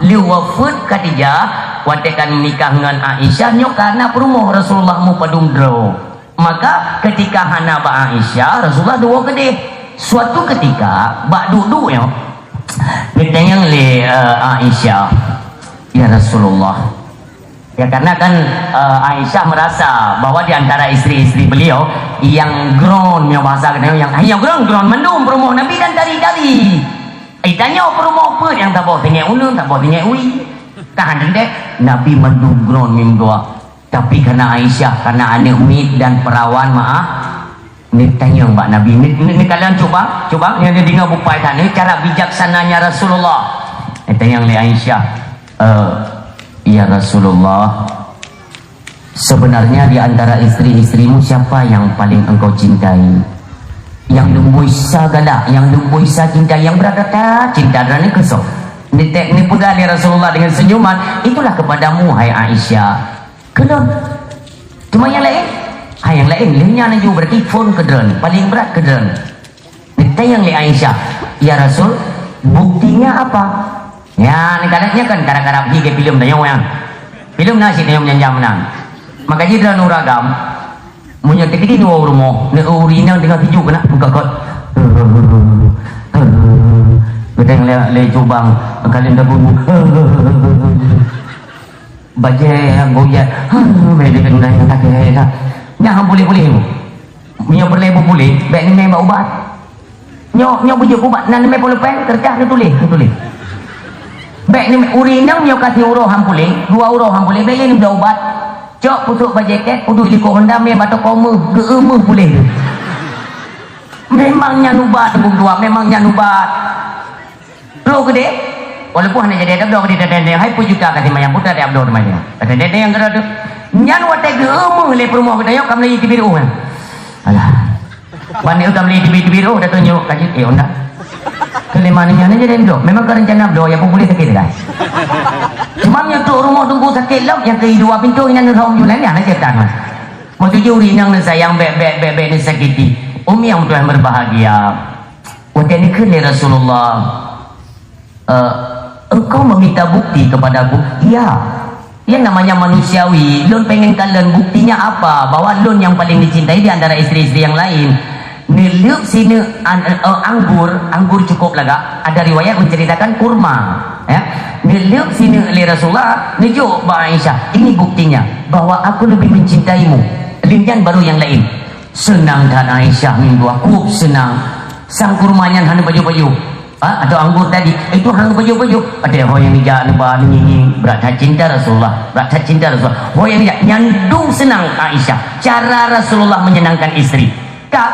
Lé wafeuet Khadijah, watée ka nikah ngon Aisyah nyoe ka na peurumoh Rasulullah mupadum droe. Maka ketika hana bak Aisyah, Rasulullah duo keudeh. Suatu ketika, bak duek-duek nyoe, Geutanyong lé, eh, Aisyah, "Ya Rasulullah." Ya, karena kan, eh, Aisyah merasa bahwa di antara istri-istri beliau yang groen, yang bahasa kata yang, yang groen, groen mandum peurumoh Nabi dan dari-dari. Eh, tanyoe peurumoh peue nyang saboh teungoh uneun, saboh teungoh wie. Kan teuntèe Nabi mandum groen mim dua. Tapi karena Aisyah, karena aneuk miet dan perawan, maaf, neutanyong bak Nabi. Ni, ni, ni kalian cuba, cuba, nyang neudeungoe bupai that, ni cara bijaksananya Rasulullah. Neutanyong lé Aisyah, "Eh, ya Rasulullah, sebenarnya di antara istri-istrimu siapa yang paling engkau cintai?" Nyang lumboi sa galak, nyang lumboi sa cinta, nyang brat that cinta droeneuh keu soe? Neutek, neupeugah lé Rasulullah dengan senyuman, "Itulah kepadamu, hai Aisyah." Keu lôn. Cuma nyang laén? Ha, nyang laén. Lheueh nyan laju berarti phon keu droeneuh, paling brat keu droeneuh. Neutanyong lé Aisyah, "Ya Rasul, buktinya apa?" Nyan, kadang nyan kan karab-karab hi keu filem tanyoe nyan. Filem na cit tanyoe meunyan jam meunan. Maka jih droeneuh ureueng agam, meunyoe teukeudi dua rumoh, neu ureueng inong teungoh tiju keunan, buka kot. Geutanyong lé, lé cubang, kalon dabu. Bajèe goyat. Bèk dikendai lagèe dah. Nyan han puléh-puléh. Meunyoe peureulèe beupuléh, bèk neumè bak ubat. Nyoe, nyoe beujeuet ubat, na neumè polpen, keureutah neutuléh, neutuléh. Bèk neumè, ureueng inong nyoe ka siuroe han puléh, dua uroe han puléh, bèk lé neubloe ubat. Cok pusôk bajèe kèk, peuduek likot honda, mè bak toko meuh, geu-eu meuh puléh. Memang nyan ubat, Teungku Ketua, memang nyan ubat. Bloe keudéh, walaupun hana jadi tabloe keudéh, teuntèe hai peuet juta ka simayang, peue tabloe teuma nyoe. Teuntèe nyang keudroe teuh. Nyan watèe geueu meuh lé peurumoh geutanyoe ka meulayeue teubiet ueh. Alah. Ban nyoe ka meulayeue teubiet-teubiet ueh, dah tunjuk ka jeuet, eh, honda. Keuleumah nyan aja dah bloe. Memang ka rencana bloe, ya pun boleh sakit, guys. Cuma nyoe trok rumoh Teungku sakét lom, nyang keu dua pintoe inan rhom julan, ya, na cétan, Mas. Maksud jih ureueng inong neusayang bèk, bèk, bèk, bèk neusakiti. Umi yang tuan berbahagia. Watèe neukheun lé Rasulullah, "Eh, engkau meminta bukti kepadaku?" "Iya." Yang namanya manusiawi, lôn pengen kalon buktinya apa bahwa lôn yang paling dicintai di antara istri-istri yang lain. Neuleueb sineuk an-, eh, anggur, anggur cukup lagak. Ada riwayat menceritakan kurma, ya. Neuleueb sineuk lé Rasulullah, neujok bak Aisyah. Ini buktinya bahwa aku lebih mencintaimu. Lheueh nyan baru yang lain. Seunang that Aisyah minggu, kôb seunang. Sang kurma nyan hana pajoh-pajoh. Ha, atau anggur tadi, itu hana pajoh-pajoh. Ada ho nyang jak neuba ngieng-ngieng, brat that cinta Rasulullah, brat that cinta Rasulullah. Ho nyang jak, nyan dum seunang Aisyah. Cara Rasulullah menyenangkan istri. Ka,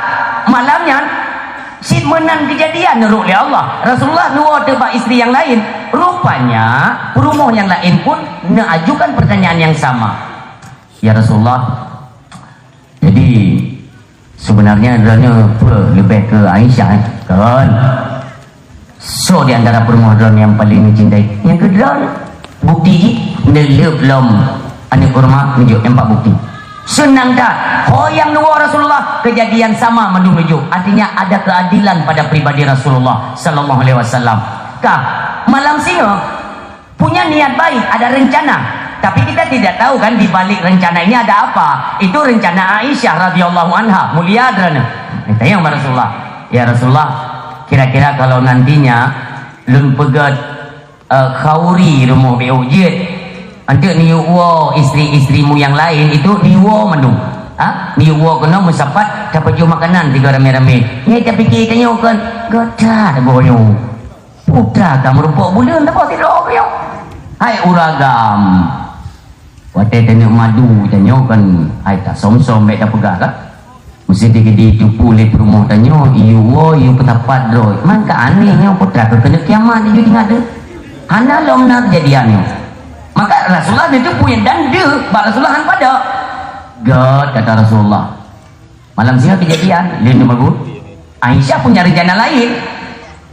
malam nyan, cit meunan kejadian neurok lé Allah. Rasulullah neuwoe teuh bak istri yang lain. Rupanya, peurumoh yang lain pun neuajukan pertanyaan yang sama. "Ya Rasulullah, jadi, sebenarnya droeneuh peue leubeh keu Aisyah, eh?" "Kon. Soe di antara peurumoh droeneuh nyang paleng neucintai?" "Nyang keu droeneuh." Bukti jih, neuleueb lom aneuk kurma, neujok empat bukti. Seunang that, ho nyang neuwoe Rasulullah, kejadian sama mandum neujok. Artinya, ada keadilan pada pribadi Rasulullah sallallahu alaihi wasallam. Ka, malam singoh, punya niat baik, ada rencana. Tapi kita tidak tahu kan di balik rencana ini ada apa. Itu rencana Aisyah radhiyallahu anha, mulia droeneuh. Tanyong bak Rasulullah, "Ya Rasulullah, kira-kira kalau nantinya lôn peugöt, eh, khauri rumoh B O jeuet, anteuk neuyue woe istri-istrimu yang lain itu neuyue woe mandum. Ha? Neuyue woe keunoe meusapat tapajoh makanan tiga ramé-ramé." Nyan tapike tanyoe kan, "Gata goyo." Putra ka meurumpok buleuen, teuka sidroe nyoe. Hai ureueng agam. Watèe taneuk madu tanyoe kan, hai tasöm-söm bèk tapeugah kan. Meusé teukeudi teupeu lé peurumoh tanyoe, iyue woe, iyue peusapat droe. Man ka aneh nyoe, putra keu keuneuk kiamat iyue ingat deuh. Hana lom na keujadian nyoe. Maka Rasulullah neuteupeue dan deuh bak Rasulullah han padab. Gèt, kata Rasulullah. Malam singoh keujadian, lheueh nyan baru Aisyah punya rencana laén.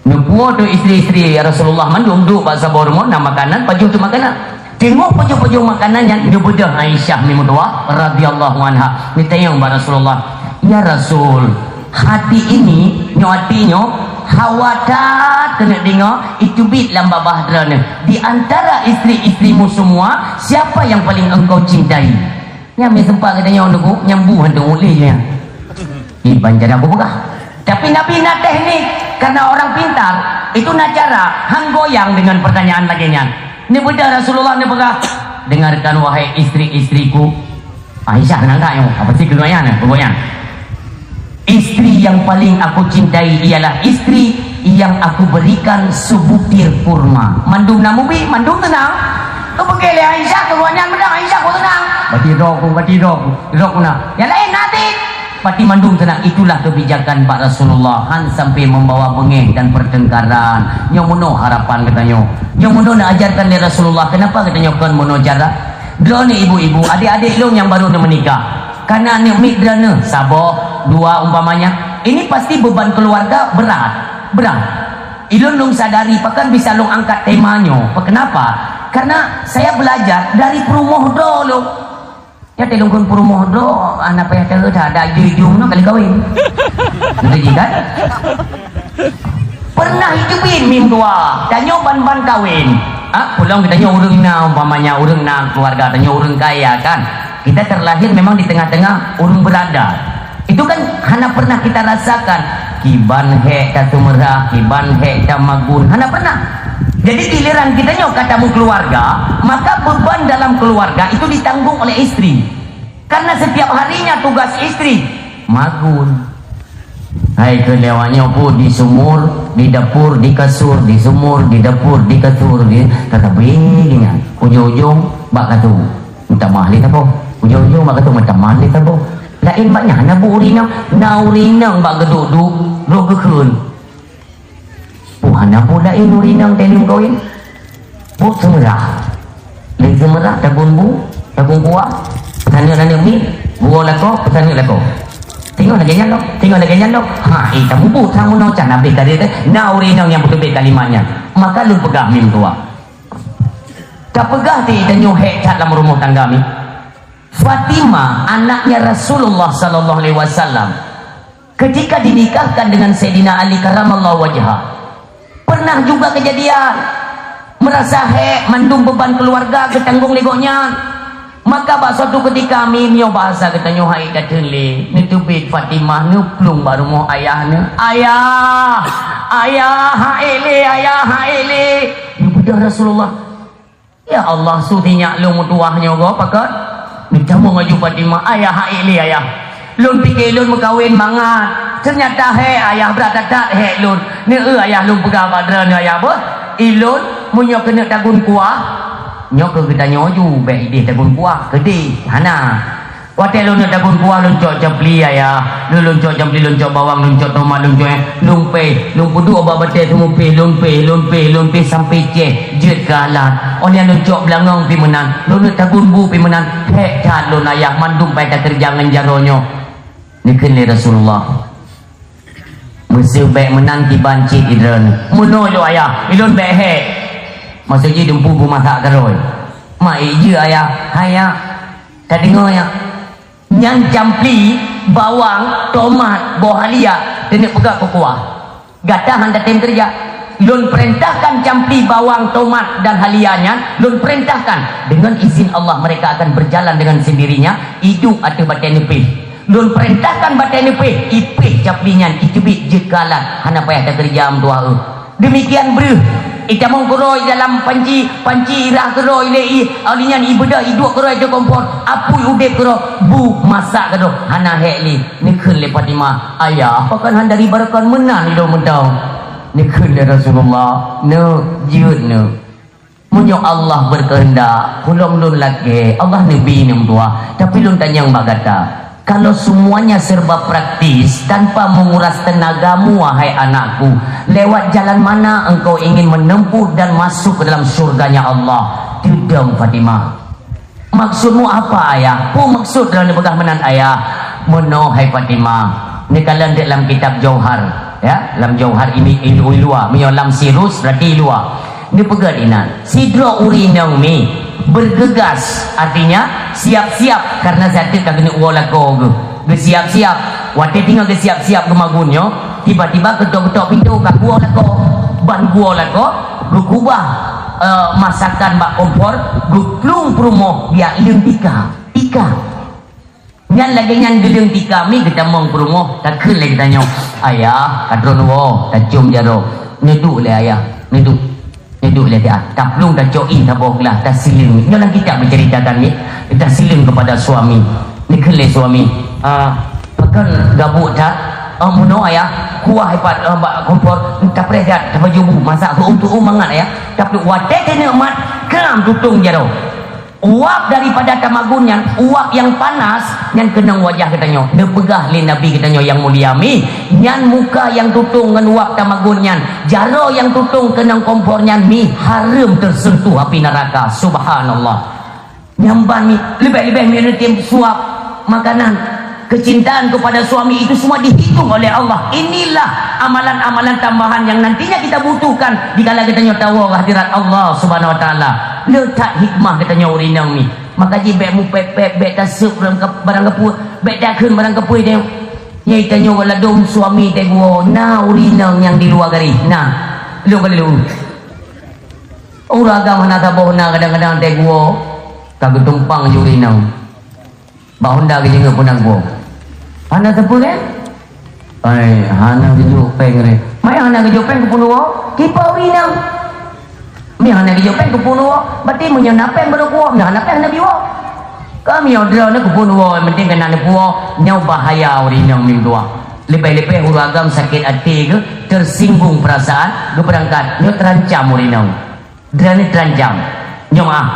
Neupuwoe teuh istri-istri Rasulullah mandum duek bak saboh rumoh na makanan, pajoh teuh makanan. Teungoh pajoh-pajoh makanan nyan, neubeudôh Aisyah meutuwah radhiyallahu anha. Neutanyong bak Rasulullah, "Ya Rasul, hati ini, nyoe hati nyoe, hawa that keuneuk deungoe, iteubiet lam babah droeneuh. Di antara istri-istrimu semua, siapa yang paling engkau cintai?" Nyan meuseumpat geutanyoe, Teungku, nyang bu hantom ulèe nyan. Iban cara bubuka. Tapi Nabi na teknik, karena orang pintar. Itu na cara, han goyang dengan pertanyaan lagèe nyan. Neubeudôh Rasulullah neupeugah, "Dengarkan, wahai istri-istriku." Aisyah keunong that nyoe, apa sih keunong nyan, pokoknya. "Istri yang paling aku cintai ialah istri yang aku berikan sebutir kurma." Mandum na mubi, mandum teunang. Keupeugah lé Aisyah, keunong nyan meudang Aisyah kok teunang. Bati droe ku, bati droe ku, droe ku na. Nyang laén na cit. Pati mandum teunang, itulah kebijakan bak Rasulullah, han sampai membawa beungéh dan pertengkaran. Nyoe meunoe harapan geutanyoe. Nyoe meunoe neuajarkan lé Rasulullah, kenapa geutanyoe kon meunoe cara? Droeneuh ibu-ibu, adék-adék lôn nyang baru neumeunikah. Kana aneuk miet droeneuh, saboh, dua umpamanya. Ini pasti beban keluarga berat, berat. Ilôn lôn sadari, pakon bisa lôn angkat tema nyoe. Kenapa? Karena saya belajar dari peurumoh droe lôn. Ya, teulungkon peurumoh droe, hana payah teuh that, dak jujung nyoe kali kawin. Betul ji kan? Pernah jiteubiet mim dua, tanyoe ban-ban kawin. Ah, pulang geutanyoe ureueng na, umpamanya ureueng na keluarga tanyoe ureueng kaya kan. Kita terlahir memang di tengah-tengah ureueng berada. Itu kan hana pernah kita rasakan. Kiban hék taseumeurah, kiban hék tamagun, hana pernah. Jadi giliran geutanyoe ka tameukeuluarga, maka beban dalam keluarga itu ditanggung oleh istri. Karena setiap harinya tugas istri magun. Hai keu lewat nyoe pun di sumur, di dapur, di kasur, di sumur, di dapur, di kasur, di tatabi nyan. Ujong-ujong bak kasur. Minta maaf lé saboh. Ujong-ujong bak kasur minta maaf lé saboh. Laén bak nyan hana bu urinang, na urinang bak geuduek-duek, droe geukheun. Puhana pula ilée ureueng inong teuh lôn kawin. Buet seumeurah. Lheueh seumeurah, tagun bu, tagun kuah, peusaneuk-saneuk miet, buoh lakoe, peusaneuk lakoe. Teungoh lagée nyan lom, teungoh lagée nyan lom. Ha, eh, tamubuet sang meunoe can habéh keu lheueh teuh, na ureueng inong nyang peuteubiet kalimat nyan. Maka lôn peugah mim tuha. Tapeugah di tanyoe hék that lam rumoh tangga mi. Fatimah, anaknya Rasulullah sallallahu alaihi wasallam, ketika dinikahkan dengan Sayyidina Ali karramallahu wajhah, pernah juga kejadian merasa hék, mandum beban keluarga geutanggong lé gobnyan. Maka bak suatu ketika, mi, meunyoe bahasa geutanyoe hai tateun lé, neuteubiet Fatimah neuplueng bak rumoh ayah neuh. "Ayah, ayah, hai lé, ayah, hai lé." Neubeudôh Rasulullah. Ya Allah, su tinyak lôn meutuwah nyoe goe pakon? Meutamong laju Fatimah, "Ayah, hai lé ayah. Lôn pike lôn meukawen mangat. Teunyata hék ayah, brat that-that hék lôn. Neu-eu ayah lôn peugah bak droeneuh ayah beuh. Ilôn meunyoe keuneuk tagun kuah, nyoe keu geutanyoe ju bék ideh tagun kuah, keudeh, hana." Watée lôn neuk tagun kuah, lôn cok capli ayah, lôn, lôn cok capli, lôn cok bawang, lôn cok tomat, lôn cok, lôn péh, lôn peuduek bak batée teumupéh, lôn péh, lôn péh, lôn péh sampai céh, jeuet keu alat. Óh lheueh nyan lôn cok beulangong pih meunan, lôn neuk tagun bu pih meunan, hék that lôn ayah mandum pai takeureuja ngon jaroe nyoe. Neukheun lé Rasulullah. Meuseu bék meunan kiban cit idroeneuh. Meunoe lôn ayah, ilôn bék hék. Maksud jih dumpeue beumasak keudroe. Ma ijeuet ayah, hai ayah. Tadeungoe nyan. Nyan campli, bawang, tomat, boh halia, keuneuk peugah keu kuah. Gata han tatem keureuja. Lôn peurintahkan campli, bawang, tomat, dan halia nyan, lôn peurintahkan. Dengan izin Allah, mereka akan berjalan dengan sendirinya, iduek ateueh batée neupéh. Lôn peurintahkan batée neupéh, ipéh campli nyan, iteubiet jeuet keu alat, hana payah takeureuja meutuwah eu. Deumikian breuh, itamong keudroe dalam panci, panci irah keudroe ilée i, óh lheueh nyan ibeudôh iduek keudroe ateueh kompor, apui udeb keudroe, bu masak keudroe, hana hék lé. Neukheun lé Fatimah, "Ayah, pakon han dari barokon meunan ilôn meuntong?" Neukheun lé Rasulullah, "Neuk, jeuet neuk." Meunyoe Allah berkehendak, hulom lôn lakée, Allah neubi nyang dua, tapi lôn tanyong bak gata, kalau semuanya serba praktis, tanpa menguras tenagamu, wahai anakku, lewat jalan mana engkau ingin menempuh dan masuk ke dalam syurganya Allah? Teudong Fatimah. Maksudmu apa, Ayah? Peue maksud droeneuh peugah meunan, Ayah? Meunoe, hai Fatimah, neukalon dek lam kitab Jauhar, ya, lam Jauhar ini, i lu-, i luwa, meunyoe lam Sirus, berarti i luwa. Neupeugah inan, sidroe ureueng inong mi bergegas, artinya siap-siap, karena sateuk ka geuneuk woe lakoe geuh. Geusiap-siap. Watée teungoh geusiap-siap geumagun nyoe, tiba-tiba geutok-geutok pintoe ka geuwoe lakoe. Ban geuwoe lakoe, geukubah, eh, masakan bak kompor, geuplueng peurumoh, geujak leueng tika. Tika. Nyan lagée nyan geuleueng tika mi geutamong peurumoh, takheun lé geutanyoe, "Ayah, ka droeneuh woe," tacom jaroe. Neuduek lé ayah, neuduek. Neuduek lé ayah. Taplueng tacok ié saboh glah, tasileung. Nyoe lam kitab geuceuritakan nyoe, tasileung keupada suami. Neukheun lé suami, "Ah, pakon gabuk that? Ah, meunoe ayah, kuah ipat, ah, bak kompor, tapreh that, tapajoh bu, masak tu'um-tu'um mangat ayah." Tapi watée teuneuk mat, kram tutong jaroe. Uap daripada tamagun nyan, uap nyang panas nyan keunong wajah geutanyoe. Neupeugah lé Nabi geutanyoe nyang mulia mi, nyan muka nyang tutong ngon uap tamagun nyan, jaroe nyang tutong keunong kompor nyan mi hareuem teuseuntuh api neuraka. Subhanallah. Nyan ban mi, leubeh-leubeh mi neutem suap makanan. Kecintaan kepada suami itu semua dihitung oleh Allah. Inilah amalan-amalan tambahan yang nantinya kita butuhkan dikala geutanyoe tawoe hadirat Allah Subhanahu wa Taala. Le that hikmah geutanyoe ureueng inong ni. Maka jih bék mupék-pék, bék taseup barang kap-, barang kapeue, bék takheun barang kapeue teuh. Nyai tanyoe ladôm suami teuh geuwoe, na ureueng inong nyang di luwa garéh, na. Lôn kali lôn. Ureueng agam hana saboh na kadang-kadang teuh geuwoe, ka geutumpang ju ureueng inong. Bak honda geujeungeuet peunanggung. Hana teupeu kan? Ai, hana geujok péng re. Mai hana geujok péng keupeue woe? Kipa ureueng inong. Mi hana geujok péng keupeue woe? Berarti meunyoe na péng baru kuwoe, meunyoe hana péng hana biwoe. Kami nyoe droeneuh keupeue woe, yang penting keunan neupuwoe, nyoe bahaya ureueng inong meutuah. Leubeh-leubeh ureueng agam sakét até geuh, tersinggung perasaan, geubeurangkat, nyoe terancam ureueng inong. Droeneuh terancam. Nyoe meu'ah.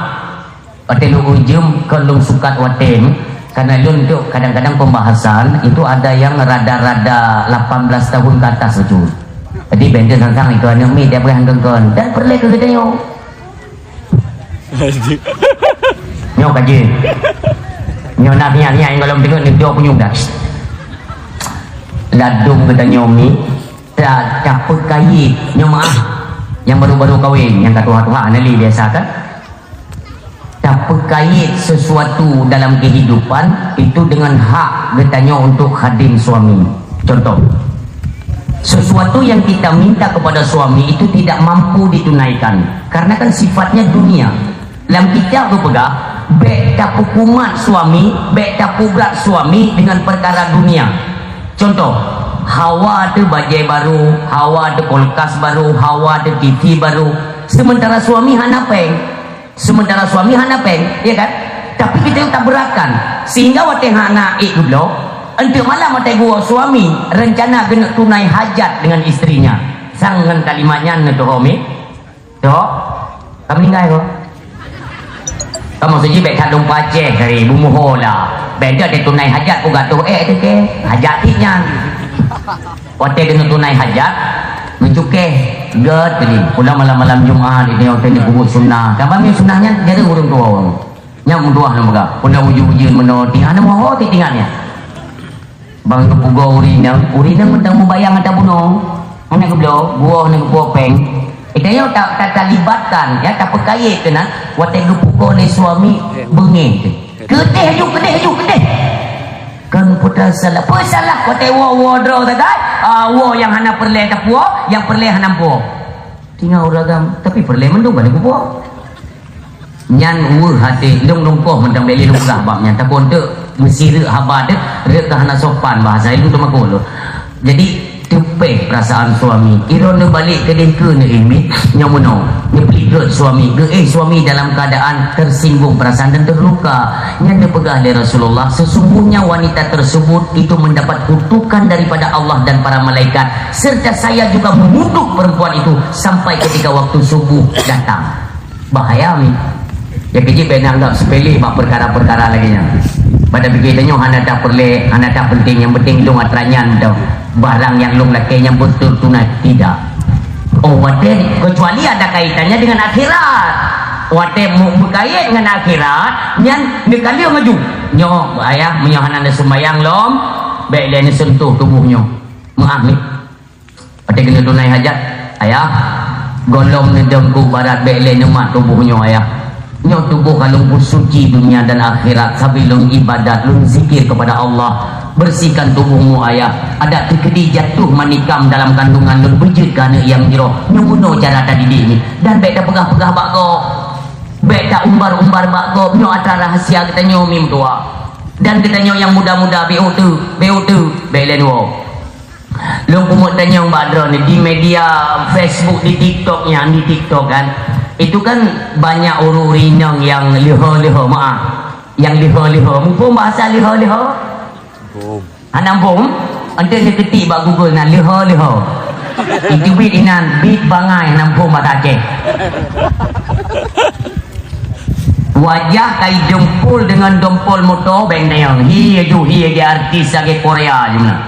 Watée lôn ujeum kon lôn sukat watée nyoe, karena lôn dok kadang-kadang pembahasan itu ada yang rada-rada lapan belas tahun ke atas bacut. Jadi benda sang-sang itu aneuk miet dia peugah kon-kon dan peureulée keu geutanyoe. Nyoe ka jeuet. Nyoe na niat-niat nyang golom teungoh ni dok kunyueng dah. Ladôm geutanyoe miet Ta-, tapeukayét, nyoe meu'ah, nyang baru-baru kawén, nyang ka tuha-tuha hana lé biasa kan? Tapeukayét sesuatu dalam kehidupan itu dengan hak geutanyoe untuk khadim suami. Contoh, sesuatu yang kita minta kepada suami itu tidak mampu ditunaikan karena kan sifatnya dunia. Lam kitab geupeugah, bék tapeukumat suami, bék tapeubrat suami dengan perkara dunia. Contoh, hawa teuh bajée baru, hawa teuh kulkas baru, hawa teuh T V baru. Sementara suami hana péng. Sementara suami hana péng, ya kan? Tapi kita tabeurakan. Sehingga watée hana ék geubloe, enteuk malam watée geuwoe suami, rencana keuneuk tunai hajat dengan istrinya. Sang ngon kalimat nyan neutuho miet. Cok, ka meuninggai ko. Kamoe siji bék that lumpa Aceh dari Bumuho lah. Bék dia tunai hajat ku gatoh ék teuke. Hajat cit nyan. Watée keuneuk tunai hajat, meucukéh, gét tadi. Pula malam-malam Jumat, di tengok tadi kubur sunnah. Kaban mi sunnah nyan, jadi ureueng tuha. Nyan meutuah nang peugah. Pula ujeuen-ujeuen meunoe, tinggai nang moho ti tinggai nyan. Bang geupugoe ureueng inong, ureueng inong mantong mubayang ata bunoe. Hana geubloe, geuwoe hana geupuwoe péng. Geutanyoe ta-, ta-, talibatkan, ya, tapeukayét keunan, watée geupugoe lé suami beungéh teuh. Keudeh aju, keudeh aju, keudeh. Kon peue salah, peue salah watée woe, woe droe sagai, ah, woe nyang hana peureulée tapuwoe, nyang peureulée hana puwoe. Tinggai ureueng agam, tapi peureulée mandum ka lheueh geupuwoe. Nyan weueh até, lôn lungkoh mantong bék lé lôn peugah bab nyan. Takot eunteuk meusireuk haba teuh, rhot ka hana sopan bahasa ilôn teumakot lôn. Jadi, teupéh perasaan suami. Droeneuh balek keudeh keu neuéh miet, nyoe meunoe. Neupeugét suami, geuéh suami dalam keadaan tersinggung perasaan dan terluka. Nyan neupeugah lé Rasulullah, sesungguhnya wanita tersebut itu mendapat kutukan daripada Allah dan para malaikat, serta saya juga mengutuk perempuan itu sampai ketika waktu subuh datang. Bahaya mi. Ya keuji bék neuanggap sepele bak peukara-peukara lagée nyan. Pada pikir tanyoe hana that peureulée, hana that penting, nyang penting lôn atra nyan tau. Barang nyang lôn lakée nyang beutôi tunai tidak. Oh, watée kecuali ada kaitannya dengan akhirat. Watée mu-, meukait dengan akhirat, nyan neukaleueng aju. Nyoe ayah, meunyoe hana neuseumbayang lom, bék lé neusentuh tuboh nyoe. Meu'ah mi. Watée keuneuk tunai hajat, ayah, gohlom neudong ku barat bék lé neumat tuboh nyoe, ayah. Nyoe tuboh ka lôn peusuci dunia dan akhirat, sabe lôn ibadat, lôn zikir kepada Allah. Bersihkan tubohmu, ayah. Adak teukeudi jatuh manikam dalam kandungan lôn beujeuet keu aneuk nyang jroh. Nyoe bunoe cara tadidik ni. Dan bék tapeugah-peugah bak gob. Bék taumbar-umbar bak gob. Nyoe atra rahsia geutanyoe mi meutuah. Dan geutanyoe nyang muda-muda, bék uteuk, bék uteuk, bék lé neuwoe. Lôn peumeuet tanyong bak droeneuh di media Facebook, di TikTok nyan, di TikTok kan. Itu kan banyak ureuëng inong nyang leuho-leuho, maah. Nyang leuho-leuho. Muphom bahasa leuho-leuho? Hana muphom? Enteuk neuketik bak Google na leuho-leuho. Itu bit inan, bit bangai hana muphom bahasa Aceh. Wajah kai dempul deungon dempul moto beng tanyong. Hi aju, hi aju artis lagée Korea jumlah.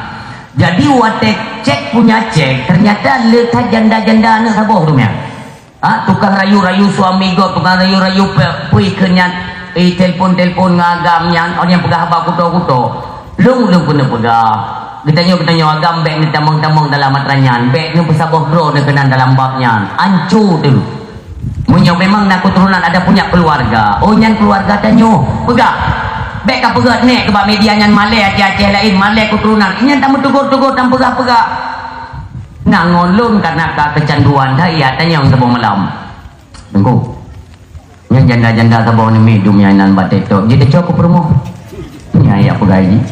Jadi watée cek punya cek, ternyata le that janda-janda aneuk saboh tu nyan. Ha, tukang rayu-rayu suami gob, tukang rayu-rayu pe-, pui keu nyan, eh, telpon-telpon ngon agam nyan, oh, nyang peugah haba kuto-kuto. Lôn, lôn keuneuk peugah. Geutanyoe, geutanyoe agam bék neutamong-tamong dalam atra nyan, bék neupeusaboh droe neukeunan dalam bab nyan. Anco teuh. Meunyoe memang na keuturonan ada punya keluarga, oh, nyan keluarga tanyoe. Peugah. Bék ka peugah nèk keu bak media nyan malée Aceh-Aceh laén, malée keuturonan. Nyan tameuteugor-teugor, tameupeugah-peugah. Na ngon lôn kana ka keucanduan that, ya, tanyong saboh malam. Teungku. Nyan janda-janda saboh nyoe mi dum nyan inan bak TikTok. Jiteucok keu peurumoh. Nyan ya peugah jih.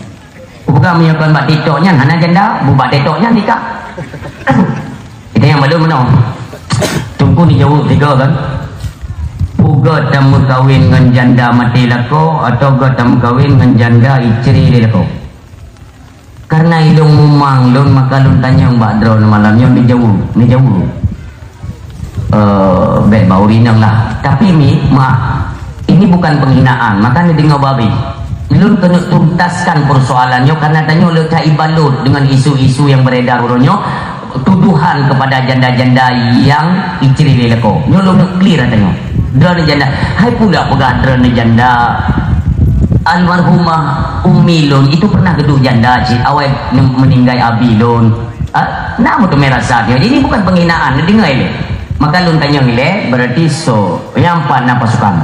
Kupeugah meunyoe kon bak TikTok nyan hana janda, bu bak TikTok nyan nikah. Kita nyang balum meunoe. Teungku neujaweueb tiga kan? Peue göt tameukawen ngon janda maté lakoe atawa göt tameukawen ngon janda icre lé lakoe? Karena ilôn mumang lôn, maka lôn tanyong bak droeneuh malam nyoe, neujaweueb, neujaweueb. Eh, bék bak ureueng inong lah. Tapi mi, ma, ini bukan penghinaan, maka neudeungoe babeh. Lôn keuneuk tuntaskan persoalan nyoe karena tanyoe le that ibalut dengan isu-isu yang beredar uroe nyoe. Tuduhan kepada janda-janda nyang icre lé lakoe. Nyoe lôn neuk clear ata nyoe. Droeneuh janda, hai pula peugah droeneuh janda. Almarhumah umi lôn itu pernah geuduek janda cit awai ne-, meuninggai abi lôn. Ah, na meuteumé rasa nyoe. Jadi bukan penghinaan, neudeungoe ilée. Maka lôn tanyong ilée, berarti so, nyang pat na pasukan.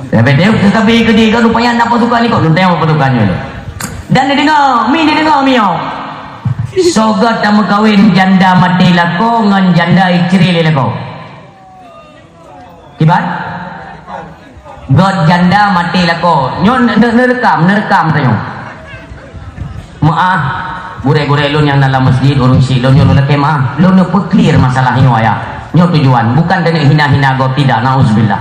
Tapi dia tetapi keudéh kan rupanya na pasukan ikot, lôn tanyong pasukan nyoe. Dan neudeungoe, mi neudeungoe mi nyoe. Soe göt tameukawen janda maté lakoe ngon janda icre lé lakoe? Kiban? Göt janda maté lakoe. Nyoe ne-, ne-, neureukam, neureukam tanyoe. Meu'ah, gurée-gurée lôn nyang na lam masjid, ureueng syik lôn nyoe lôn lakée meu'ah. Lôn neupeuclear masalah nyoe ayah. Nyoe tujuan, bukan keuneuk hina-hina gob, tidak, nauzubillah.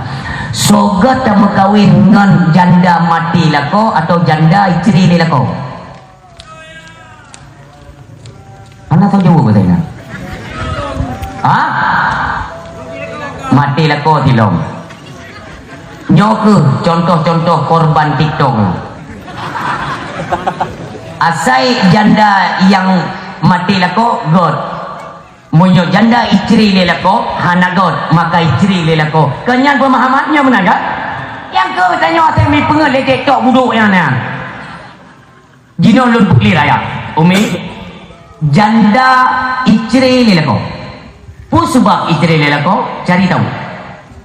Soe göt tameukawen ngon janda maté lakoe atawa janda icre lé lakoe? Hana tau jaweueb bahasa Inggris. Ha? Maté lakoe tilom. Nyoe keuh contoh-contoh korban TikTok. Asai janda nyang maté lakoe göt. Meunyoe janda icre lé lakoe hana göt, maka icre lé lakoe. Keu nyan peumahaman nyoe meunan kan? Nyang keuh tanyoe asai mipeungeut lé TikTok budok nyan. Jinoe lôn peukli raya, Umi, janda icre lé lakoe. Peue sabab icre lé lakoe? Cari tahu.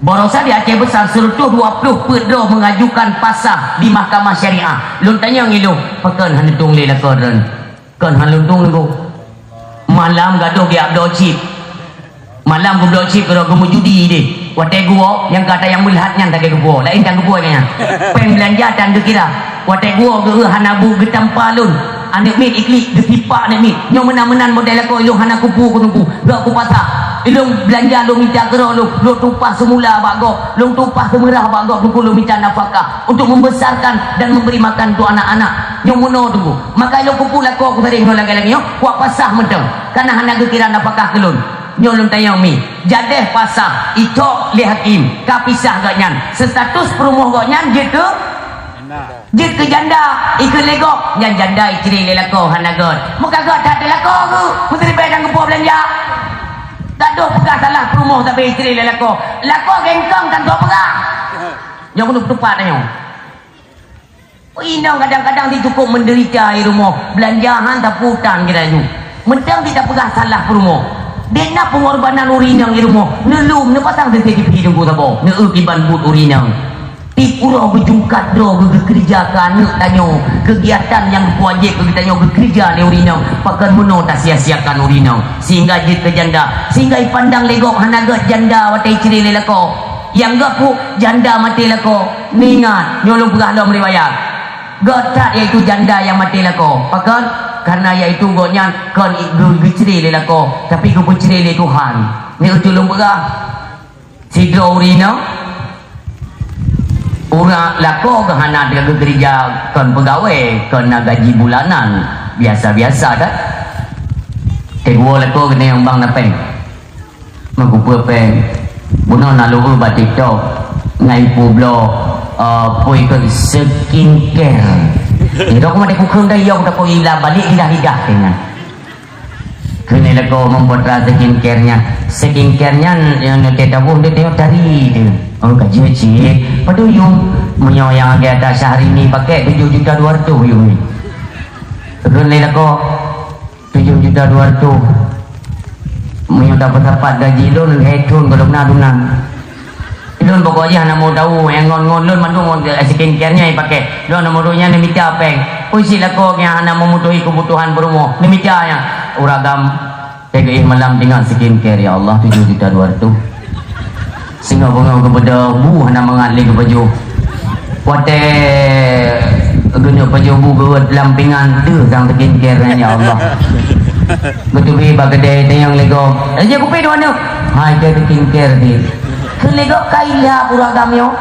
Baroesa di Aceh Besar, seratus dua puluh peuet droe mengajukan pasah di Mahkamah Syariah. Lôn tanyong ilôn, pakon hana tueng lé lakoe droen? Kon hana lôn tueng lé gob. Malam gadôh geujak bloe chip. Malam geubloe chip keudroe geumeujudi deh. Watée geuwoe, nyang kata nyang meulhat nyan lagée geuwoe, laén tan geuwoe nyan. Péng beulanja tan geukira. Watée geuwoe geu-, hana bu geutampa lôn. Aneuk miet iklik geusipak aneuk miet. Nyoe meunan-meunan model lakoe ilôn hana kupu keuneuk bu. Lok kupasah. Ilôn beulanja lôn mita keudroe lôn, lôn tumpah seumula bak gob, lôn tumpah seumeurah bak gob teungku lôn mita nafakah untuk membesarkan dan memberi makan untuk anak-anak. Nyoe meunoe teungku. Maka ilôn kupu lakoe kusadeh nyoe lagée-lagée nyoe, kuwak pasah mantong. Kana hana geukira nafakah keu lôn. Nyoe lôn tanyong mi, jadeh pasah, icok lé hakim, ka pisah gobnyan. Status peurumoh gobnyan jeuet keu, jeuet keu janda, ikeu lé gob, nyan janda icre lé lakoe hana göt. Meuka göt that teuh lakoe geuh, meusiribée dan geupuwoe beulanja. Gadôh peugah salah peurumoh sabe icre lé lakoe. Lakoe gengkong tan soe peugah. Nyoe keuneuk teupat nyoe. Inong kadang-kadang di cukup menderita di rumoh, beulanja han tapeuutang kita nyoe. Mantong kita peugah salah peurumoh. Dena pengorbanan ureueng inong di rumoh, neulum, neupasang C C T V teungku saboh, neueu kiban buet ureueng inong. Tiep uroe beujungkat droe geukeureuja keu aneuk tanyoe, kegiatan nyang geupeujék keu tanyoe geukeureuja lé ureueng inong, pakon meunoe tasia-siakan ureueng inong, sehingga jeuet keu janda, sehingga ipandang lé gob hana göt janda watée icre lé lakoe. Nyang göt peue? Janda maté lakoe. Neuingat, nyoe lôn peugah lom riwayat. Göt that yaitu janda nyang maté lakoe. Pakon? Karena yaitu gobnyan kon geu-, geucre lé lakoe, tapi geupeucre lé Tuhan. Nyoe ulôn peugah, sidroe ureueng inong, ureueng lakoe geuh hana geukeurija, kon peugawée, kon na gaji bulanan, biasa-biasa kan. Teungoh lakoe keuneuk nyang bang na péng. Meukupeue péng. Bunoe na lôn bak TikTok. Ngai peubloe, eh, peue ikot skincare. Di dok mah dikukheun dah, yong takot ilah balik lidah-lidah dengan. Keuneuk lakoe mempotra skincare nyan. Skincare nyan nyang neutée taboh dia tengok tari tu. Oh, ka jeuet cit. Padahai yong meunyoe nyang agak atas Syahrini pakai tujuh juta dua ratus yong ni. Keuneuk lakoe Tujoh juta dua ratus. Meunyoe tapat-tapat gaji lôn, lhèe thôn gohlom na duna. Lôn pokok jih hana mau tahu, nyang ngon-ngon lôn mandum ngon skincare nyan ipakai. Lôn nomor ureueng nyan neumita péng. Peue cit lakoe nyang hana meumeutuhi keubutuhan peurumoh, neumita nyan. Ureueng agam, teuka malam teuingat skincare, ya Allah, tujoh juta dua ratus. Singoh beungoh geubeudôh, bu hana mangat lé geupajoh. Watèe geuneuk pajoh bu geuwot lam pingan, deuh sang skincare nyan, ya Allah. Geuteubiet bak keudè tanyong lé gob, "Eh, jak kupi dua neuk." "Hai, ka skincare di." Kheun lé gob, "Ka ilham ureueng agam nyoe."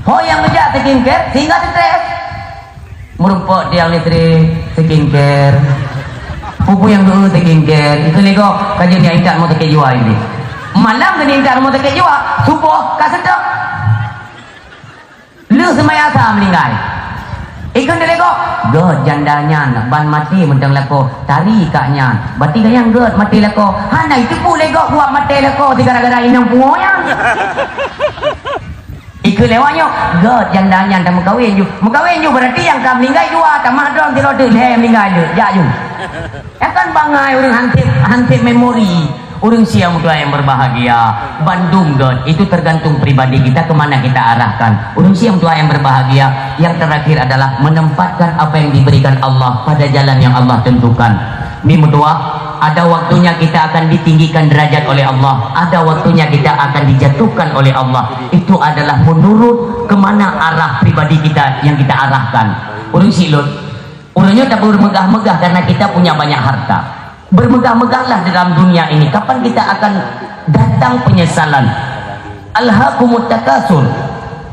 Ho nyang neujak skincare, sehingga stres. Meurumpok tiang listrik, skincare. Peue-peue nyang geu-eu skincare. Kheun lé gob, "Ka jeuet jak intat rumoh sakét jiwa ini." Malam keuneuk intat rumoh sakét jiwa, suboh ka seutôt. Lheueh seumayang asa meuninggai. Ikheun lé gob, "Gèt janda nyan, ban maté mantong lakoe, tari kah nyan." Berarti ka nyang gèt maté lakoe. Hana jiteupeue lé gob buet maté lakoe si gara-gara inong pungo nyan. Ikheun lé awak nyoe, "Gèt janda nyan tameukawen ju." Meukawen ju berarti nyang ka meuninggai dua, tamah droe sidroe teuk lhèe meuninggai lé, jak ju. Nyan kan bangai ureueng hansép, hansép memori. Ureueng sie meutuah nyang berbahagia, bandum gèt, itu tergantung pribadi kita ke mana kita arahkan. Ureueng sie meutuah nyang berbahagia, yang terakhir adalah menempatkan apa yang diberikan Allah pada jalan yang Allah tentukan. Mi meutuah, ada waktunya kita akan ditinggikan derajat oleh Allah, ada waktunya kita akan dijatuhkan oleh Allah. Itu adalah menurut ke mana arah pribadi kita yang kita arahkan. Ureueng syiek lôn, ureueng nyoe tabeumegah-megah karena kita punya banyak harta. Bermegah-megahlah dalam dunia ini. Kapan kita akan datang penyesalan? Alhaakumut takatsur.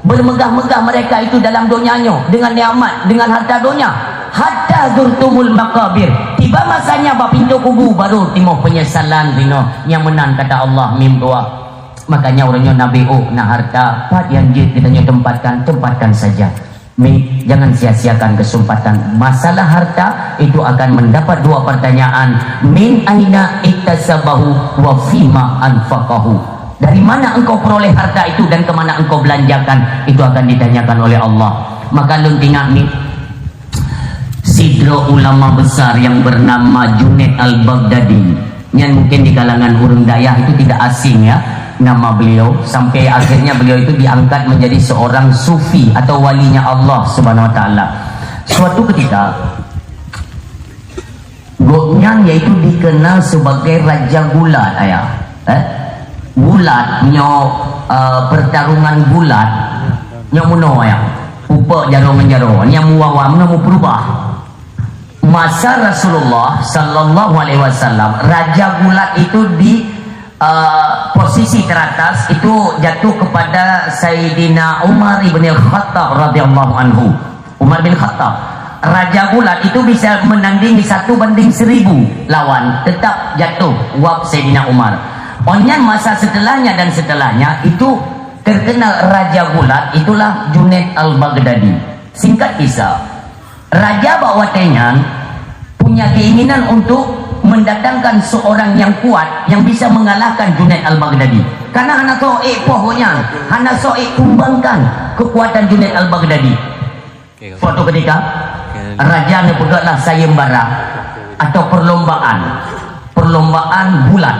Bermegah-megah mereka itu dalam dunia nyoe dengan nikmat, dengan harta dunia. Hatta zurtumul maqabir. Tiba masanya bak pintoe kubu baru timoh penyesalan sinoe. Nyang meunan kata Allah, mi meutuah. Makanya ureueng nyoe Nabi, oh, na harta, pat nyang jeuet geutanyoe tempatkan, tempatkan saja. Mi, jangan sia-siakan kesempatan. Masalah harta itu akan mendapat dua pertanyaan. Min aina iktasabahu wa fima anfaqahu. Dari mana engkau peroleh harta itu dan ke mana engkau belanjakan? Itu akan ditanyakan oleh Allah. Maka lôn ingat ni, sidroe ulama besar yang bernama Junaid Al-Baghdadi. Nyan mungkin di kalangan ureueng dayah itu tidak asing, ya, nama beliau, sampai akhirnya beliau itu diangkat menjadi seorang sufi atau walinya Allah Subhanahu wa Taala. Suatu ketika, gobnyan yaitu dikenal sebagai Raja Gulat, ayah. Eh? Gulat nyoe, eh, pertarungan gulat nyoe meunoe, ayah. Upek jaroe ngon jaroe, nyang muwawa meunoe meupeurubah. Masa Rasulullah sallallahu alaihi wasallam, Raja Gulat itu di, eh, posisi teratas itu jatuh kepada Sayyidina Umar ibn Khattab radhiyallahu anhu. Umar bin Khattab. Raja Gulat itu bisa menandingi satu banding seribu lawan, tetap jatuh wab Sayyidina Umar. Onyan masa setelahnya dan setelahnya itu terkenal Raja Gulat itulah Junaid Al-Baghdadi. Singkat kisah, Raja bak watèe nyan punya keinginan untuk mendatangkan seorang yang kuat yang bisa mengalahkan Junaid Al-Baghdadi. Karena hana soe ék poh gobnyan, hana soe ék tumbangkan kekuatan Junaid Al-Baghdadi. Suatu ketika, raja neupeugötlah sayembara atau perlombaan, perlombaan gulat.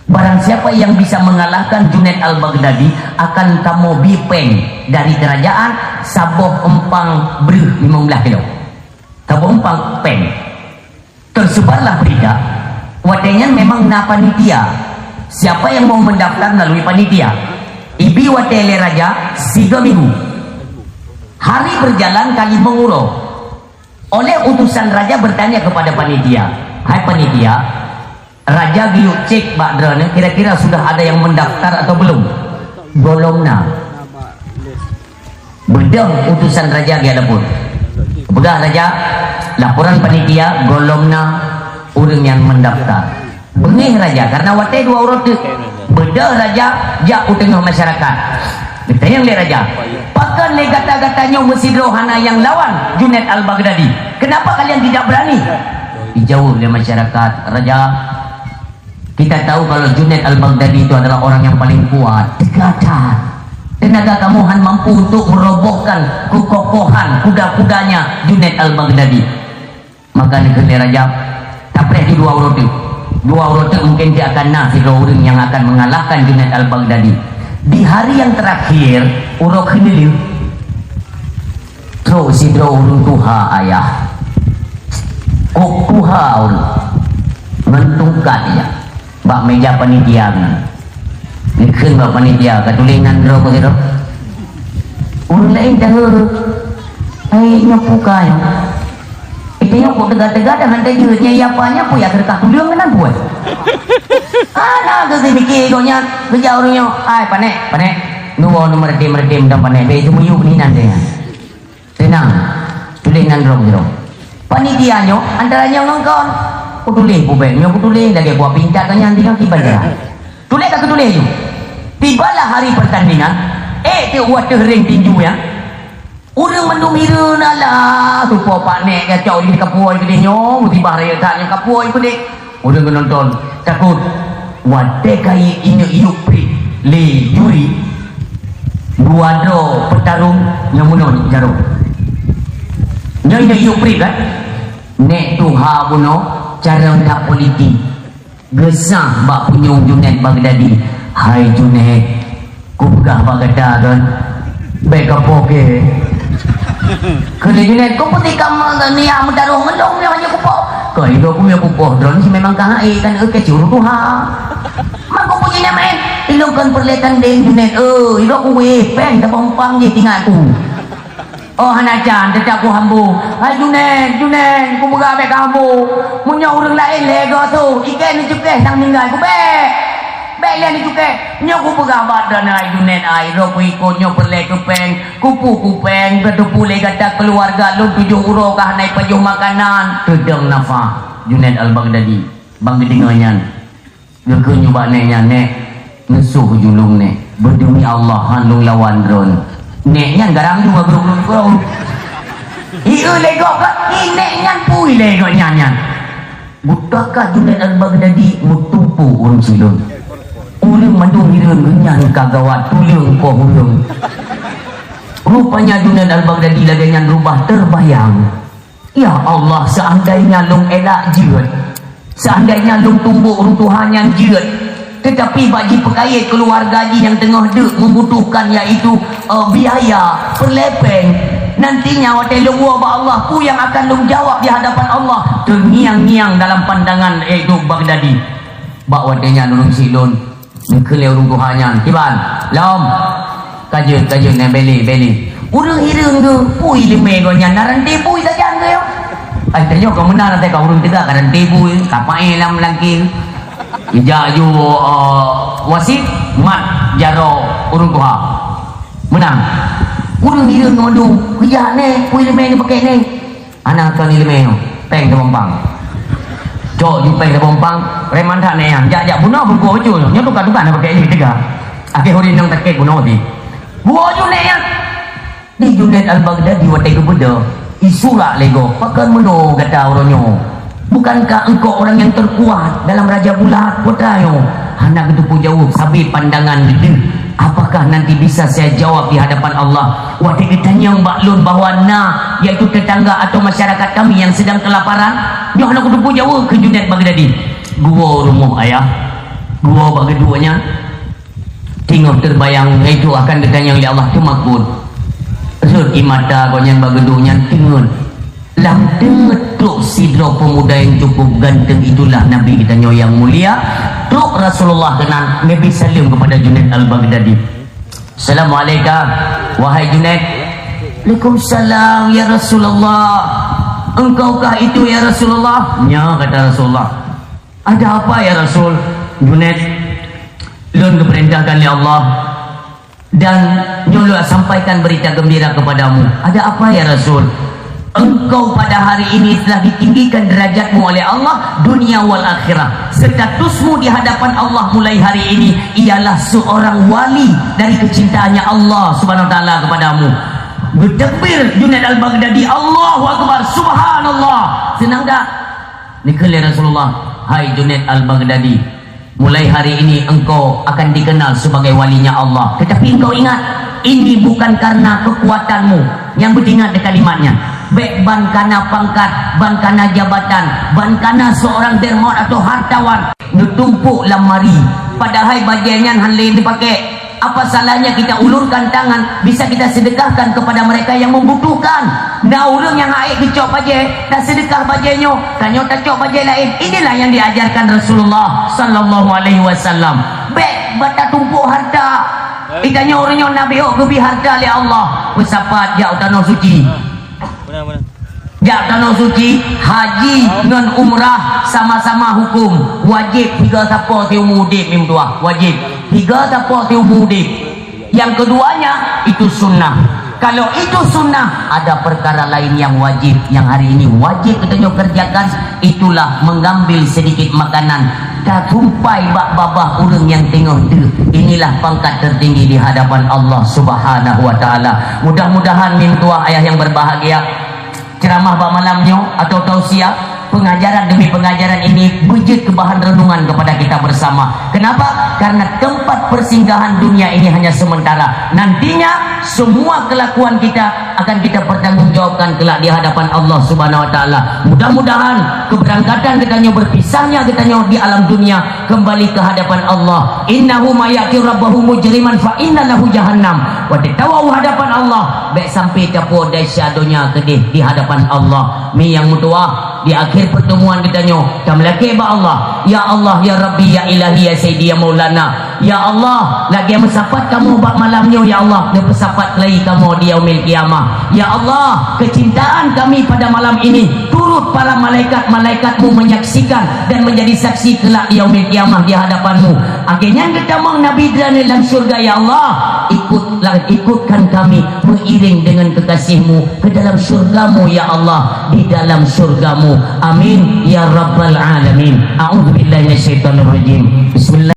Barang siapa yang bisa mengalahkan Junaid Al-Baghdadi akan kamoe bi péng dari kerajaan saboh eumpang breuh limong blaih kilo. Saboh eumpang péng. Tersebarlah berita, watèe nyan memang na panitia. Siapa yang mau mendaftar melalui panitia? Ibi watèe lé raja sigoe minggu. Hari berjalan ka limong uroe. Oleh utusan raja bertanya kepada panitia, "Hai panitia, raja geuyue cek bak droeneuh, kira-kira sudah ada yang mendaftar atau belum?" "Gohlom na." Beudôh utusan raja geulapor. Peugah raja, "Laporan panitia, gohlom na ureuëng nyang mendaftar." Beungéh raja karena watée dua uroe teuk. Beudôh raja jak u teungoh masyarakat. Geutanyong lé raja, "Pakon lé gata-gata nyoe meusidroe hana nyang lawan Junaid Al-Baghdadi? Kenapa kalian tidak berani?" Dijaweueb lé masyarakat, "Raja, kita tahu kalau Junaid Al-Baghdadi itu adalah orang yang paling kuat, teuga that. Tenaga kamu han mampu untuk merobohkan kekokohan kuda-kudanya Junaid Al-Baghdadi." Maka dikheun lé raja, "Tapreh ju dua uroe teuk. Dua uroe teuk mungkin dia akan na sidroe ureuëng nyang akan mengalahkan Junaid Al-Baghdadi." Di hari yang terakhir, uroe keuneulheueh, trok sidroe ureuëng tuha ayah. Kok tuha ureuëng, ngon tungkat ijak bak meja panitia nyan. Dikheun bak panitia, "Ka tuléh nan droe keu sidroe?" Ureuëng laén tahe, "Hai, nyoe peue ka nyoe? Ita nyoe kok teuga-teuga dan hana jeuet nyan, iya pa nyan peue ya keureukah tuleueng keunan buet?" Hana geupike gobnyan, geujak ureuëng nyoe, "Hai, panéh, panéh. Neuwoe neumeurdem-meurdem dan panéh, bèk teumiyueb nyan deh." "Teunang, tuléh nan droe keu sidroe." Panitia nyoe antara nyoe ngon kon. Kutuléh pubèk nyoe, kutuléh lagèe buah pincat nyan tinggai kiban jalan. Tuléh ka kutuléh ju. Tibalah hari pertandingan, ék teuk u ateueh ring tinju nyan. Ureuëng mandum hireuen, "Alah, soe po pak nèk gacok jih kapuôi keudéh nyoe, musibah rayeuk that nyang kapuôi keudéh." Ureuëng geunonton takot. Watèe ka ineuk yub priek lé juri, dua droe peutarông nyang meunoe jaroe. Nyoe ineuk yub priek kan? Nèk tuha bunoe carông that politik. Geusah bak punyueng Junaid Baghdadi, "Hai Junaid, kupeugah bak gata kan, bèk kapoh kèe." Kheun lé Junaid, "Kok peutika niat meutarông ngon lôn nyang hana kupoh?" "Keu idok ku nyang kupoh droeneuh si memang ka hai kan, keu curu tuha." "Mak kok puji nyan maén?" "Ilôn kon peureulèe tandeng Junaid, eh, idok ku wéh, pèng saboh umpang jih tingat ku." "Oh, hana jan, teutap ku hambo." "Hai Junaid, Junaid, kupeugah bèk ka hambo. Meunyoe ureueng laén lhèe goe su, ikèe neucukéh sang ninggai ku bèk. Bèk lé neucukéh. Nyoe kupeugah bak droeneuh hai Junaid, ai droe kuikot nyoe peureulèe keu pèng. Kupu ku pèng, geuteupeue lé gata keuluwarga lôn tujoh uroe ka hana ipajoh makanan." Teudong nafah Junaid Al-Baghdadi ban geudeungoe nyan. Geukheun nibak nèk nyan, "Nèk, neusôh julông nèk. Beudeumi Allah, han lôn lawan droen." Nèk nyan garang juga brok-brok. Ieu lé gob ka, i nèk nyan pui lé gob nyan nyan. Buta ka Junaid Al-Baghdadi meutumpôk ureueng sidroe. Ureueng mandum hireuen geuh nyan ka gawat tuleueng poh ureueng. Rupanya Junaid Al-Baghdadi lagèe nyan rubah teubayang. Ya Allah, seandainya lôn elak jeuet, seandainya lôn tumbôk ureueng tuha nyan jeuet, teutapi bak jipeukayèe keuluwarga jih nyang teungoh deuk membutuhkan, yaitu, eh, biaya, peureulèe pèng, nantinya watèe lôn woe bak Allah, peue nyang akan lôn jawab di hadapan Allah? Teungiang-ngiang dalam pandangan, yaitu Baghdadi. Bak watèe nyan ureueng sidroe Geukheun lé ureueng tuha nyan, "Kiban, lom." "Ka jeuet, ka jeuet, nyan bèlè, bèlè." Ureueng hireuen geuh, pui leumèe gobnyan, na ranté bui sajan geuh nyoe. Ai, tanyoe ka meunan, asai ka ureueng teuga ka ranté bui, ka paéh lam langkée. Geujak ju, eh, wasit, mat jaroe ureueng tuha. Meunang. Ureueng hireuen geuh mandum, "Keujak nèh, pui leumèe neupaké nèh." Hana keu ileumèe nyoe, pèng saboh umpang. Cok ju pèng saboh umpang, preman that nyan, jak-jak bunoe beuko beujeuet nyoe, nyoe tuka-tuka na paké jih teuga. Akhé ureueng nyang sakét bunoe pih. Buo ju nèk nyan. Di Junaid Al-Baghdadi watèe geubeudôh, isurak lé gob, "Pakon meunoe gata uroe nyoe? Bukankah engkau orang yang terkuat dalam Raja Bulat kota nyoe?" Hana geuteupeue jaweueb, sabé pandangan deuh. Apakah nanti bisa saya jawab di hadapan Allah? Watèe geutanyong bak lôn bahwa na, yaitu tetangga atau masyarakat kami yang sedang kelaparan, nyoe hana kuteupeu jaweueb keu Junaid Baghdadi. Geuwoe rumoh ayah, geuwoe bak geuduek nyan, teungoh teubayang, yaitu akan geutanyong lé Allah, teumakot. Rhot ie mata gobnyan bak geuduek nyan, teungeut. Lam teungeut trok sidroe peumuda nyang cukup ganteng, itulah Nabi geutanyoe nyang mulia. Trok Rasulullah keunan, Nabi saleuem keupada Junaid Al-Baghdadi. "Assalamualaikum, wahai Junaid." "Waalaikumsalam, ya Rasulullah." "Engkaukah itu, ya Rasulullah?" "Nya," kata Rasulullah. "Ada apa, ya Rasul?" "Junaid, lôn geupeurintahkan lé Allah, dan nyoe lôn sampaikan berita gembira kepadamu." "Ada apa, ya Rasul?" "Engkau pada hari ini telah ditinggikan derajatmu oleh Allah, dunia wal akhirah. Statusmu di hadapan Allah mulai hari ini ialah seorang wali dari kecintaannya Allah Subhanahu wa Taala kepadamu." Bertakbir Junaid Al-Baghdadi, "Allahu Akbar, Subhanallah." "Seunang dak?" Dikheun lé Rasulullah, "Hai Junaid Al-Baghdadi, mulai hari ini engkau akan dikenal sebagai walinya Allah. Tetapi engkau ingat, ini bukan karena kekuatanmu." Nyang beuingat di kalimat nyan. Bék ban kana pangkat, ban kana jabatan, ban kana seorang dermawan atau hartawan. Neutumpôk lam mari. Padahai bajée nyan hana lé dipaké. Apa salahnya kita ulurkan tangan, bisa kita sedekahkan kepada mereka yang membutuhkan. Na ureuëng nyang hana ék geucok bajée, taseudekah bajée nyoe, tanyoe tacok bajée laén. Inilah yang diajarkan Rasulullah sallallahu alaihi wasallam. Bék bak tatumpôk harta. Geutanyoe ureuëng nyoe na beuhôk geubri harta lé Allah. Peusapat jak u tanoh suci. Jak tanoh suci, haji ngon umrah sama-sama hukum. Wajéb tiga sapo siumu udép, meutuah. Wajéb tiga sapo siumu udép. Yang keduanya, itu sunnah. Kalau itu sunnah, ada perkara lain yang wajib, yang hari ini wajib kita kerjakan, itulah mengambil sedikit makanan, tatumpai bak babah ureuëng nyang teungoh deuh. Inilah pangkat tertinggi di hadapan Allah Subhanahu wa Taala. Mudah-mudahan, meutuah ayah yang berbahagia, ceramah bak malam nyoe atau tausiah, pengajaran demi pengajaran ini beujeuet keu bahan renungan kepada kita bersama. Kenapa? Karena tempat persinggahan dunia ini hanya sementara. Nantinya, semua kelakuan kita akan kita pertanggungjawabkan kelak di hadapan Allah Subhanahu wa Taala. Mudah-mudahan keberangkatan geutanyoe, berpisahnya geutanyoe di alam dunia, kembali ke hadapan Allah. "Innahu may ya'ti rabbahu mujriman fa inna lahu jahannam." Watée tawoe u hadapan Allah, bék sampai tapuwoe desya donya keudeh di hadapan Allah. Mi nyang meutuah, di akhir pertemuan geutanyoe, tameulakée bak Allah, "Ya Allah, ya Rabbi, ya Ilahi, ya Sayyidi, ya Maulana. Ya Allah, lagée meusapat kamoe bak malam nyoe, ya Allah, neupeusapat lagi kamoe di Yaumil Qiyamah. Ya Allah, kecintaan kami pada malam ini turut para malaikat-malaikat-Mu menyaksikan dan menjadi saksi kelak di Yaumil Qiyamah di hadapan-Mu." Lagée nyan geutamong Nabi droeneuh lam syurga, ya Allah, ikutlah, ikutkan kami meuiring dengan kekasih-Mu ke dalam syurga-Mu, ya Allah, di dalam syurga-Mu. Amin ya rabbal alamin. A'udzubillahi minasyaitonirrajim. Bismillah.